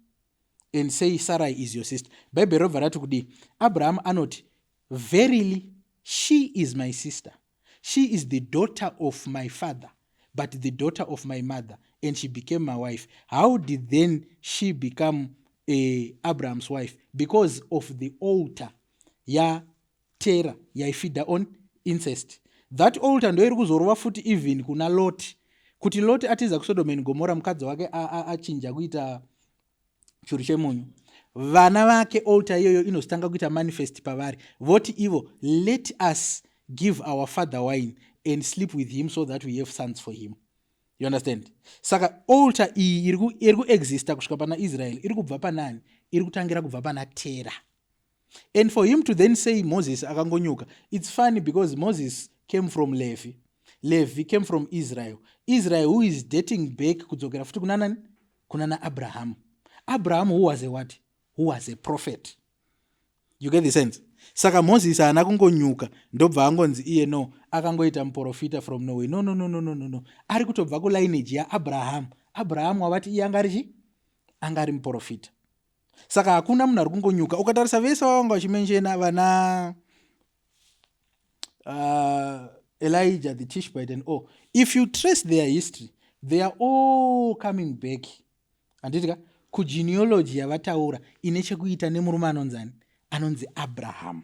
[SPEAKER 3] and say Sarai is your sister?" Bhaibheri robva rati kudii? Abrahamu anoti, "Verily she is my sister. She is the daughter of my father, but the daughter of my mother." And she became my wife. How did then she become Abraham's wife? Because of the altar yaTerah yaifeeda on incest. That altar ndo iri kuzorova futi even kuna Lot, kuti Lot atiza kuSodom and Gomora, mukadzi wake achinja kuita churu chemunyu. Vana vake, altar iyoyo inozotanga kuita manifest pavari, voti ivo, "Let us give our father wine and sleep with him so that we have sons for him." You understand? Saka altar iyi iri kuexista kusvika pana Israel iri kubva panani? Iri kutangira kubva pana Tera. And for him to then say Moses akangonyuka, it's funny because Moses came from Levi, Levi came from Israel, Israel who is dating back kudzokera futi kuna nani? Kuna naAbraham. Abraham who was a what? Who was a prophet. You get the sense? Saka Moses haana kungonyuka ndobva angonzi iye no akangoita muprofita from nowhere. No, no, no, no, no, no, no. Ari kutobva kulineage yaAbraham. Abraham wavati iye anga ari chi? Anga ari muprofita. Saka hakuna munhu ari kungonyuka. Ukatarisa vese vavanga vachimentiona, vana Elijah the Tishbite and all, if you trace their history, they are all coming back, handiti ka, kugenealogy yavataura ine chekuita nemurume anonzani? Anonzi Abraham.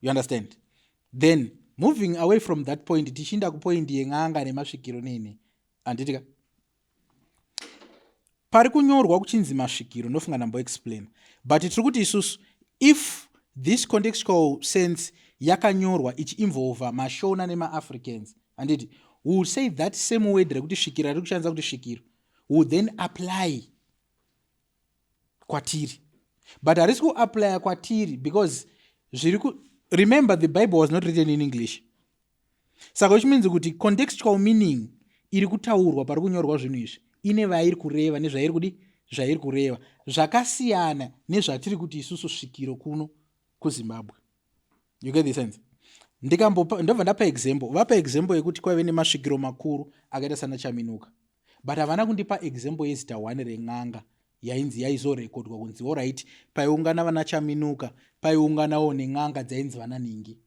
[SPEAKER 3] You understand? Then moving away from that point, tichiinda kupoint yen'anga nemasvikiro nene, handiti ka, pari kunyorwa kuchinzi masvikiro, ndofunga ndamboexplain, but tiri kuti isusu, if this contextual sense yakanyorwa ichiinvolva maShona nemaAfricans, handiti, we will say that same word rekuti svikiro rari kushandisa kuti svikiro will then apply kwatiri, but harisi kuapplya kwatiri because zviri, remember, the Bible was not written in English. Saka which means kuti contextual meaning iri kutaurwa pari kunyorwa zvinhu izvi ine vairi kureva nezvairi kudi zvairi kureva zvakasiyana nezvatiri kuti isusu svikiro kuno kuZimbabwe. You get the sense? Ndobva ndapa example. Vapa example yekuti kwaive nemasvikiro makuru akaita sana Chaminuka, but havana kundipa example yezita 1 ren'anga yainzi yaizorekodwa kunzi alright, paiungana vana Chaminuka, paiunganawo nen'anga dzainzi vana Ningi.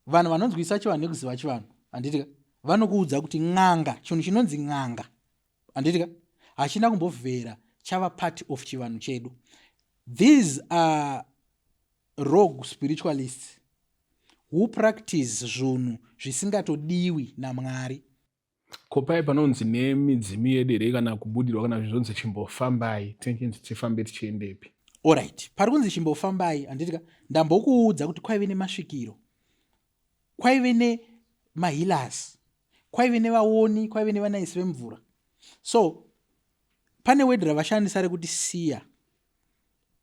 [SPEAKER 3] Vanhu vanonzwisa chivanhu nekuziva chivanhu, handitika, vanokuudza kuti n'anga, chinhu chinonzi n'anga, handitika, hachina kumbovhera chava part of chivanhu chedu. These are rogue spiritualists who practice zvinhu zvisingatodiwi naMwari.
[SPEAKER 2] Ko pai panonzi nemidzimu yedu here kana kubudirwa kana zvizonzi chimbofambai, tinchinzi tifambe tichiendepi?
[SPEAKER 3] Alright, pari kunzi chimbofambai, handitika, ndambokuudza kuti kwaive nemasvikiro, kwaive nemahealers, kwaive nevaoni, kwaive nevanaisi vemvura. So pane word ravashandisa rekuti seer,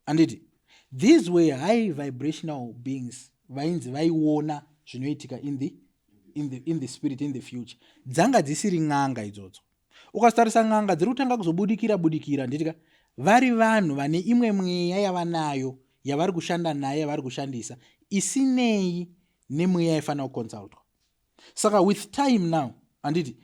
[SPEAKER 3] handiti? These were high vibrational beings vainzi vaiona zvinoitika in the spirit, in the future. Dzanga dzisiri n'anga idzodzo. Ukatarisa n'anga dziri kutanga kuzobudikira budikira, handitika, vari vanhu vane imwe mweya yavanayo yavari kushanda nayo, yavari kushandisa, isinei nemweya yaifanira kuconsultwa. Saka with time now, handiti,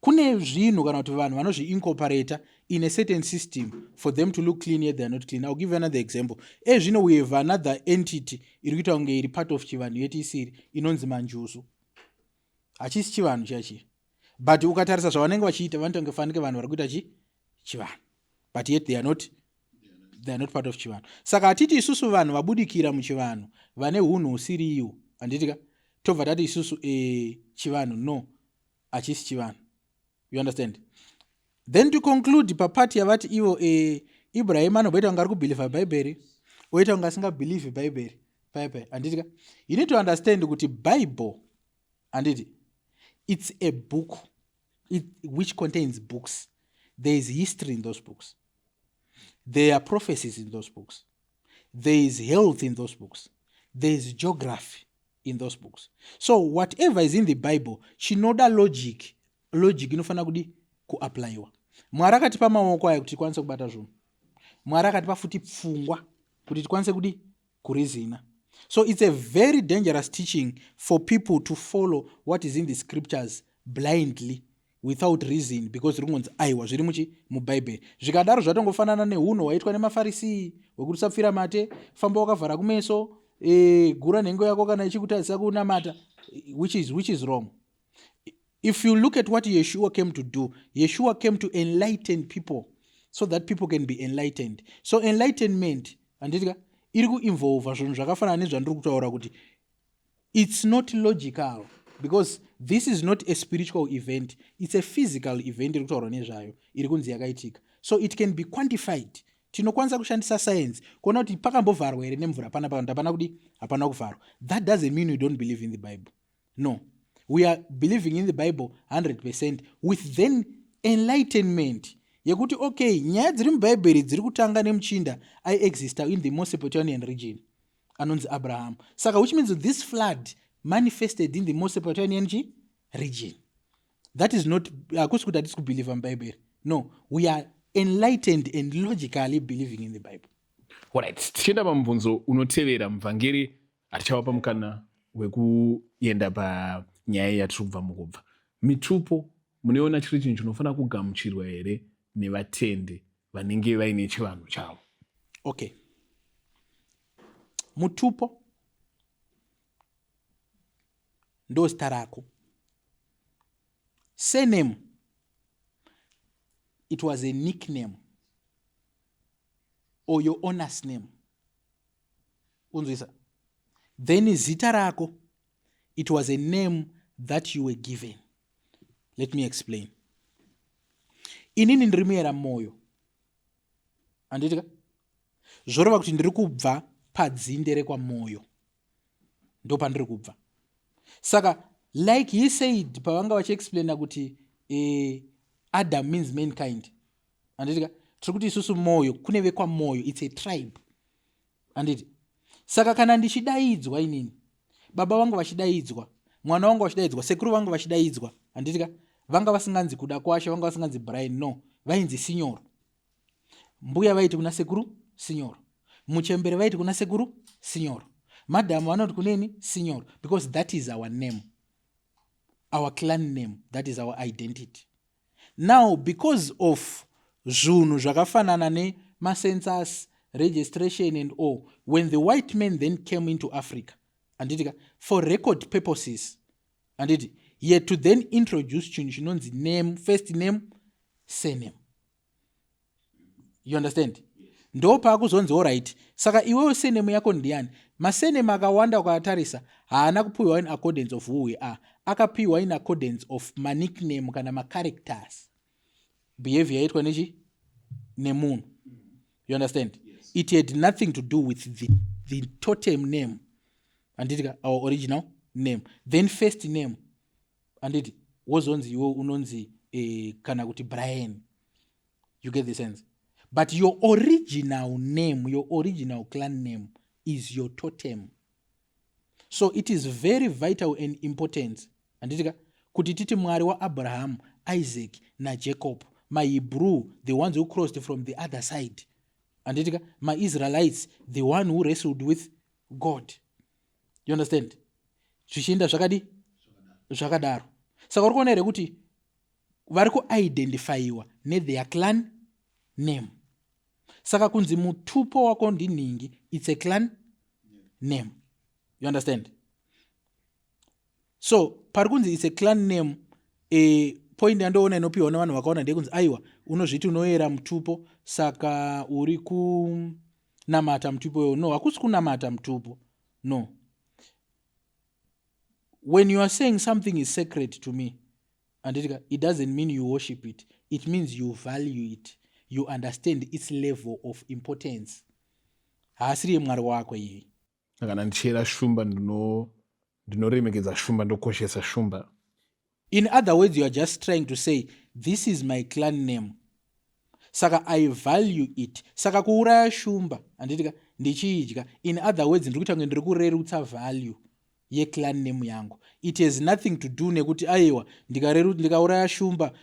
[SPEAKER 3] kune zvinhu kana kuti vanhu vanozviincorporata in a certain system for them to look clean, yet they are not clean. I'll give you another example. Ezvino we have another entity iri kuita kunge iri part of chivanhu yeti isiri, inonzi manjuzu. Hachisi chivanhu chiya chiya, but ukatarisa zvavanenge vachiita, vanotonge fanike vanhu vari kuita chi chivanhu, but yet they are not part of chivanhu. Saka hatiti isusu vanhu vabudikira muchivanhu vane unhu husiriiwo, handitika, tobva tati isusu chivanhu no, hachisi chivanhu. You understand? Then to conclude, papart yavati ivo Ibrahim anomboita kunge ari kubhilivha Bhaibheri, oita kunge asingabhilivhi Bhaibheri paipai, handitika, you need to understand kuti Bible, handiti, it's a book which contains books. There is history in those books, there are prophecies in those books, there is health in those books, there is geography in those books. So whatever is in the Bible chinoda logic, logic inofanira kudi kuapplyiwa. Mwari akatipa maoko aya kuti tikwanise kubata zvinhu. Mwari akatipa futi pfungwa kuti tikwanise kudi kureasona. So it's a very dangerous teaching for people to follow what is in the scriptures blindly without reason, because riri kungonzi aiwa, zviri muchi muBhaibheri. Zvikadaro zvatongofanana neunhu hwaitwa nemaFarisii hwekuti usapfira mate, famba wakavhara kumeso, gura nhengo yako kana ichikutadzisa kunamata, which is wrong. If you look at what Yeshua came to do, Yeshua came to enlighten people so that people can be enlightened. So enlightenment, handiti ka, iri kuinvolva zvinhu zvakafanana nezvandiri kutaura kuti it's not logical because this is not a spiritual event, it's a physical event iri kutaurwa nezvayo, iri kunzi yakaitika. So it can be quantified. Tinokwanisa kushandisa science kuona kuti pakambovharwa here nemvura panapa kana hapana kudi, hapana kuvharwa. That doesn't mean we don't believe in the Bible. No, we are believing in the Bible 100% with then enlightenment yekuti okay, nyaya dziri mubhaibheri dziri kutanga nemuchinda aiexista in the Mesopotamian region anonzi Abraham. Saka which means this flood manifested in the Mesopotamian region. That is not, hakusi kuti hatisi kubhelievha mubhaibheri. No, we are enlightened and logically believing in the Bible.
[SPEAKER 2] Alright, tichienda pamubvunzo unotevera, muvhangeri hatichavapa mukana wekuenda panyaya yatiri kubva mukubva. Mitupo munoiona chiri chinhu chinofanira kugamuchirwa here nevatende vanenge vaine chivanhu chavo?
[SPEAKER 3] Okay, mutupo ndo zita rako. Surname, it was a nickname or your owner's name, unzwisa? Then zita rako, it was a name that you were given. Let me explain. Inini ndiri muyera mwoyo, handiti ka? Zvoreva kuti ndiri kubva padzinde rekwamwoyo, ndo pandiri kubva. Saka like he said pavanga vachiexplaina kuti Adam means mankind, handiti ka? Tiri kuti isusu mwoyo, kune vekwamwoyo, it's a tribe, handiti? Saka kana ndichidaidzwa inini, baba vangu vachidaidzwa, mwana wangu vachidaidzwa, sekuru vangu vachidaidzwa, handiti ka, vanga vasinganzi Kuda Kwashe, vanga vasinganzi Brian, no, vainzi Sinyoro. Mbuya vaiti kuna sekuru Sinyoro, muchembere vaiti kuna sekuru Sinyoro, madhamu vanoti kuneni Sinyoro, because that is our name, our clan name, that is our identity. Now, because of zvinhu zvakafanana nemacensus, registration and all, when the white man then came into Africa, handiti ka, for record purposes, handiti, he had to then introduce chinhu chinonzi name, first name, surname. You understand? Ndo paakuzonzi alright, saka iwewo surname yako ndiani? Masurname akawanda ukatarisa haana kupiwa in accordance of who we are, akapiwa in accordance of manickname kana macharacters, behavior yaitwa nechi nemunhu. You understand? Yes. It had nothing to do with the totem name, handiti ka, our original name. Then first name, handiti, wozonzi iwe unonzi kana kuti Brian. You get the sense? But your original name, your original clan name is your totem. So it is very vital and important, handiti ka, kuti titi Mwari waAbraham, Isaac naJacob, maHebrew, the ones who crossed from the other side, handiti ka, maIsraelites, the one who wrestled with God. You understand? Zvichienda zvakadi zvakadaro. Saka uri kuona here kuti vari kuidentifyiwa netheir clan name? Saka kunzi mutupo wako ndinhingi, it's a clan name. You understand? So pari kunzi it's a clan name, point yandoona inopiwa nevanhu vakaona ndeyekunzi aiwa, unozviti unoyera mutupo, saka uri kunamata mutupo iwo. No, hakusi kunamata mutupo, no. When you are saying something is sacred to me, handiti ka, it doesn't mean you worship it. It means you value it, you understand its level of importance. Haasiriye Mwari wako iyi.
[SPEAKER 2] Kana ndichiyera shumba, ndinoremekedza shumba, ndokoshesa shumba.
[SPEAKER 3] In other words, you are just trying to say, "This is my clan name, saka I value it." Saka kuuraya shumba, handiti ka, ndichiidya, in other words, ndiri kuita kunge ndiri kurerutsa value yeclan name yangu. It has nothing to do nekuti aiwa, ndikauraya shumba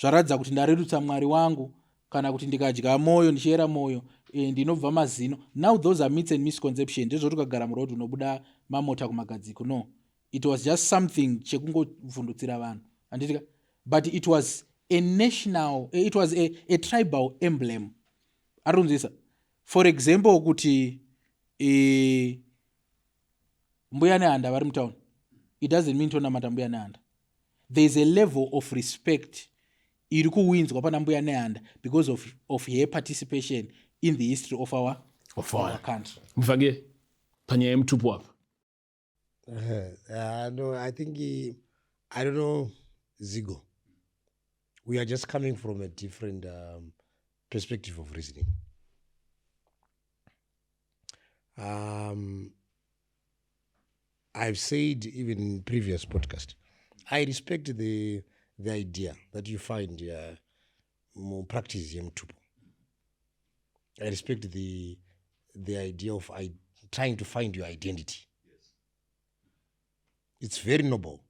[SPEAKER 3] zvaratidza kuti ndarerutsa Mwari wangu, kana kuti ndikadya mwoyo, ndichiyera mwoyo, ndinobva mazino. Now those are myths and misconception. Ndezvoti ukagara muroad unobuda mamota kumagadziko. No, it was just something chekungovhundutsira vanhu, handiti ka? But it was a national, it was a tribal emblem. Ari kunzwisa? For example, kuti Mbuya Nehanda vari mutauni, it doesn't mean tonamata Mbuya Nehanda. There is a level of respect iri kuwinzwa pana Mbuya Nehanda because of her participation in the history of our country.
[SPEAKER 2] Mufake panyaya yemutupo apa.
[SPEAKER 1] No, I think, I don't know, Zigo. We are just coming from a different perspective of reasoning. I've said even in previous podcast, I respect the idea that you find more practice yemutupo. I respect the idea of trying to find your identity. It's very noble.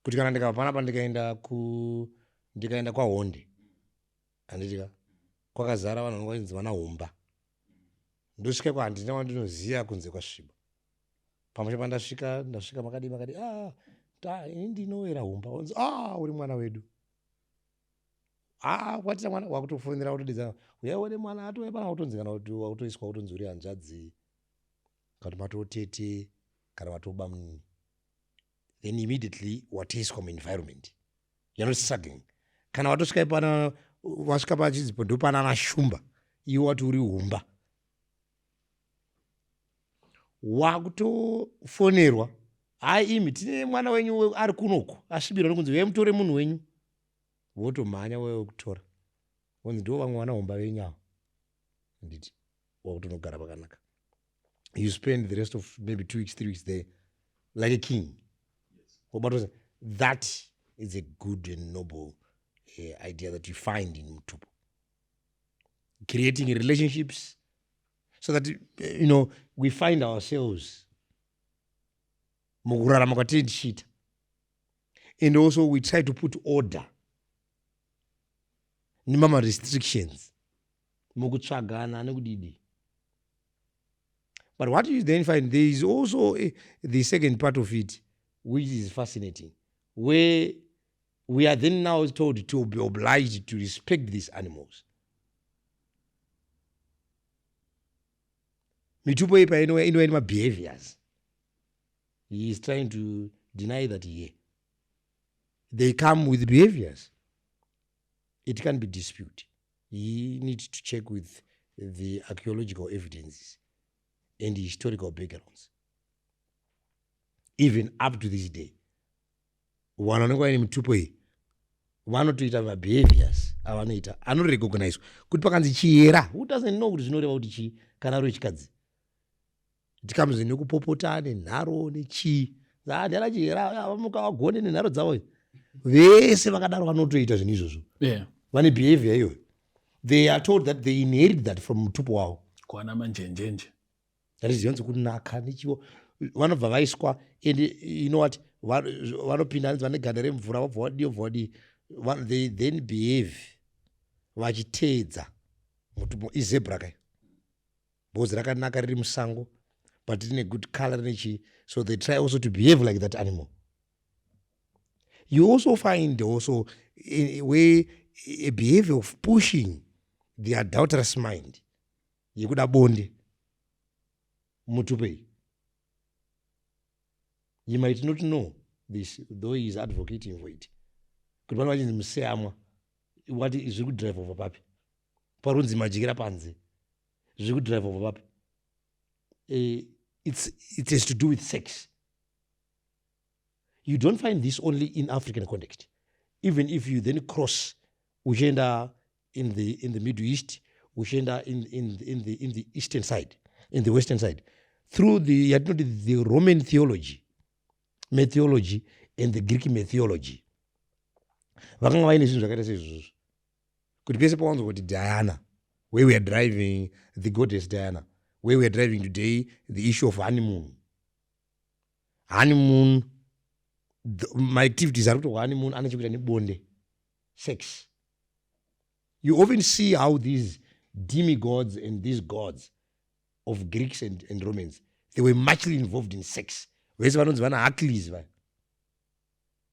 [SPEAKER 1] Kuti kana ndikabva panapa ndikaenda kwaHonde, handitika kwakazara vanhu vanenge vachinzi vana Humba. Ndosvika kwa handina wandinoziva kunze kwasviba. Pamusha pandasvika, ndasvika, makadi makadi, ah, ta ini ndinowera Humba. Onzi, ah, uri mwana wedu. Ah, kwatita mwana wakutofonera kutodedzana, uyaione mwana atouya pana, kutonzi kana kuti wakutoiswa kutonzi uri hanzvadzi kana kuti matotete kana matoba munini. Then immediately watoiswa muenvironment. You're not struggling. Kana watosvika ipana, wasvika pachidzipo ndopana ana Shumba, iwe wati uri Humba, wakutofonerwa, hai imi, tine mwana wenyu ari kunoku asvibirwa nokunzi uyai mutore munhu wenyu. Votomhanya wewe kutora, vonzi ndo vamwe vana Humba venyu ava, handiti? Wakutonogara pakanaka. You spend the rest of maybe 2 weeks, 3 weeks there like a king. Wabatwa. That is a good and noble idea that you find in mutupo, creating relationships so that we find ourselves mukurarama kwatiri tichiita, and also we try to put order nemama restrictions mukutsvagana nekudidi. But what you then find, there is also the second part of it, which is fascinating, where we are then now told to be obliged to respect these animals. Mitupo iyi painouya inouya nemabehaviors. He is trying to deny that here they come with behaviors. It can be disputed. He need to check with the archaeological evidences and the historical backgrounds. Even up to this day, vanhu vanenge vaine mitupo iyi vanotoita mabehaviors avanoita anorecognizwa kuti pakanzi chiyera. Who doesn't know kuti zvinoreva kuti chii kana uri wechikadzi? Tikamuzi nekupopota nenharo nechii, ndiana chiyera vamuka vagone nenharo dzavo. Vese vakadaro vanotoita zvinhu izvozvo. Vane behavior iyoyo. They are told that they inherit that from mutupo wavo.
[SPEAKER 2] Kwana manjenjenje.
[SPEAKER 1] That is yonzi kunaka nechivo. Vanobva vaiswa, and you know what, vanopinda hanzi vane ganda remvura, vabva vadii, vabva vadii. They then behave vachiteedza mutupo. Izebra kai, because rakanaka riri musango, but rine good color, rine chii, so they try also to behave like that animal. You also find also where a behavior of pushing the adulterous mind yekuda bonde mutupo iyi. You might not know this, though he is advocating for it, kuti vana vachinzi museyamwa, wati zviri kudrive over papi? Parunzi madyira panze, zviri kudrive over papi? It has to do with sex. You don't find this only in African context. Even if you then cross uchienda in the Middle East, uchienda in the eastern side, in the western side, through the yatinoti the Roman theology, mythology and the Greek mythology, vakanga vaine zvinhu zvakaita seizvozvo, kuti pese pawanzwa kuti Diana, where we are driving, the goddess Diana, where we are driving today, the issue of honeymoon. Honeymoon, maactivities ari kutorwa honeymoon ane chekuita nebonde, sex. You often see how these demigods and these gods of Greeks and Romans, they were muchly involved in sex. Vese vanonzi vana Hercules, vaya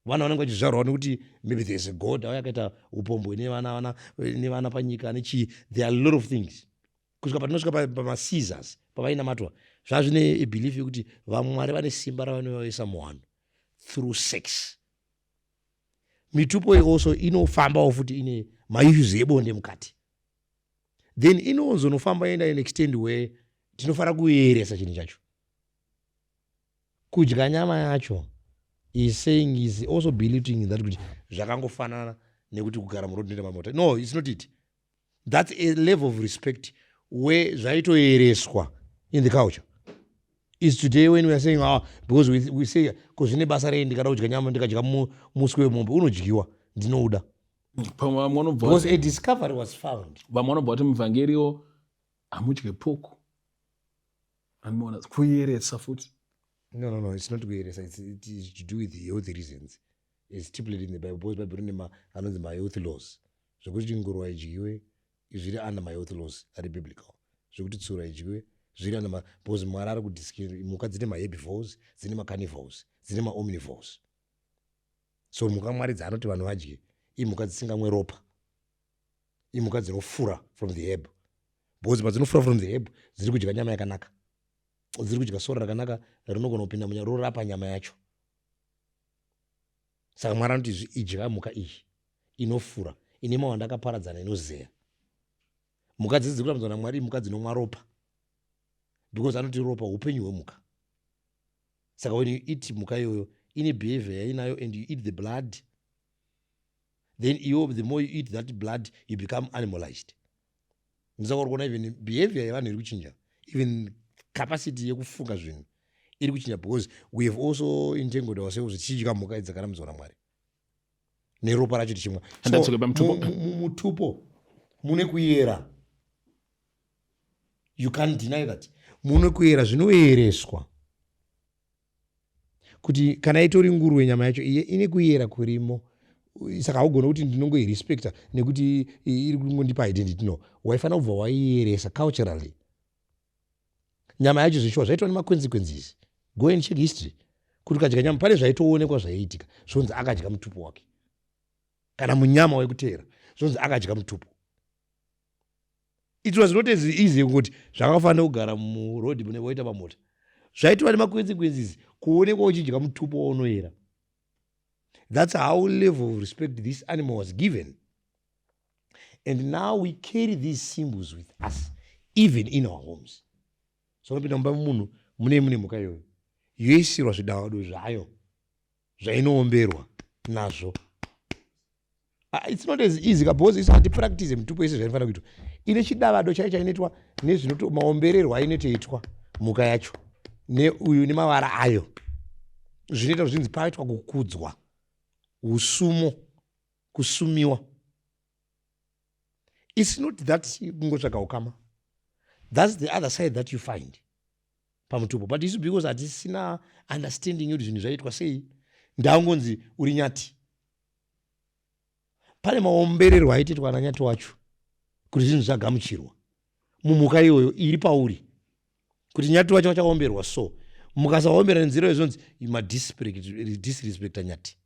[SPEAKER 1] vana vanenge vachizvarwa nekuti maybe there's a god auya akaita upombwe nevana panyika nechii. There are a lot of things kusvika patinosvika pamaCaesars pavainamatwa, zvazvine belief yekuti vamwari vane simba ravanovaisa muvanhu through sex. Mitupo iyi also inofambawo futi, ine maissues ebonde mukati. Then inozonofamba enda in extent where tinofanira kuyeresa chinhu chacho. Kudya nyama yacho is saying, is also believing that kuti zvakangofanana nekuti kugara muroad noita mamota. No, it's not it. That's a level of respect where zvaitoereswa in the culture. Is today when we are saying, ah, because we say ko zvine basa rei ndikada kudya nyama, ndikadya muswe wemombe unodyiwa, ndinouda.
[SPEAKER 2] Pamwe vamwe vanobva
[SPEAKER 1] Because a discovery was found.
[SPEAKER 2] Vamwe vanobva vati muvhangeriwo hamudye pork, anoona kuyeresa futi.
[SPEAKER 1] No, it's not kuyeresa. It is to do with health reasons. It's stipulated in the Bible, because Bible rine anonzi mahealth laws, zvekuti nguruve idyiwe zviri under mahealth laws ari biblical, zvekuti tsuro idyiwe zviri under because Mwari ari kudiski mhuka dzine maherbivores, dzine macarnivores, dzine maomnivores. So mhuka Mwari dzaanoti vanhu vadye imhuka dzisingamwe ropa, imhuka dzinofura from the herb, because padzinofura from the herb dziri kudya nyama yakanaka, dziri kudya sora rakanaka rinogona kupinda munya rorapa nyama yacho. Saka Mwari anoti idya mhuka iyi inofura, ine mawanda akaparadzana, inozeya. Mhuka dzidzi dziri kurambidzwa naMwari imhuka dzinomwa ropa, because anoti ropa upenyu hwemhuka. Saka when you eat mhuka iyoyo ine behavior yainayo and you eat the blood, then iwo the more you eat that blood, you become animalized. Ndosaka uri kuona even behavior yevanhu iri kuchinja, even capacity yekufunga zvinhu iri kuchinja, because we have also entangled ourselves tichidya mhuka idzi dzakarambidzwa naMwari neropa racho tichimwa. So,
[SPEAKER 2] Handadzoke pamutupo.
[SPEAKER 1] Mutupo mune kuyera, you can't deny that mune kuyera. Zvinoyereswa kuti kana itori nguruve, nyama yacho iye ine kuyera kurimo. Saka haugoni kuti ndinongoirespecta nekuti iri kungondipa identity. No, waifanira kubva waiyeresa culturally nyama yacho. Zvishuwa zvaitwa nemaconsequences. Go and check history kuti ukadya nyama pane zvaitoonekwa zvaiitika, zvonzi akadya mutupo wake kana munyama wekuteera, zvonzi akadya mutupo. It was not as easy kuti zvakafanira kugara muroad mune voita pamota. Zvaitwa nemaconsequences kuonekwa uchidya mutupo waunoyera. That's how level of respect this animal was given, and now we carry these symbols with us even in our homes. So unopinda mumba memunhu mune mhuka iyoyo, yoisirwa zvidavado zvayo zvainoomberwa nazvo. Ah, it's not as easy because isu hatipractice mutupo yese zvainofanira kuitwa. Ine chidavado chaicho chainoitwa nezvinoto maombererwo ainotoitwa mhuka yacho neuyu nemavara ayo, zvinoita kuti zvinzi paitwa kukudzwa, usumo, kusumiwa. It's not that kungotsvaga ukama. That's the other side that you find pamutupo. But isu, because hatisina understanding yekuti zvinhu zvaitwa sei, ndangonzi uri nyati. Pane maombererwo aitoitwa nanyati wacho kuti zvinhu zvagamuchirwa mumhuka iyoyo iri pauri, kuti nyati wacho vachaomberwa. So mukasaombera nenzira iyo, zvonzi madisrespecta nyati.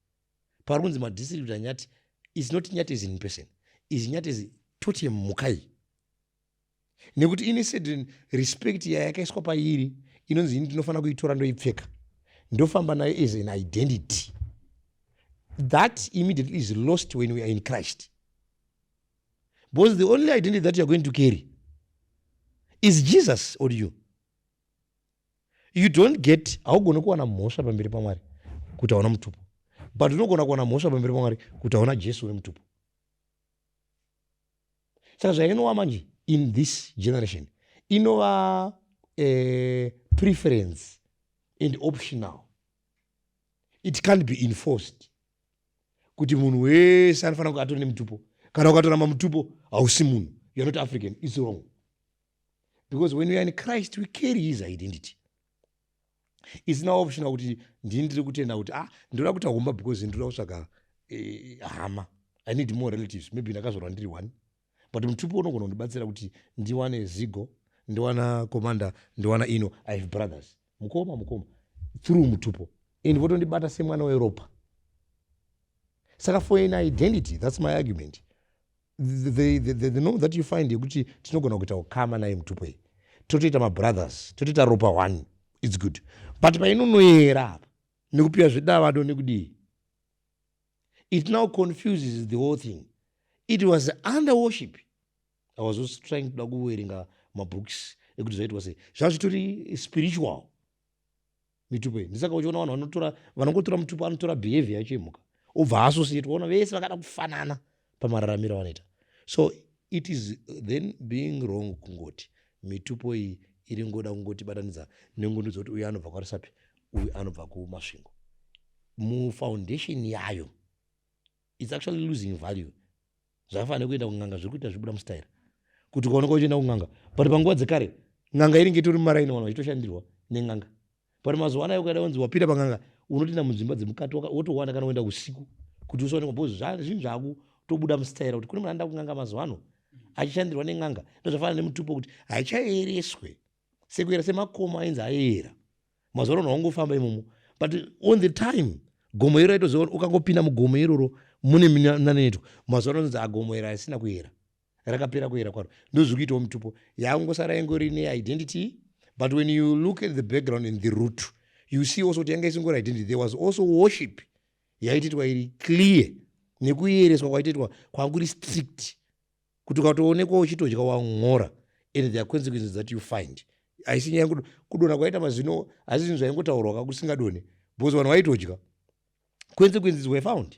[SPEAKER 1] Pari kunzi madisrespecta nyati is not nyati is in person, is nyati is totem, mhuka iyi, nekuti ine certain respect yayakaiswa pairi, inonzi ini ndinofanira kuitora, ndoipfeka, ndofamba nayo as an identity. That immediately is lost when we are in Christ, because the only identity that you are going to carry is Jesus or you. You don't get, haugoni kuwana mhosva pamberi paMwari kuti hauna mutupo, but unogona kuwana mhosva pamberi paMwari kuti hauna Jesu wemutupo. Saka zvainova manje in this generation inova preference and optional. It can't be enforced kuti munhu wese anofanira kunge atori nemutupo. Kana ukatoramba mutupo, hausi munhu, you are not African. It's wrong, because when we are in Christ, we carry his identity. Isina optional kuti ndini ndiri kutenda kuti, ah, ndoda kuita humba because ndoda kutsvaga hama, I need more relatives. Maybe ndakazvarwa ndiri one, but mutupo unogona kundibatsira kuti ndiwane Zigo, ndiwana Commander, ndiwana ino. I have brothers, mukoma, mukoma, through mutupo, and votondibata semwana weropa. Saka for an identity, that's my argument. The norm that you find yekuti tinogona kuita ukama naye mutupo iyi, totoita mabrothers, totoita ropa one, it's good. But painonoyera apa nekupiwa zvidavado nekudii, It now confuses the whole thing. It was under worship. I was also trying kuda kuverenga mabooks ekuti zvaitwa sei. Zvazvitori spiritual mitupo iyi. Ndisaka uchiona vanhu vanotora, vanongotora mutupo, anotora behavior yacho yemhuka, obva associate, waona vese vakada kufanana pamararamiro avanoita. So it is then being wrong kungoti mitupo iyi iri ngoda kungotibatanidza nengondo dzekuti uyu anobva kwaRusape, uyu anobva kuMasvingo. Mufoundation yayo it's actually losing value. Zvakafanira kuenda kun'anga, zviri kuita zvibuda mustaira kuti ukaoneka uchienda kun'anga. But panguva dzekare n'anga inenge itori mumaraini, vanhu vachitoshandirwa nen'anga. But mazuva anaya ukaenda kunzi wapinda pan'anga, unotoenda munzvimba dzemukati, wotowana kana uenda usiku kuti usaonekwa, because zvinhu zvakutobuda mustaira kuti kune munhu anoenda kun'anga mazuva ano achishandirwa nen'anga. Ndozvafanana nemutupo kuti haichaereswe sekuera semakomo ainzi aiera. Mazuva ano wangofamba imomo, but on the time gomo iro raitoziva ukangopinda mugomo iroro mune minanetwa. Mazuva ano anonzi agomo iro asina kuyera, rakapera kuyera kwaro. Ndozviri kuitawo mitupo, yangosara ingori neidentity. But when you look at the background and the root, you see also kuti yanga isingori identity. There was also worship yaitoitwa iri clear, nekuyereswa kwaitoitwa kwanguri strict, kuti ukatoonekwa uchitodya wang'ora, and there are consequences that you find. Haisi nyaya kudonha kwaita mazino, asi zvinhu zvaingotaurwa kakusingadonhe, because vanhu vaitodya, consequences were found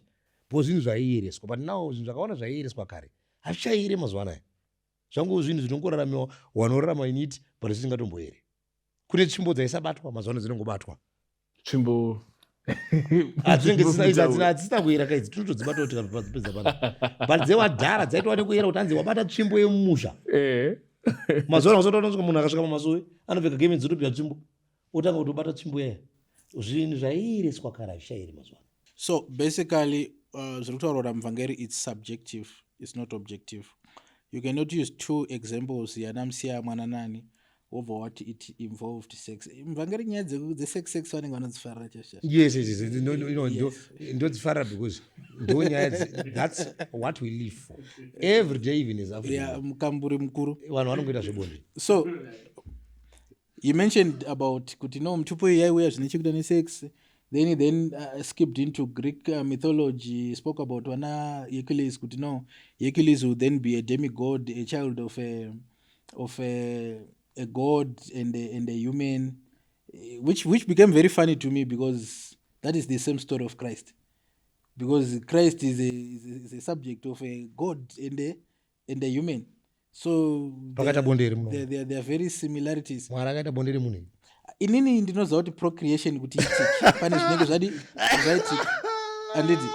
[SPEAKER 1] because zvinhu zvaiyereswa. But now zvinhu zvakaona zvaiyereswa kare hazvichaire mazuva anaya. Zvangu zvinhu zvinongoraramiwa, vanorarama in it, but zvisingatomboere. Kune tsvimbo dzaisabatwa, mazuva ano dzinongobatwa.
[SPEAKER 2] Tsvimbo.
[SPEAKER 1] Hadzisina kuyera kaidzi, tinotodzibata kuti tikapedza pano, but dzewadhara dzaitwa nekuyera kuti hanzi wabata tsvimbo yemumusha. Mazuva ano usotoona munhu akasvika pamasuwe anopfeka gemenzi, dzotopira tsvimbo, otanga kutobata tsvimbo yaya. Zvinhu zvaiireswa kare hazvichairi mazuva ano.
[SPEAKER 3] So basically, zviri kutaurwa namuvhangeri, it's subjective, it's not objective. You cannot use two examples yanamusiya mwana nani, wobva wati it involved sex. Muvhangeri, nyaya dzesex, sex vanenge vanodzifarira chaizvo.
[SPEAKER 1] Yes. No, ndodzifarira because ndo nyaya that's what we live for every day, even as Africans.
[SPEAKER 3] Yeah, mukamburi mukuru.
[SPEAKER 1] Vanhu vanongoita zvebonde.
[SPEAKER 3] So you mentioned about kuti no, mutupo iyi yaiuya zvine chekuita nesex, then skipped into Greek mythology, spoke about vana Hercules, kuti no, Hercules will then be a demigod, a child of a god and a human, which became very funny to me because that is the same story of Christ, because Christ is a subject of a god and a human. So
[SPEAKER 1] Pakaita bonde here muno?
[SPEAKER 3] there are very similarities.
[SPEAKER 1] Mwari akaita bonde remunhu?
[SPEAKER 3] Inini ndinoziva kuti procreation kuti iitike pane zvinenge zvadi zvaitika, handiti?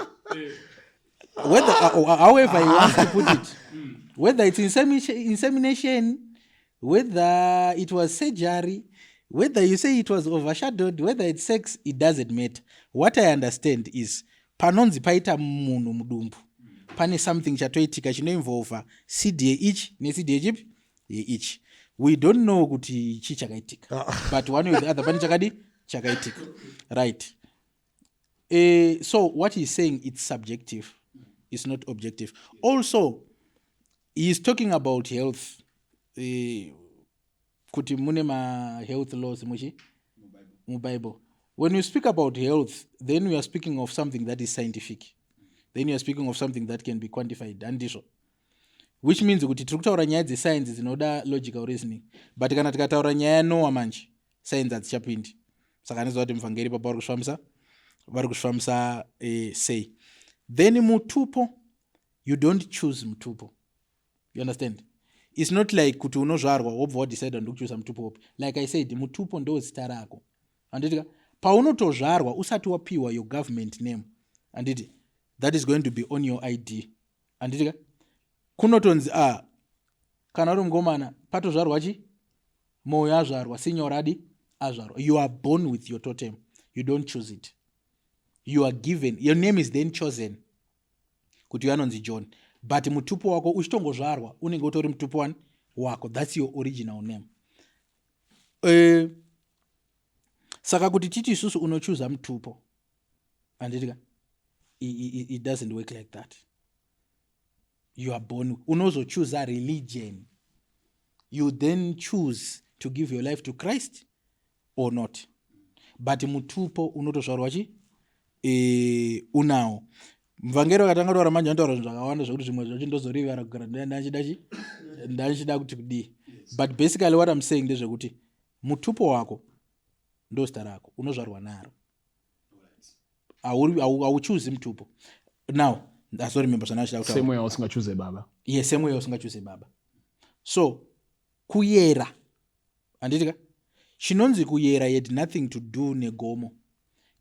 [SPEAKER 3] Whether however he wants to put it, whether it's insemination, whether it was surgery, whether you say it was overshadowed, whether it's sex, it doesn't matter. What I understand is panonzi paita munhu mudumbu, pane something chatoitika chinoinvolva seed yeichi neseed yechipi yeichi. We don't know kuti chii chakaitika, but one way or the other pane chakadi chakaitika, right? So what he's saying, it's subjective, it's not objective. Also, he is talking about health, kuti mune mahealth laws muchi muBible. When you speak about health, then we are speaking of something that is scientific, then you are speaking of something that can be quantified, handizvo? Which means kuti tiri kutaura nyaya dzescience dzinoda logical reasoning. But kana tikataura nyaya yaNoah manje, science hadzichapindi. Saka anoziva kuti muvhangeri papa vari kuzvifambisa, vari kuzvifambisa sei. Then mutupo, you don't choose mutupo, you understand? It's not like kuti unozvarwa wobva wadecida ndikuchuza mutupo upi. Like I said, mutupo ndo zita rako, handiti ka? Paunotozvarwa usati wapiwa your government name, handiti, that is going to be on your ID, handiti ka? Kunotonzi a kana uri mukomana, patozvarwa chi Moyo azvarwa, sinyora adi azvarwa. You are born with your totem. You don't choose it. You are given your name, is then chosen kuti uyo anonzi John. But mutupo wako uchitongozvarwa unenge utori mutupo wani wako. That's your original name. Saka kuti titi isusu unochuza mutupo, handitika? It doesn't work like that. You are born. Unozochuza religion. You then choose to give your life to Christ or not, but mutupo unotozvarwa chi unawo. Muvhangeri vakatanga kutaura manje vanotaura zvinhu zvakawanda zvekuti zvimwe zvacho ndozorivara kugara ndachida chi ndachida kuti kudii. But basically what I'm saying ndezvekuti mutupo wako ndozita rako, unozvarwa naro. Hauchuzi mutupo. Now ndazoremember zvandachida kutaura.
[SPEAKER 2] Same way usingachuze baba.
[SPEAKER 3] Yes, same way usingachuze baba. So kuyera, handiti ka, chinonzi kuyera had nothing to do negomo,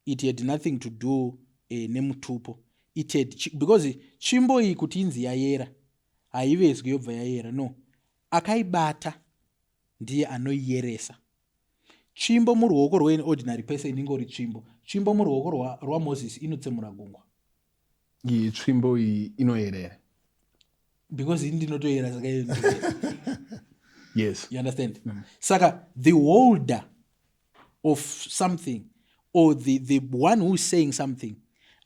[SPEAKER 3] it had nothing to do nemutupo. It had, because tsvimbo iyi kuti inzi yayera haivezwi yobva yayera, no, akaibata ndiye anoiyeresa. Tsvimbo muruoko rwean ordinary person ingori tsvimbo. Tsvimbo muruoko rwaMoses inotsemura gungwa.
[SPEAKER 2] Iyi tsvimbo iyi inoyerera.
[SPEAKER 3] Because ini ndinotoyera, saka iyo inotoyera.
[SPEAKER 2] Yes.
[SPEAKER 3] You understand? Saka the holder of something or the one who is saying something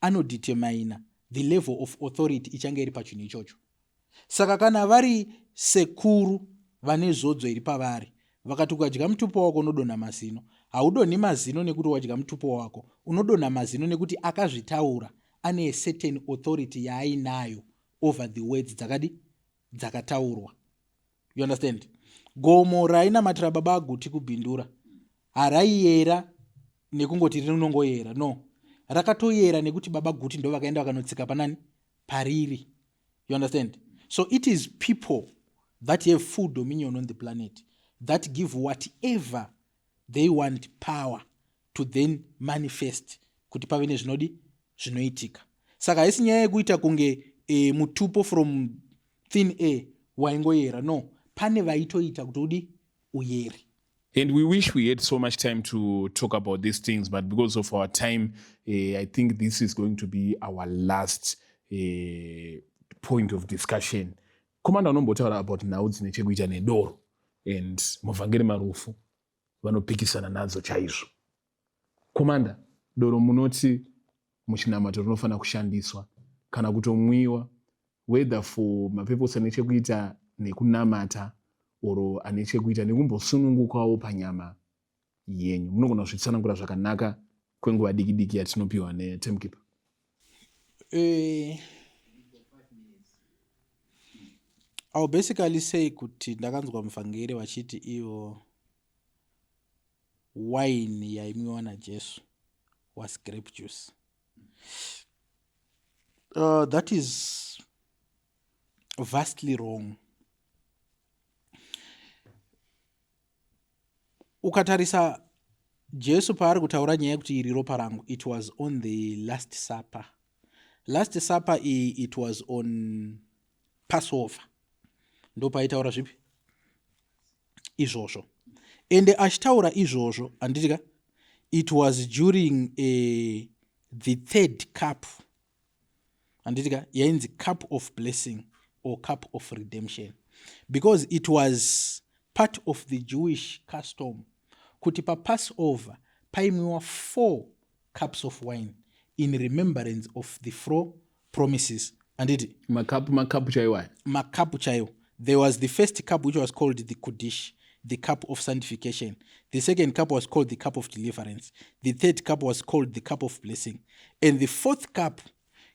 [SPEAKER 3] anodetermina the level of authority ichange iri pachinhu ichocho. Saka kana vari sekuru vane zodzo iri pavari vakati ukadya mutupo wako unodonha mazino, haudonhi mazino nekuti wadya mutupo wako, unodonha mazino nekuti akazvitaura ane certain authority yaainayo over the words dzakadi dzakataurwa. You understand? Gomo rainamatira baba aGuti kuBindura haraiyera nekungoti rinongoyera, no, rakatoyera nekuti baba Guti ndo vakaenda vakanotsika panani pariri. You understand? So it is people that have full dominion on the planet that give whatever they want power to then manifest kuti pave nezvinodi zvinoitika. Saka haisi nyaya yekuita kunge mutupo from thin air waingoyera, no, pane vaitoita kuti udi uyere.
[SPEAKER 2] And we wish we had so much time to talk about these things, but because of our time, I think this is going to be our last point of discussion. Komanda, unombotaura about nhau dzine chekuita nedoro and muvhangeri Marufu vanopikisana nadzo chaizvo. Komanda, doro munoti muchinamato rinofanira kushandiswa kana kutomwiwa, whether for mapurpose ane chekuita nekunamata or ane chekuita nekumbosunungukawo panyama yenyu. Munogona kuzvitsanangura zvakanaka kwenguva diki diki yatinopiwa netimekeeper?
[SPEAKER 3] I'll basically say kuti ndakanzwa muvhangeri vachiti ivo wine yaimwiwa naJesu was grape juice. That is vastly wrong. Ukatarisa Jesu paari kutaura nyaya yekuti iri ropa rangu, it was on the Last Supper. Last Supper iyi, it was on Passover, ndo paaitaura zvipi izvozvo. Ende achitaura izvozvo, handiti ka, it was during the third cup, handiti ka, yainzi cup of blessing or cup of redemption, because it was part of the Jewish custom kuti paPassover paimwiwa four cups of wine in remembrance of the four promises, handiti?
[SPEAKER 2] Makapu, makapu chaiwo aya?
[SPEAKER 3] Makapu chaiwo. There was the first cup, which was called the Kudish, the cup of sanctification. The second cup was called the cup of deliverance. The third cup was called the cup of blessing, and the fourth cup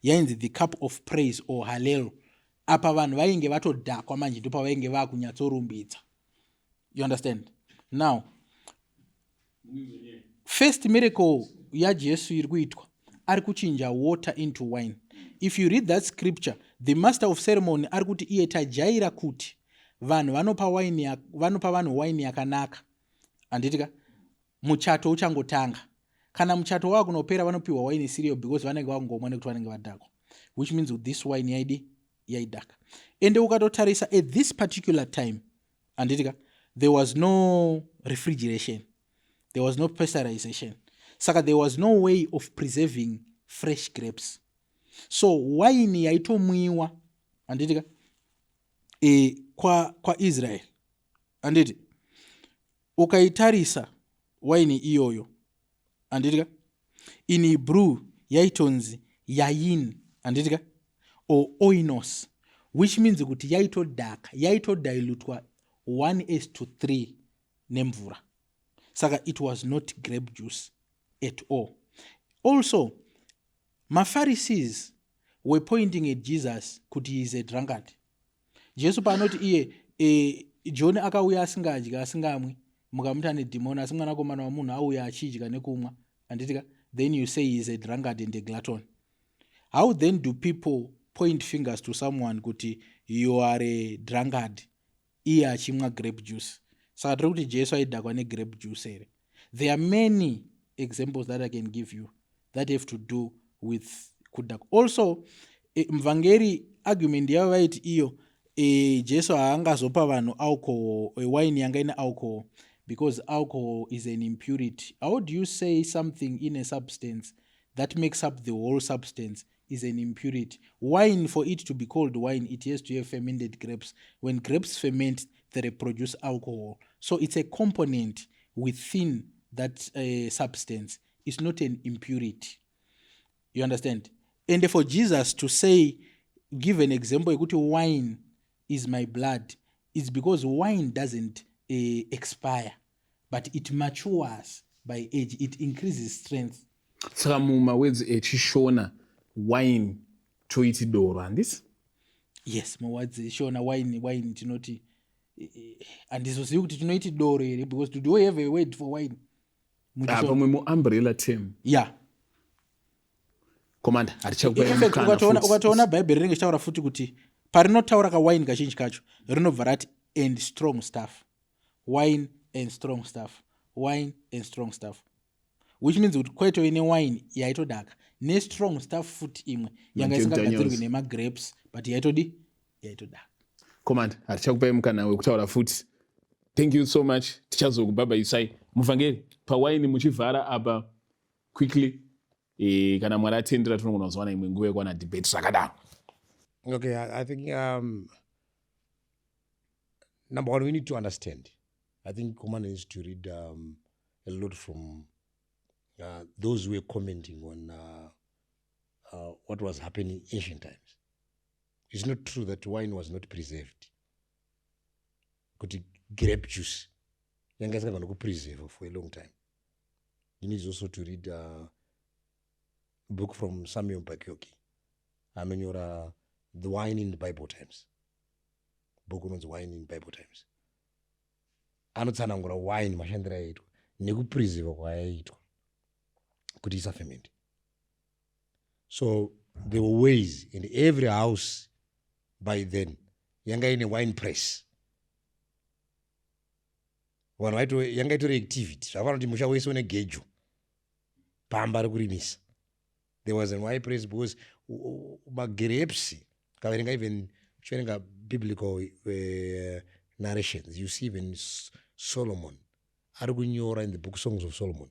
[SPEAKER 3] yainzi the cup of praise or Hallel. Apa vanhu vainge vatodhakwa manje, ndo pavainge vakunyatsorumbidza. You understand? Now, first miracle yaJesu iri kuitwa, ari kuchinja water into wine. If you read that scripture, the master of ceremony ari kuti iye tajaira kuti vanhu vanopa wine, vanopa vanhu wine yakanaka, handiti ka, muchato uchangotanga. Kana muchato wava kunopera, vanopiwa wine isiriyo because vanenge vakungomwa nekuti vanenge vadhakwa, which means this wine yaidi yaidhaka. Ende ukatotarisa at this particular time, handiti ka, there was no refrigeration, there was no pasteurization, saka there was no way of preserving fresh grapes. So waini yaitomwiwa, handiti ka, kwaIsrael, handiti, ukaitarisa waini iyoyo, handiti ka, in Hebrew yaitonzi yayin, handiti ka, or oinos, which means kuti yaitodhaka, yaitodilutwa 1 is to 3 nemvura. Saka it was not grape juice at all. Also, maPharisees were pointing at Jesus kuti he is a drunkard. Jesu paanoti iye e, John akauya asingadyi asingamwi, mukamuti ane dhimoni, asi mwanakomana wamunhu auya achidya nekumwa, handitika? Then you say he is a drunkard and a glutton. How then do people point fingers to someone kuti you are a drunkard iye achimwa grape juice? Saka tiri kuti Jesu aidhakwa negrape juice here? There are many examples that I can give you that have to do with kudhakwa. Also, mvangeri argument yavo vaiti iyo Jesu haangazopa vanhu alcohol, wine yanga ine alcohol, because alcohol is an impurity. How do you say something in a substance that makes up the whole substance is an impurity? Wine, for it to be called wine, it has to have fermented grapes. When grapes ferment, they produce alcohol. So it's a component within that substance. It's not an impurity. You understand? And for Jesus to say, give an example yekuti wine is my blood, it's because wine doesn't expire, but it matures by age. It increases strength.
[SPEAKER 2] Saka mumawords echishona, wine toiti doro, handisi?
[SPEAKER 3] Yes, muwords eshona, wine tinoti, handizozivi kuti tinoiti doro here, because do we have a word for wine?
[SPEAKER 2] Pamwe muumbrella term.
[SPEAKER 3] Yeah.
[SPEAKER 2] Commander.
[SPEAKER 3] Ukatoona Bhaibheri rinenge richitaura futi kuti parinotaura kawaini, kazhinji kacho rinobva rati "and strong stuff", "wine and strong stuff", "wine and strong stuff", which means kuti kwaitove newine yaitodaka nestrong stuff futi, imwe yanga isingagadzirwi nemagrapes, but yaitodi yaitodaka.
[SPEAKER 2] Commander, hatichakupai mukana wekutaura futi. Thank you so much. Tichazokubhabhaisai. Muvhangeri, pawaini muchivhara apa quickly. Kana Mwari atendera, tinogona kuzowana imwe nguva yekuwana debate zvakadaro.
[SPEAKER 1] Okay, I think number one, we need to understand. I think Commander needs to read a lot from those who were commenting on what was happening in ancient times. It's not true that wine was not preserved, kuti grape juice yanga isingagona kupreserve for a long time. He needs also to read a book from Samuel Bacchiocchi anonyora The Wine in the Bible Times, book unonzi Wine in Bible Times. Anotsanangura wine mashandiro aiitwa nekupreserva kwayaiitwa kuti isaferment. So there were ways, in every house by then yanga ine wine press. Vanhu vaito yanga itori activity, zvakafanira kuti musha wese une gejo pamba rekurimisa. There was an wine press because magrapes, kaverenga, even uchiverenga biblical narrations, you see even Solomon ari kunyora in the book Songs of Solomon,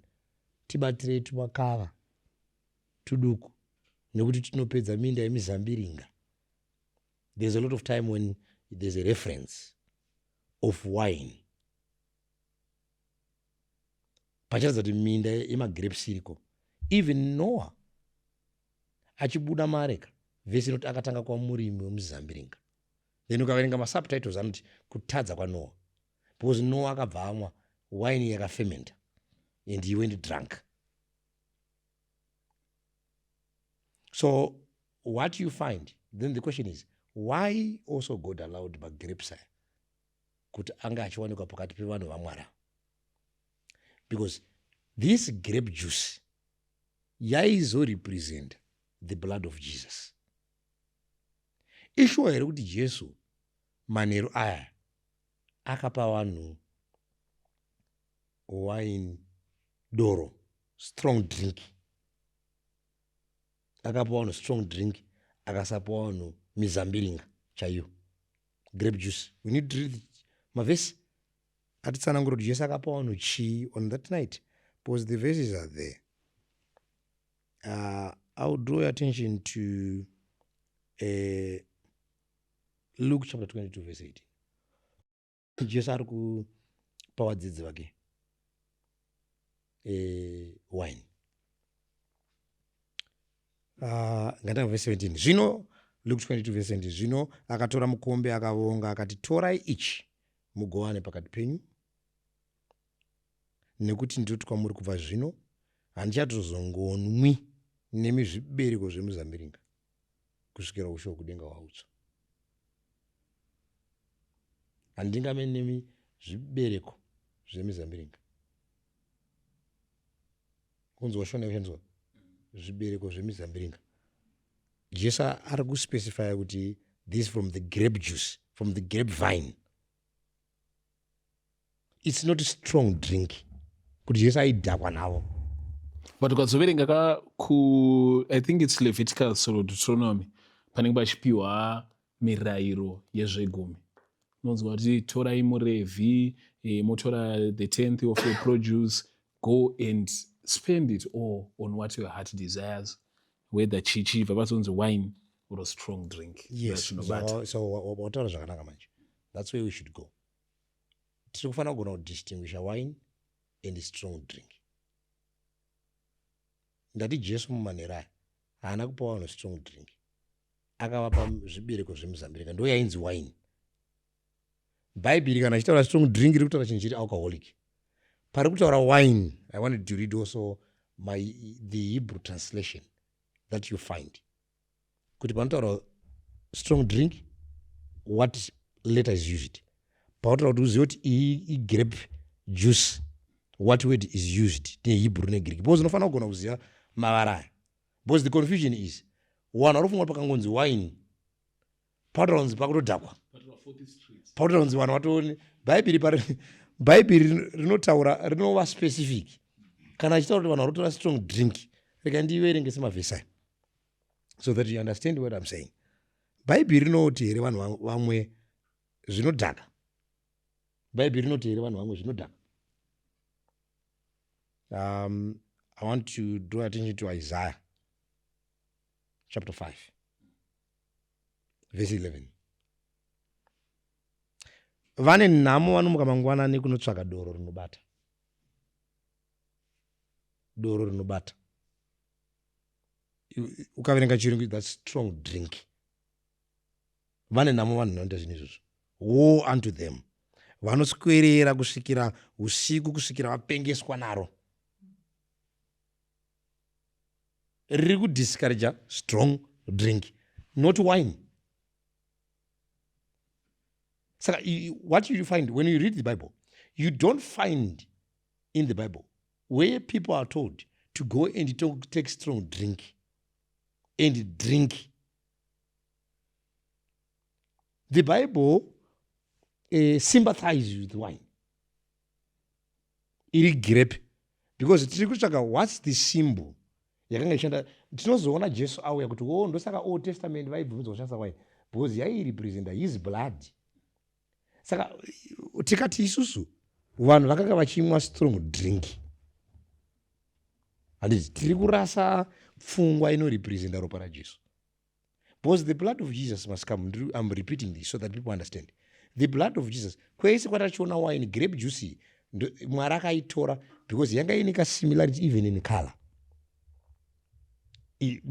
[SPEAKER 1] "Tibatirei tumakava tuduku nekuti tinopedza minda yemizambiringa." There's a lot of time when there's a reference of wine pachiratidza kuti minda yemagrapes iriko. Even Noah achibuda maareka, vhesi inoti akatanga kuva murimi wemuzambiringa. Then ukaverenga masubtitles anoti kutadza kwaNoah, because Noah akabva amwa wine yakafementa and he went drunk. So what you find then, the question is why also God allowed magrapes aya kuti anga achiwanikwa pakati pevanhu vaMwari? Because this grape juice yaizorepresent the blood of Jesus. Ishuwa here kuti Jesu manheru aya akapa vanhu wine, doro, strong drink? Akapa vanhu strong drink, akasapa vanhu mizambiringa chaiyo, grape juice? We need to read mavhesi atitsanangura kuti Jesu akapa vanhu chii on that night, because the verses are there. I will draw your attention to Luke chapter 22 verse 18. Jesu ari kupa vadzidzi vake wine. Ngatanga verse 17. Zvino Luke 22 verse 17: "Zvino akatora mukombe, akavonga, akati, 'Torai ichi mugovane pakati penyu, nekuti ndinoti kwamuri, kubva zvino handichatozongonwi nemi zvibereko zvemuzambiringa." Kusvikira ushe hwokudenga hwautsva. Handingame nemi zvibereko zvemizambiringa. Kunzwa shona yakushandiswa zvibereko zvemizambiringa. Jesu ari kuspecifya kuti this from the grape juice, from the grape vine. It's not strong drink kuti Jesu aidhakwa navo.
[SPEAKER 2] But ukazoverenga ka ku, I think it's Leviticus or Deuteronomy, panenge pachipiwa mirayiro yezvegumi, unonzwa kuti torai murevhi, motora the 10th of your produce, go and spend it all on what your heart desires, whether chichibva pazonzi wine or strong drink.
[SPEAKER 1] Yes, so wataura zvakanaka manje. That's where we should go. Tiri kufanira kugona kudistinguisha wine and strong drink. Ndati Jesu mumanhero aya haana kupa vanhu strong drink, akavapa zvibereko zvemuzambiringa, ndo yainzi wine. Bhaibheri kana achitaura strong drink riri kutaura chinhu chiri alcoholic. Pari kutaura wine, I wanted to read also the Hebrew translation that you find kuti panotaura strong drink, what letter is used. Panotaura kuti uzive kuti iyi igrape juice, what word is used neHebrew neGreek, because unofanira kugona kuziva mavara aya, because the confusion is vanhu vari kufunga pakangonzi wine panotaura kunzi pakutodhakwa, panotaura kunzi vanhu vatoni. Bhaibheri pari, Bhaibheri rinotaura, rinova specific kana achitaura kuti vanhu vari kutora strong drink. Rega ndiverenge semavhesi aya so that you understand what I'm saying. Bhaibheri rinoti here vanhu vamwe zvinodhaka? Bhaibheri rinoti here vanhu vamwe zvinodhaka? I want to draw attention to Isaiah chapter 5 verse 11. Vane nhamo vanomuka mangwanani kunotsvaka doro rinobata, doro rinobata. Ukaverenga Chirungu, that's strong drink. Vane nhamo vanhu vanoita zvinhu izvozvo. Woe unto them vanoswerera kusvikira usiku, kusvikira vapengeswa naro. Riri kudiscourage strong drink, not wine. Saka what you find when you read the Bible, you don't find in the Bible where people are told to go and to take strong drink and drink. The Bible sympathize with wine iri grape, because tiri kutsvaka what's the symbol yakanga ichishanda. Tinozoona Jesu auya kuti o ndosaka Old Testament vaibvumidzwa kushandisa wine, because yairepresenta his blood. Saka tikati isusu vanhu vakanga vachimwa strong drink, handiti tiri kurasa pfungwa inorepresenta ropa raJesu? Because the blood of Jesus must come. I'm repeating this so that people understand. The blood of Jesus, kwese kwatachiona wine, grape juice, Mwari akaitora because yanga ine kasimilarity even in color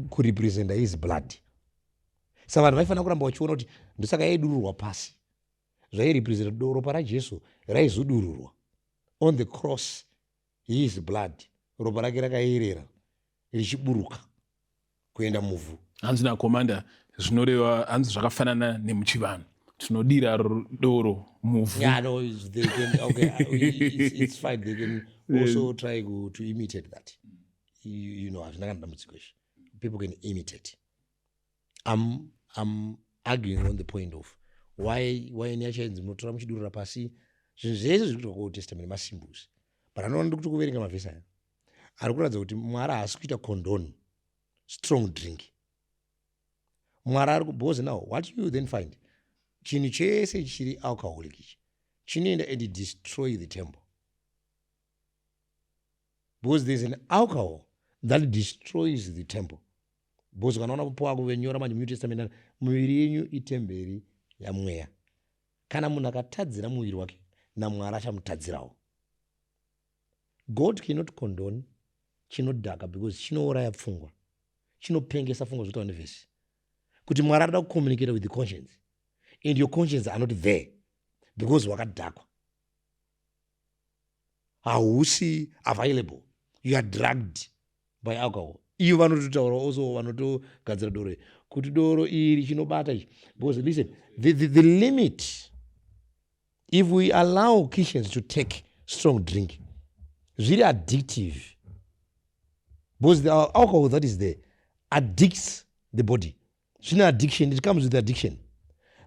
[SPEAKER 1] kurepresenta his blood. Saka vanhu vaifanira kuramba vachiona kuti ndosaka yaidururwa pasi, zvairepresenta ropa raJesu raizodururwa on the cross. His blood, ropa rake rakayerera richiburuka kuenda muvhu.
[SPEAKER 2] Hanzi nakomanda zvinoreva, hanzi zvakafanana nemuchivanhu, tinodira doro muvhu.
[SPEAKER 1] Yeah, no, they can, okay, it's fine. They can also try to imitate that. Hazvina kana dambudziko izvi. People can imitate. I'm arguing on the point of why wine yacho yainzi munotora muchidurura pasi. Zvinhu zvese zviri kuitwa kuOld Testament masymbols, but anoona ndikuti kuverenga mavhesi aya ari kuratidza kuti Mwari haasi kuita condone strong drink. Mwari ari because now what you then find, chinhu chese chiri alcoholic ichi chinoenda and destroy the temple, because there's an alcohol that destroys the temple. Because kana ona kupuwa kuvenyora manje muNew Testament, muviri yenyu itemberi yaMweya. Kana munhu akatadzira muviri wake, naMwari achamutadzirawo. God cannot condone chinodhaka because chinouraya pfungwa, chinopengesa pfungwa. Zvotaura nevhesi kuti Mwari arida kucommunicate with the conscience, and your conscience are not there because wakadhakwa, hausi available, you are drugged by alcohol. Iyo vanototaura also, vanotogadzira doro. Kuti doro iri chinobata ichi, because listen, the limit, if we allow Christians to take strong drink, zviri addictive, because the alcohol that is there addicts the body. Zvine addiction, it comes with addiction.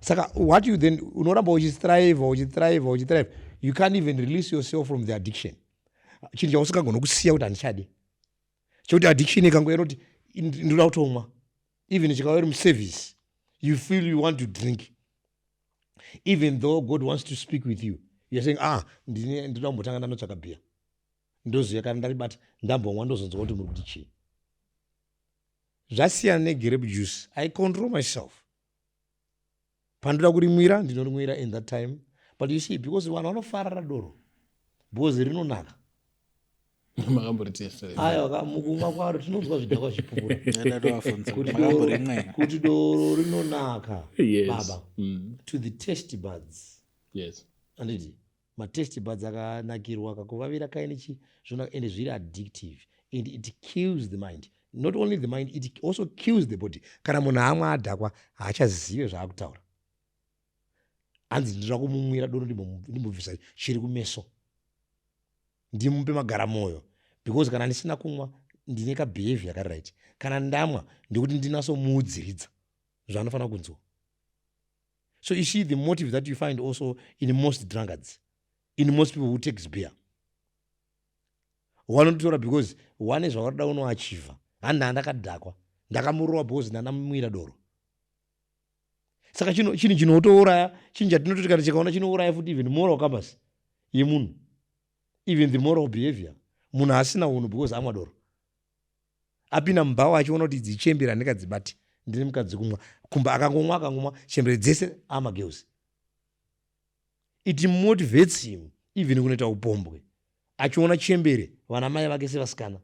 [SPEAKER 1] Saka what you then, unoramba uchistrive, uchistrive, uchistrive. You can't even release yourself from the addiction. Chinhu chausingagoni kusiya kuti handichadi, chekuti addiction ikangoya inoti ndoda kutomwa. Even chikauya iri muservice, you feel you want to drink. Even though God wants to speak with you, you're saying, "Ah, ndinoda kumbotanga ndanotsvaka bhiya, ndoziva kana ndaribata, ndambomwa, ndozonzwa kuti muri kuti chii." Zvasiyana negrape juice. I control myself. Pandoda kurimwira, ndinorimwira in that time. But you see, because vanhu vanofarira doro because rinonaka.
[SPEAKER 2] Makamboritesta?
[SPEAKER 1] Aiwa, mukumwa kwaro tinonzwa zvidhakwa zvichipupura
[SPEAKER 3] Ndatovafunza
[SPEAKER 1] kuti
[SPEAKER 3] makamborimwa.
[SPEAKER 1] Kuti doro rinonaka, baba, to the taste buds. Anditi mataste buds akanakirwa, kakuvavira kaine chi zvona, ende zviri addictive and it kills the mind. Not only the mind, it also kills the body. Kana munhu amwe adhakwa, haachazive zvaakutaura. Hanzi ndinoda kumumwira doro, ndimbobvisa chiri kumeso, ndimupe magara mwoyo, because kana ndisina kumwa ndine kabehavior kari right. Kana ndamwa, ndekuti ndinasomuudziridza zvaanofanira kunzwa. So you see the motive that you find also in most drunkards, in most people who takes beer. Vanotora because wane zvavarida unoachivha. Handi ndakadhakwa, ndakamurova because ndandamumwira doro. Saka chinhu chinotouraya, chinhu chatinototi kana chikaona chinouraya futi, even moral compass yemunhu, even the moral behavior. Munhu asina unhu because amwa doro, apinda mubhawa achiona kuti idzi chembere handingadzibati, ndine mukadzi kumwa kumba. Akangomwa, akangomwa, chembere dzese amagirls. It motivates him even kunoita upombwe, achiona chembere vana mai vake sevasikana,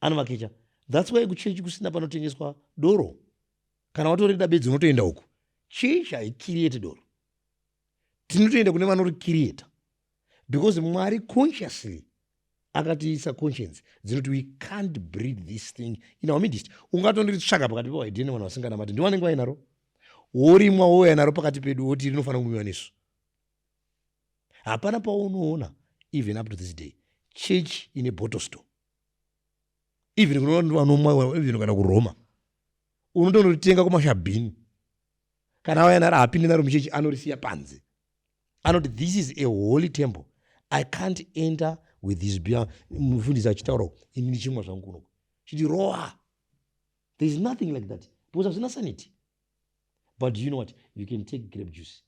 [SPEAKER 1] anovakecha. That's why kuchechi kusina panotengeswa doro. Kana watorida bedzi, unotoenda uku. Chechi haicreate doro, tinotoenda kune vanoricreata, because Mwari consciously akatiisa conscience dzinoti we can't breed this thing in our midst. Ungatondoritsvaga pakati pewaidheni, vanhu vasinganamati ndivanenge vainaro, worimwa, wouya naro pakati pedu, woti rinofanira kumwiwa nesu. Hapana paunoona, even up to this day, church ine bottle store. Even kunoona vanomwa, even kana kuRoma, unotonoritenga kumashabhini. Kana auya naro, haapindi naro muchechi, anorisiya panze. Anoti, "This is a holy temple, I can't enter with this beer." Mufundisi achitaura, ini ndichimwa zvangu kunoko, chiti roa. There is nothing like that because hazvina sanity. But you know what? You can take grape juice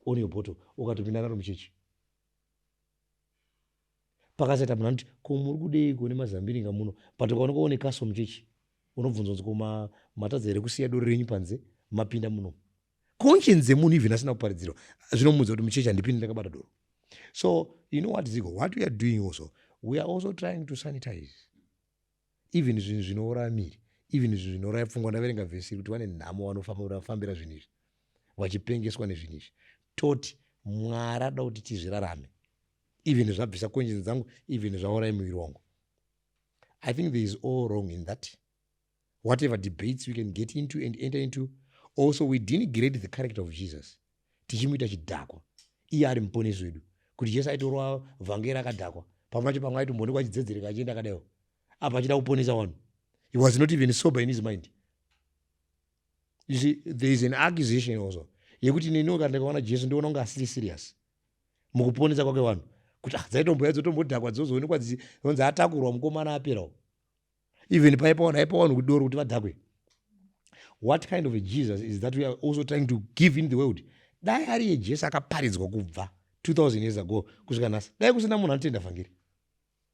[SPEAKER 1] on your bottle, ukatopinda naro muchechi. Pakasaita munhu anoti, "Ko muri kudeiko nemazambiringa muno?" But ukaoneka une kaso muchechi, unobvunzwa kunzi, "Ko matadza here kusiya doro renyu panze, mapinda muno?" Conscience dzemunhu, even asina kuparidzirwa, zvinomudza kuti muchechi handipindi ndakabata doro. So you know what, Zigo, what we are doing also, we are also trying to sanitize even zvinhu zvinouraya miri, even zvinhu zvinouraya pfungwa. Ndaverenga vhesi kuti vane nhamo vanofambira zvinhu izvi, vachipengeswa nezvinhu izvi. Toti Mwari ada kuti tizvirarame, even zvabvisa conscience dzangu, even zvauraya muviri wangu. I think there is all wrong in that. Whatever debates we can get into and enter into, also we denigrate the character of Jesus, tichimuita chidhakwa, iye ari muponesi wedu. Kuti Jesu aitorwa vhangeri akadhakwa, pamwe pacho pamwe aitomboonekwa achidzedzereka, achienda akadaiwo apa, achida kuponesa vanhu. He was not even sober in his mind. You see, there is an accusation also yekuti neniwo kana ndikaona Jesu, ndiona kunge asiri serious mukuponesa kwake vanhu, kuti ah, dzaitomboya dzotombodhakwa, dzozoonekwa dzonzi atakurwa mukomana aperawo. Even paipa aipa vanhu kudoro kuti vadhakwe. What kind of a Jesus is that we are also trying to give in the world? Dai ari yeJesu akaparidzwa kubva 2000 years ago kusvika nhasi, dai kusina munhu anotenda vhangeri.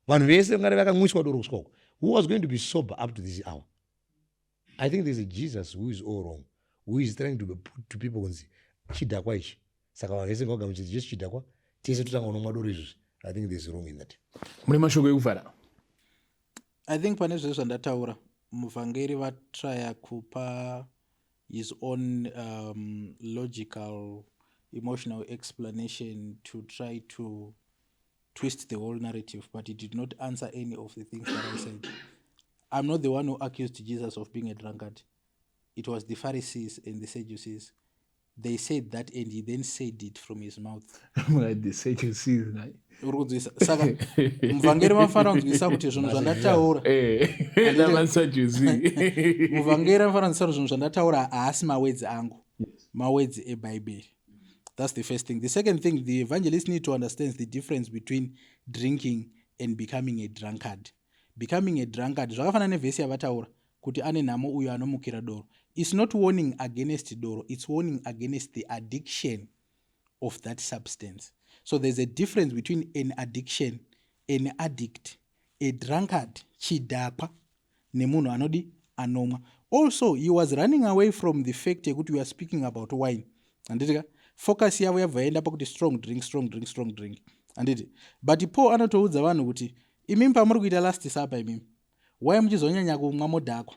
[SPEAKER 1] Vanhu vese vangari vakamwiswa doro kusvika uko. Who was going to be sober up to this hour? I think there's a Jesus who is all wrong, who is trying to be put to people kunzi chidhakwa ichi. Saka vanhu vese ngavagamuchidzi Jesu chidhakwa, tese totanga unomwa doro izvozvi. I think there's wrong in that.
[SPEAKER 2] Mune mashoko ekuvhara?
[SPEAKER 3] I think pane zvezvo zvandataura, muvhangeri vatraya kupa his own logical, emotional explanation to try to twist the whole narrative, but he did not answer any of the things that I said. I'm not the one who accused Jesus of being a drunkard. It was the Pharisees and the Sadducees. They said that, and he then said it from his mouth.
[SPEAKER 2] The Sadducees, right?
[SPEAKER 3] Uri kunzwisa? Saka muvhangeri vanofanira kunzwisa kuti zvinhu zvandataura,
[SPEAKER 2] namaSadducee.
[SPEAKER 3] Muvhangeri anofanira kunzwisa kuti zvinhu zvandataura haasi mawords angu, mawords eBhaibheri. That's the first thing. The second thing, the evangelist need to understand the difference between drinking and becoming a drunkard. Becoming a drunkard zvakafanana nevhesi yavataura kuti ane nhamo uyo anomukira doro. It's not warning against doro, it's warning against the addiction of that substance. So there's a difference between an addiction, an addict, a drunkard, chidhakwa, nemunhu anodi anomwa. Also, he was running away from the fact yekuti we are speaking about wine, handiti ka? Focus yavo yabva yaenda pakuti strong drink, strong drink, strong drink, handiti? But Paul anotoudza vanhu kuti imimi pamuri kuita Last Supper, imimi why muchizonyanya kumwa modhakwa?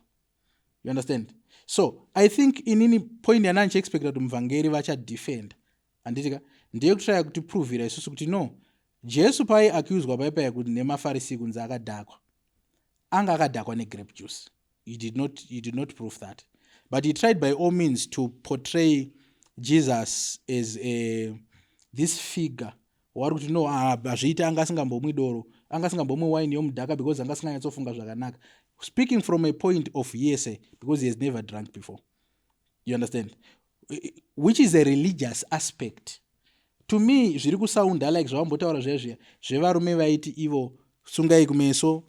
[SPEAKER 3] You understand? So I think inini point yandanga ndichiexpecta kuti muvhangeri vachadefenda, handiti ka, ndeyekutraya kutiprovhira isusu kuti no, Jesu paaiaccuswa paipaya kuti nemaFarisi kunzi akadhakwa, anga akadhakwa negrape juice. He did not prove that, but he tried by all means to portray Jesus as a this figure wari kuti no, hazviiti, anga asingambomwi doro, anga asingambomwi wine yomudhaka because anga asinganyatsofunga zvakanaka, speaking from a point of hearsay because he has never drunk before, you understand? Which is a religious aspect. To me zviri kusounda like zvavambotaura zviya zviya zvevarume vaiti ivo sungai kumeso,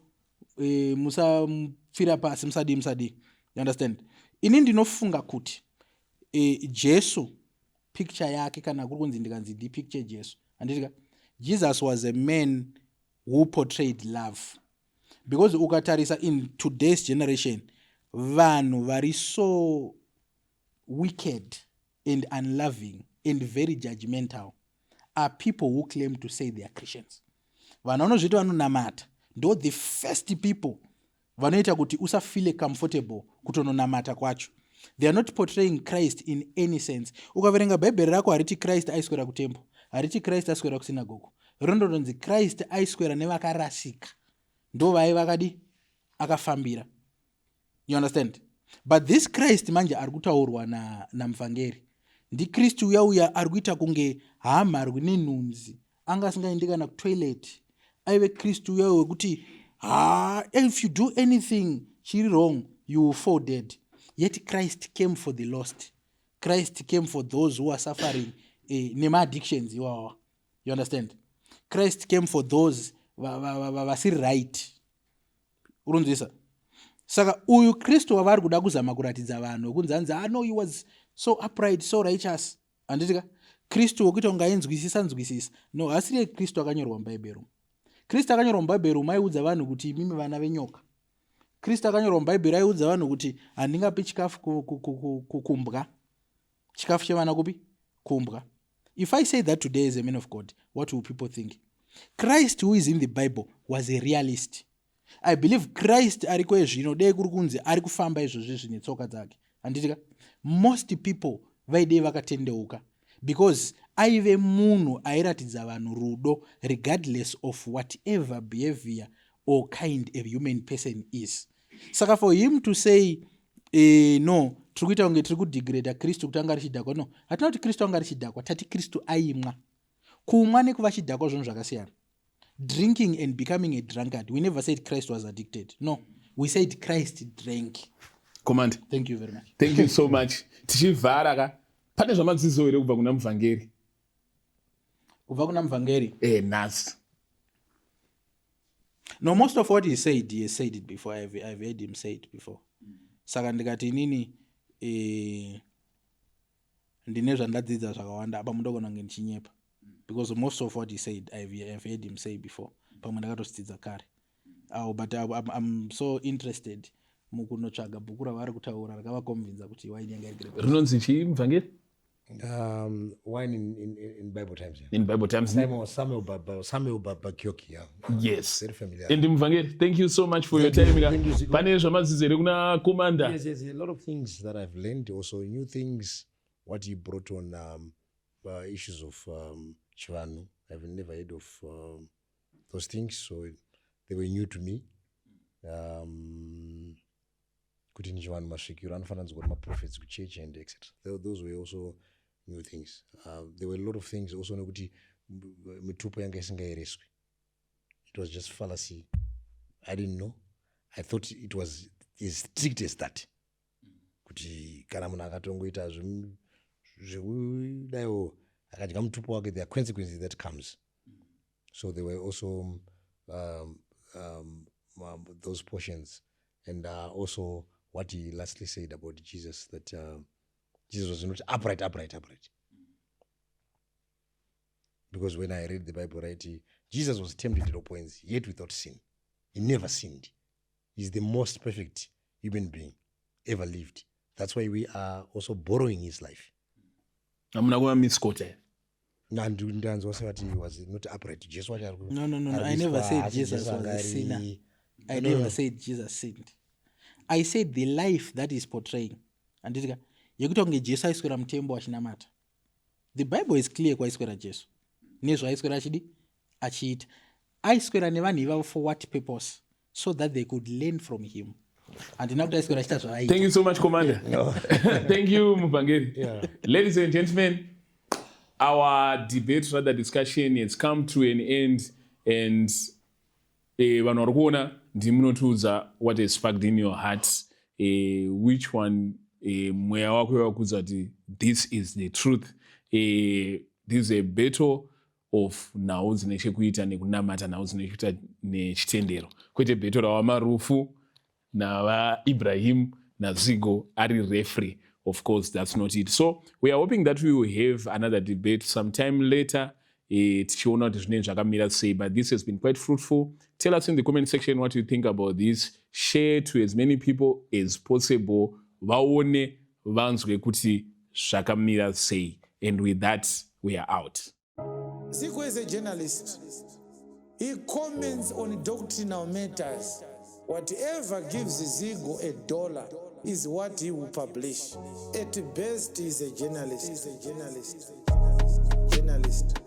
[SPEAKER 3] musapfira pasi, musadii, musadii, you understand? Ini ndinofunga kuti Jesu picture yake, kana kuri kunzi ndikanzi ndipicture Jesu, handitika, Jesus was a man who portrayed love, because ukatarisa in today's generation, vanhu vari so wicked and unloving and very judgmental are people who claim to say they are Christians. Vanhu vanozviti vanonamata ndo the first people vanoita kuti usafeel comfortable kutononamata kwacho. They are not portraying Christ in any sense. Ukaverenga Bhaibheri rako, hariti Christ aiswera kutemple, hariti Christ aiswera kusinagogo. Rinondonzi Christ aiswera nevakarasika, ndo vai vakadi akafambira, you understand? But this Christ manje ari kutaurwa namuvhangeri ndiKristu uya uya ari kuita kunge haamharwi nenhunzi, anga asingaendi kana kutoilet. Aive Kristu uya wekuti ha, if you do anything chiri wrong, you will fall dead. Yet Christ came for the lost. Christ came for those who are suffering nemaaddictions iwawa, you understand? Christ came for those vasiri right, urunzwisa? Saka uyu Kristu wavari kuda kuzama kuratidza vanhu wekunzi hanzi, ah no, he was so upright, so righteous, handitika? Kristu wekuita kunge ainzwisisa nzwisisa, no, hasiri Kristu akanyorwa muBhaibheri. Kristu akanyorwa muBhaibheri maiudza vanhu kuti imimi vana venyoka. Kristu akanyorwa muBhaibheri aiudza vanhu kuti handingapi chikafu kumbwa, chikafu chevana kupi kumbwa. If I say that today as a man of God, what will people think? Christ who is in the Bible was a realist. I believe Christ ariko ezvino, dei kuri kunzi ari kufamba izvozvi zvine tsoka dzake, handitika, most people vaidei vakatendeuka, because aive munhu airatidza vanhu rudo regardless of whatever behavior or kind a human person is. Saka for him to say, no, tiri kuita kunge tiri kudegrada Kristu kuti anga ari chidhakwa, no, hatina kuti Kristu anga ari chidhakwa. Tati Kristu aimwa. Kumwa nekuva chidhakwa zvinhu zvakasiyana, drinking and becoming a drunkard. We never said Christ was addicted. No, we said Christ drank.
[SPEAKER 2] Command.
[SPEAKER 3] Thank you very much.
[SPEAKER 2] Thank you so much. Tichivhara ka, pane zvamadzidzo here kubva kuna muvhangeri?
[SPEAKER 3] Kubva kuna muvhangeri?
[SPEAKER 2] Nhasi.
[SPEAKER 3] No, most of what he said, he has said it before. I've heard him say it before. Saka ndikati inini ndine zvandadzidza zvakawanda apa, mundogona kunge ndichinyepa, because most of what he said I've heard him say before. Pamwe ndakatodzidza kare. But I'm so interested mukunotsvaga bhuku ravari kutaura rakavaconvinza kuti waini yanga iri grape.
[SPEAKER 2] Rinonzi chii, muvhangeri?
[SPEAKER 1] Wine in Bible times. Yeah.
[SPEAKER 2] In Bible Times.
[SPEAKER 1] Samuel Bacchiocchi, yeah.
[SPEAKER 2] Yes.
[SPEAKER 1] Very familiar.
[SPEAKER 2] And muvhangeri, thank you so much for your
[SPEAKER 1] Thank you.
[SPEAKER 2] time ka.
[SPEAKER 1] Thank you, Zico.
[SPEAKER 2] Pane zvamadzidzo here kuna Commander?
[SPEAKER 1] Yes, a lot of things that I've learned, also new things, what he brought on issues of Chivanhu. I've never heard of those things, so they were new to me. Kuti nichivanhu masvikiro anofananidzwa kuti maprophets kuchurch and etc. Those were also new things. There were a lot of things also nekuti mitupo yanga isingaereswi. It was just fallacy. I didn't know. I thought it was as strict as that, kuti kana munhu akatongoita zvekudaiwo, akadya mutupo wake, there are consequences that comes. So there were also those portions and also what he lastly said about Jesus, that Jesus was not upright, upright, upright, because when I read the Bible right, Jesus was tempted at all points, yet without sin. He never sinned. He's the most perfect human being ever lived. That's why we are also borrowing his life.
[SPEAKER 2] Hamuna kuva misquota here?
[SPEAKER 1] Ndanzwa sevati was not upright, Jesu wacho ari
[SPEAKER 3] No. I never said Jesus was a sinner. I
[SPEAKER 1] No,
[SPEAKER 3] never
[SPEAKER 1] no.
[SPEAKER 3] said Jesus sinned. I said the life that is portraying, handitika, yekuti kunge Jesu aiswera mutembo achinamata. The Bible is clear kwaiswera Jesu nezvaaiswera achidi achiita. Aiswera nevanhu ivavo for what purpose? So that they could learn from him. Handina kuti aiswera achiita zvaaita.
[SPEAKER 2] Thank you so much, Commander. Thank you, Muvhangeri. Ladies and gentlemen, our debate, rather discussion, has come to an end and vanhu vari kuona ndimunotiudza what has sparked in your heart, which one mweya wako wakuudza kuti this is the truth. This is a battle of nhau dzine chekuita nekunamata, nhau dzine chekuita nechitendero, kwete battle ravamarufu navaIbrahim naZigo ari referee. Of course that's not it. So we are hoping that we will have another debate sometime later, tichiona kuti zvinenge zvakamira sei. But this has been quite fruitful. Tell us in the comment section what you think about this. Share to as many people as possible, vaone, vanzwe kuti zvakamira sei. And with that, we are out.
[SPEAKER 4] Zigo is a journalist. He comments on doctrinal matters. Whatever gives Zigo a dollar is what he will publish. At best, he's a journalist. He's a journalist. Journalist.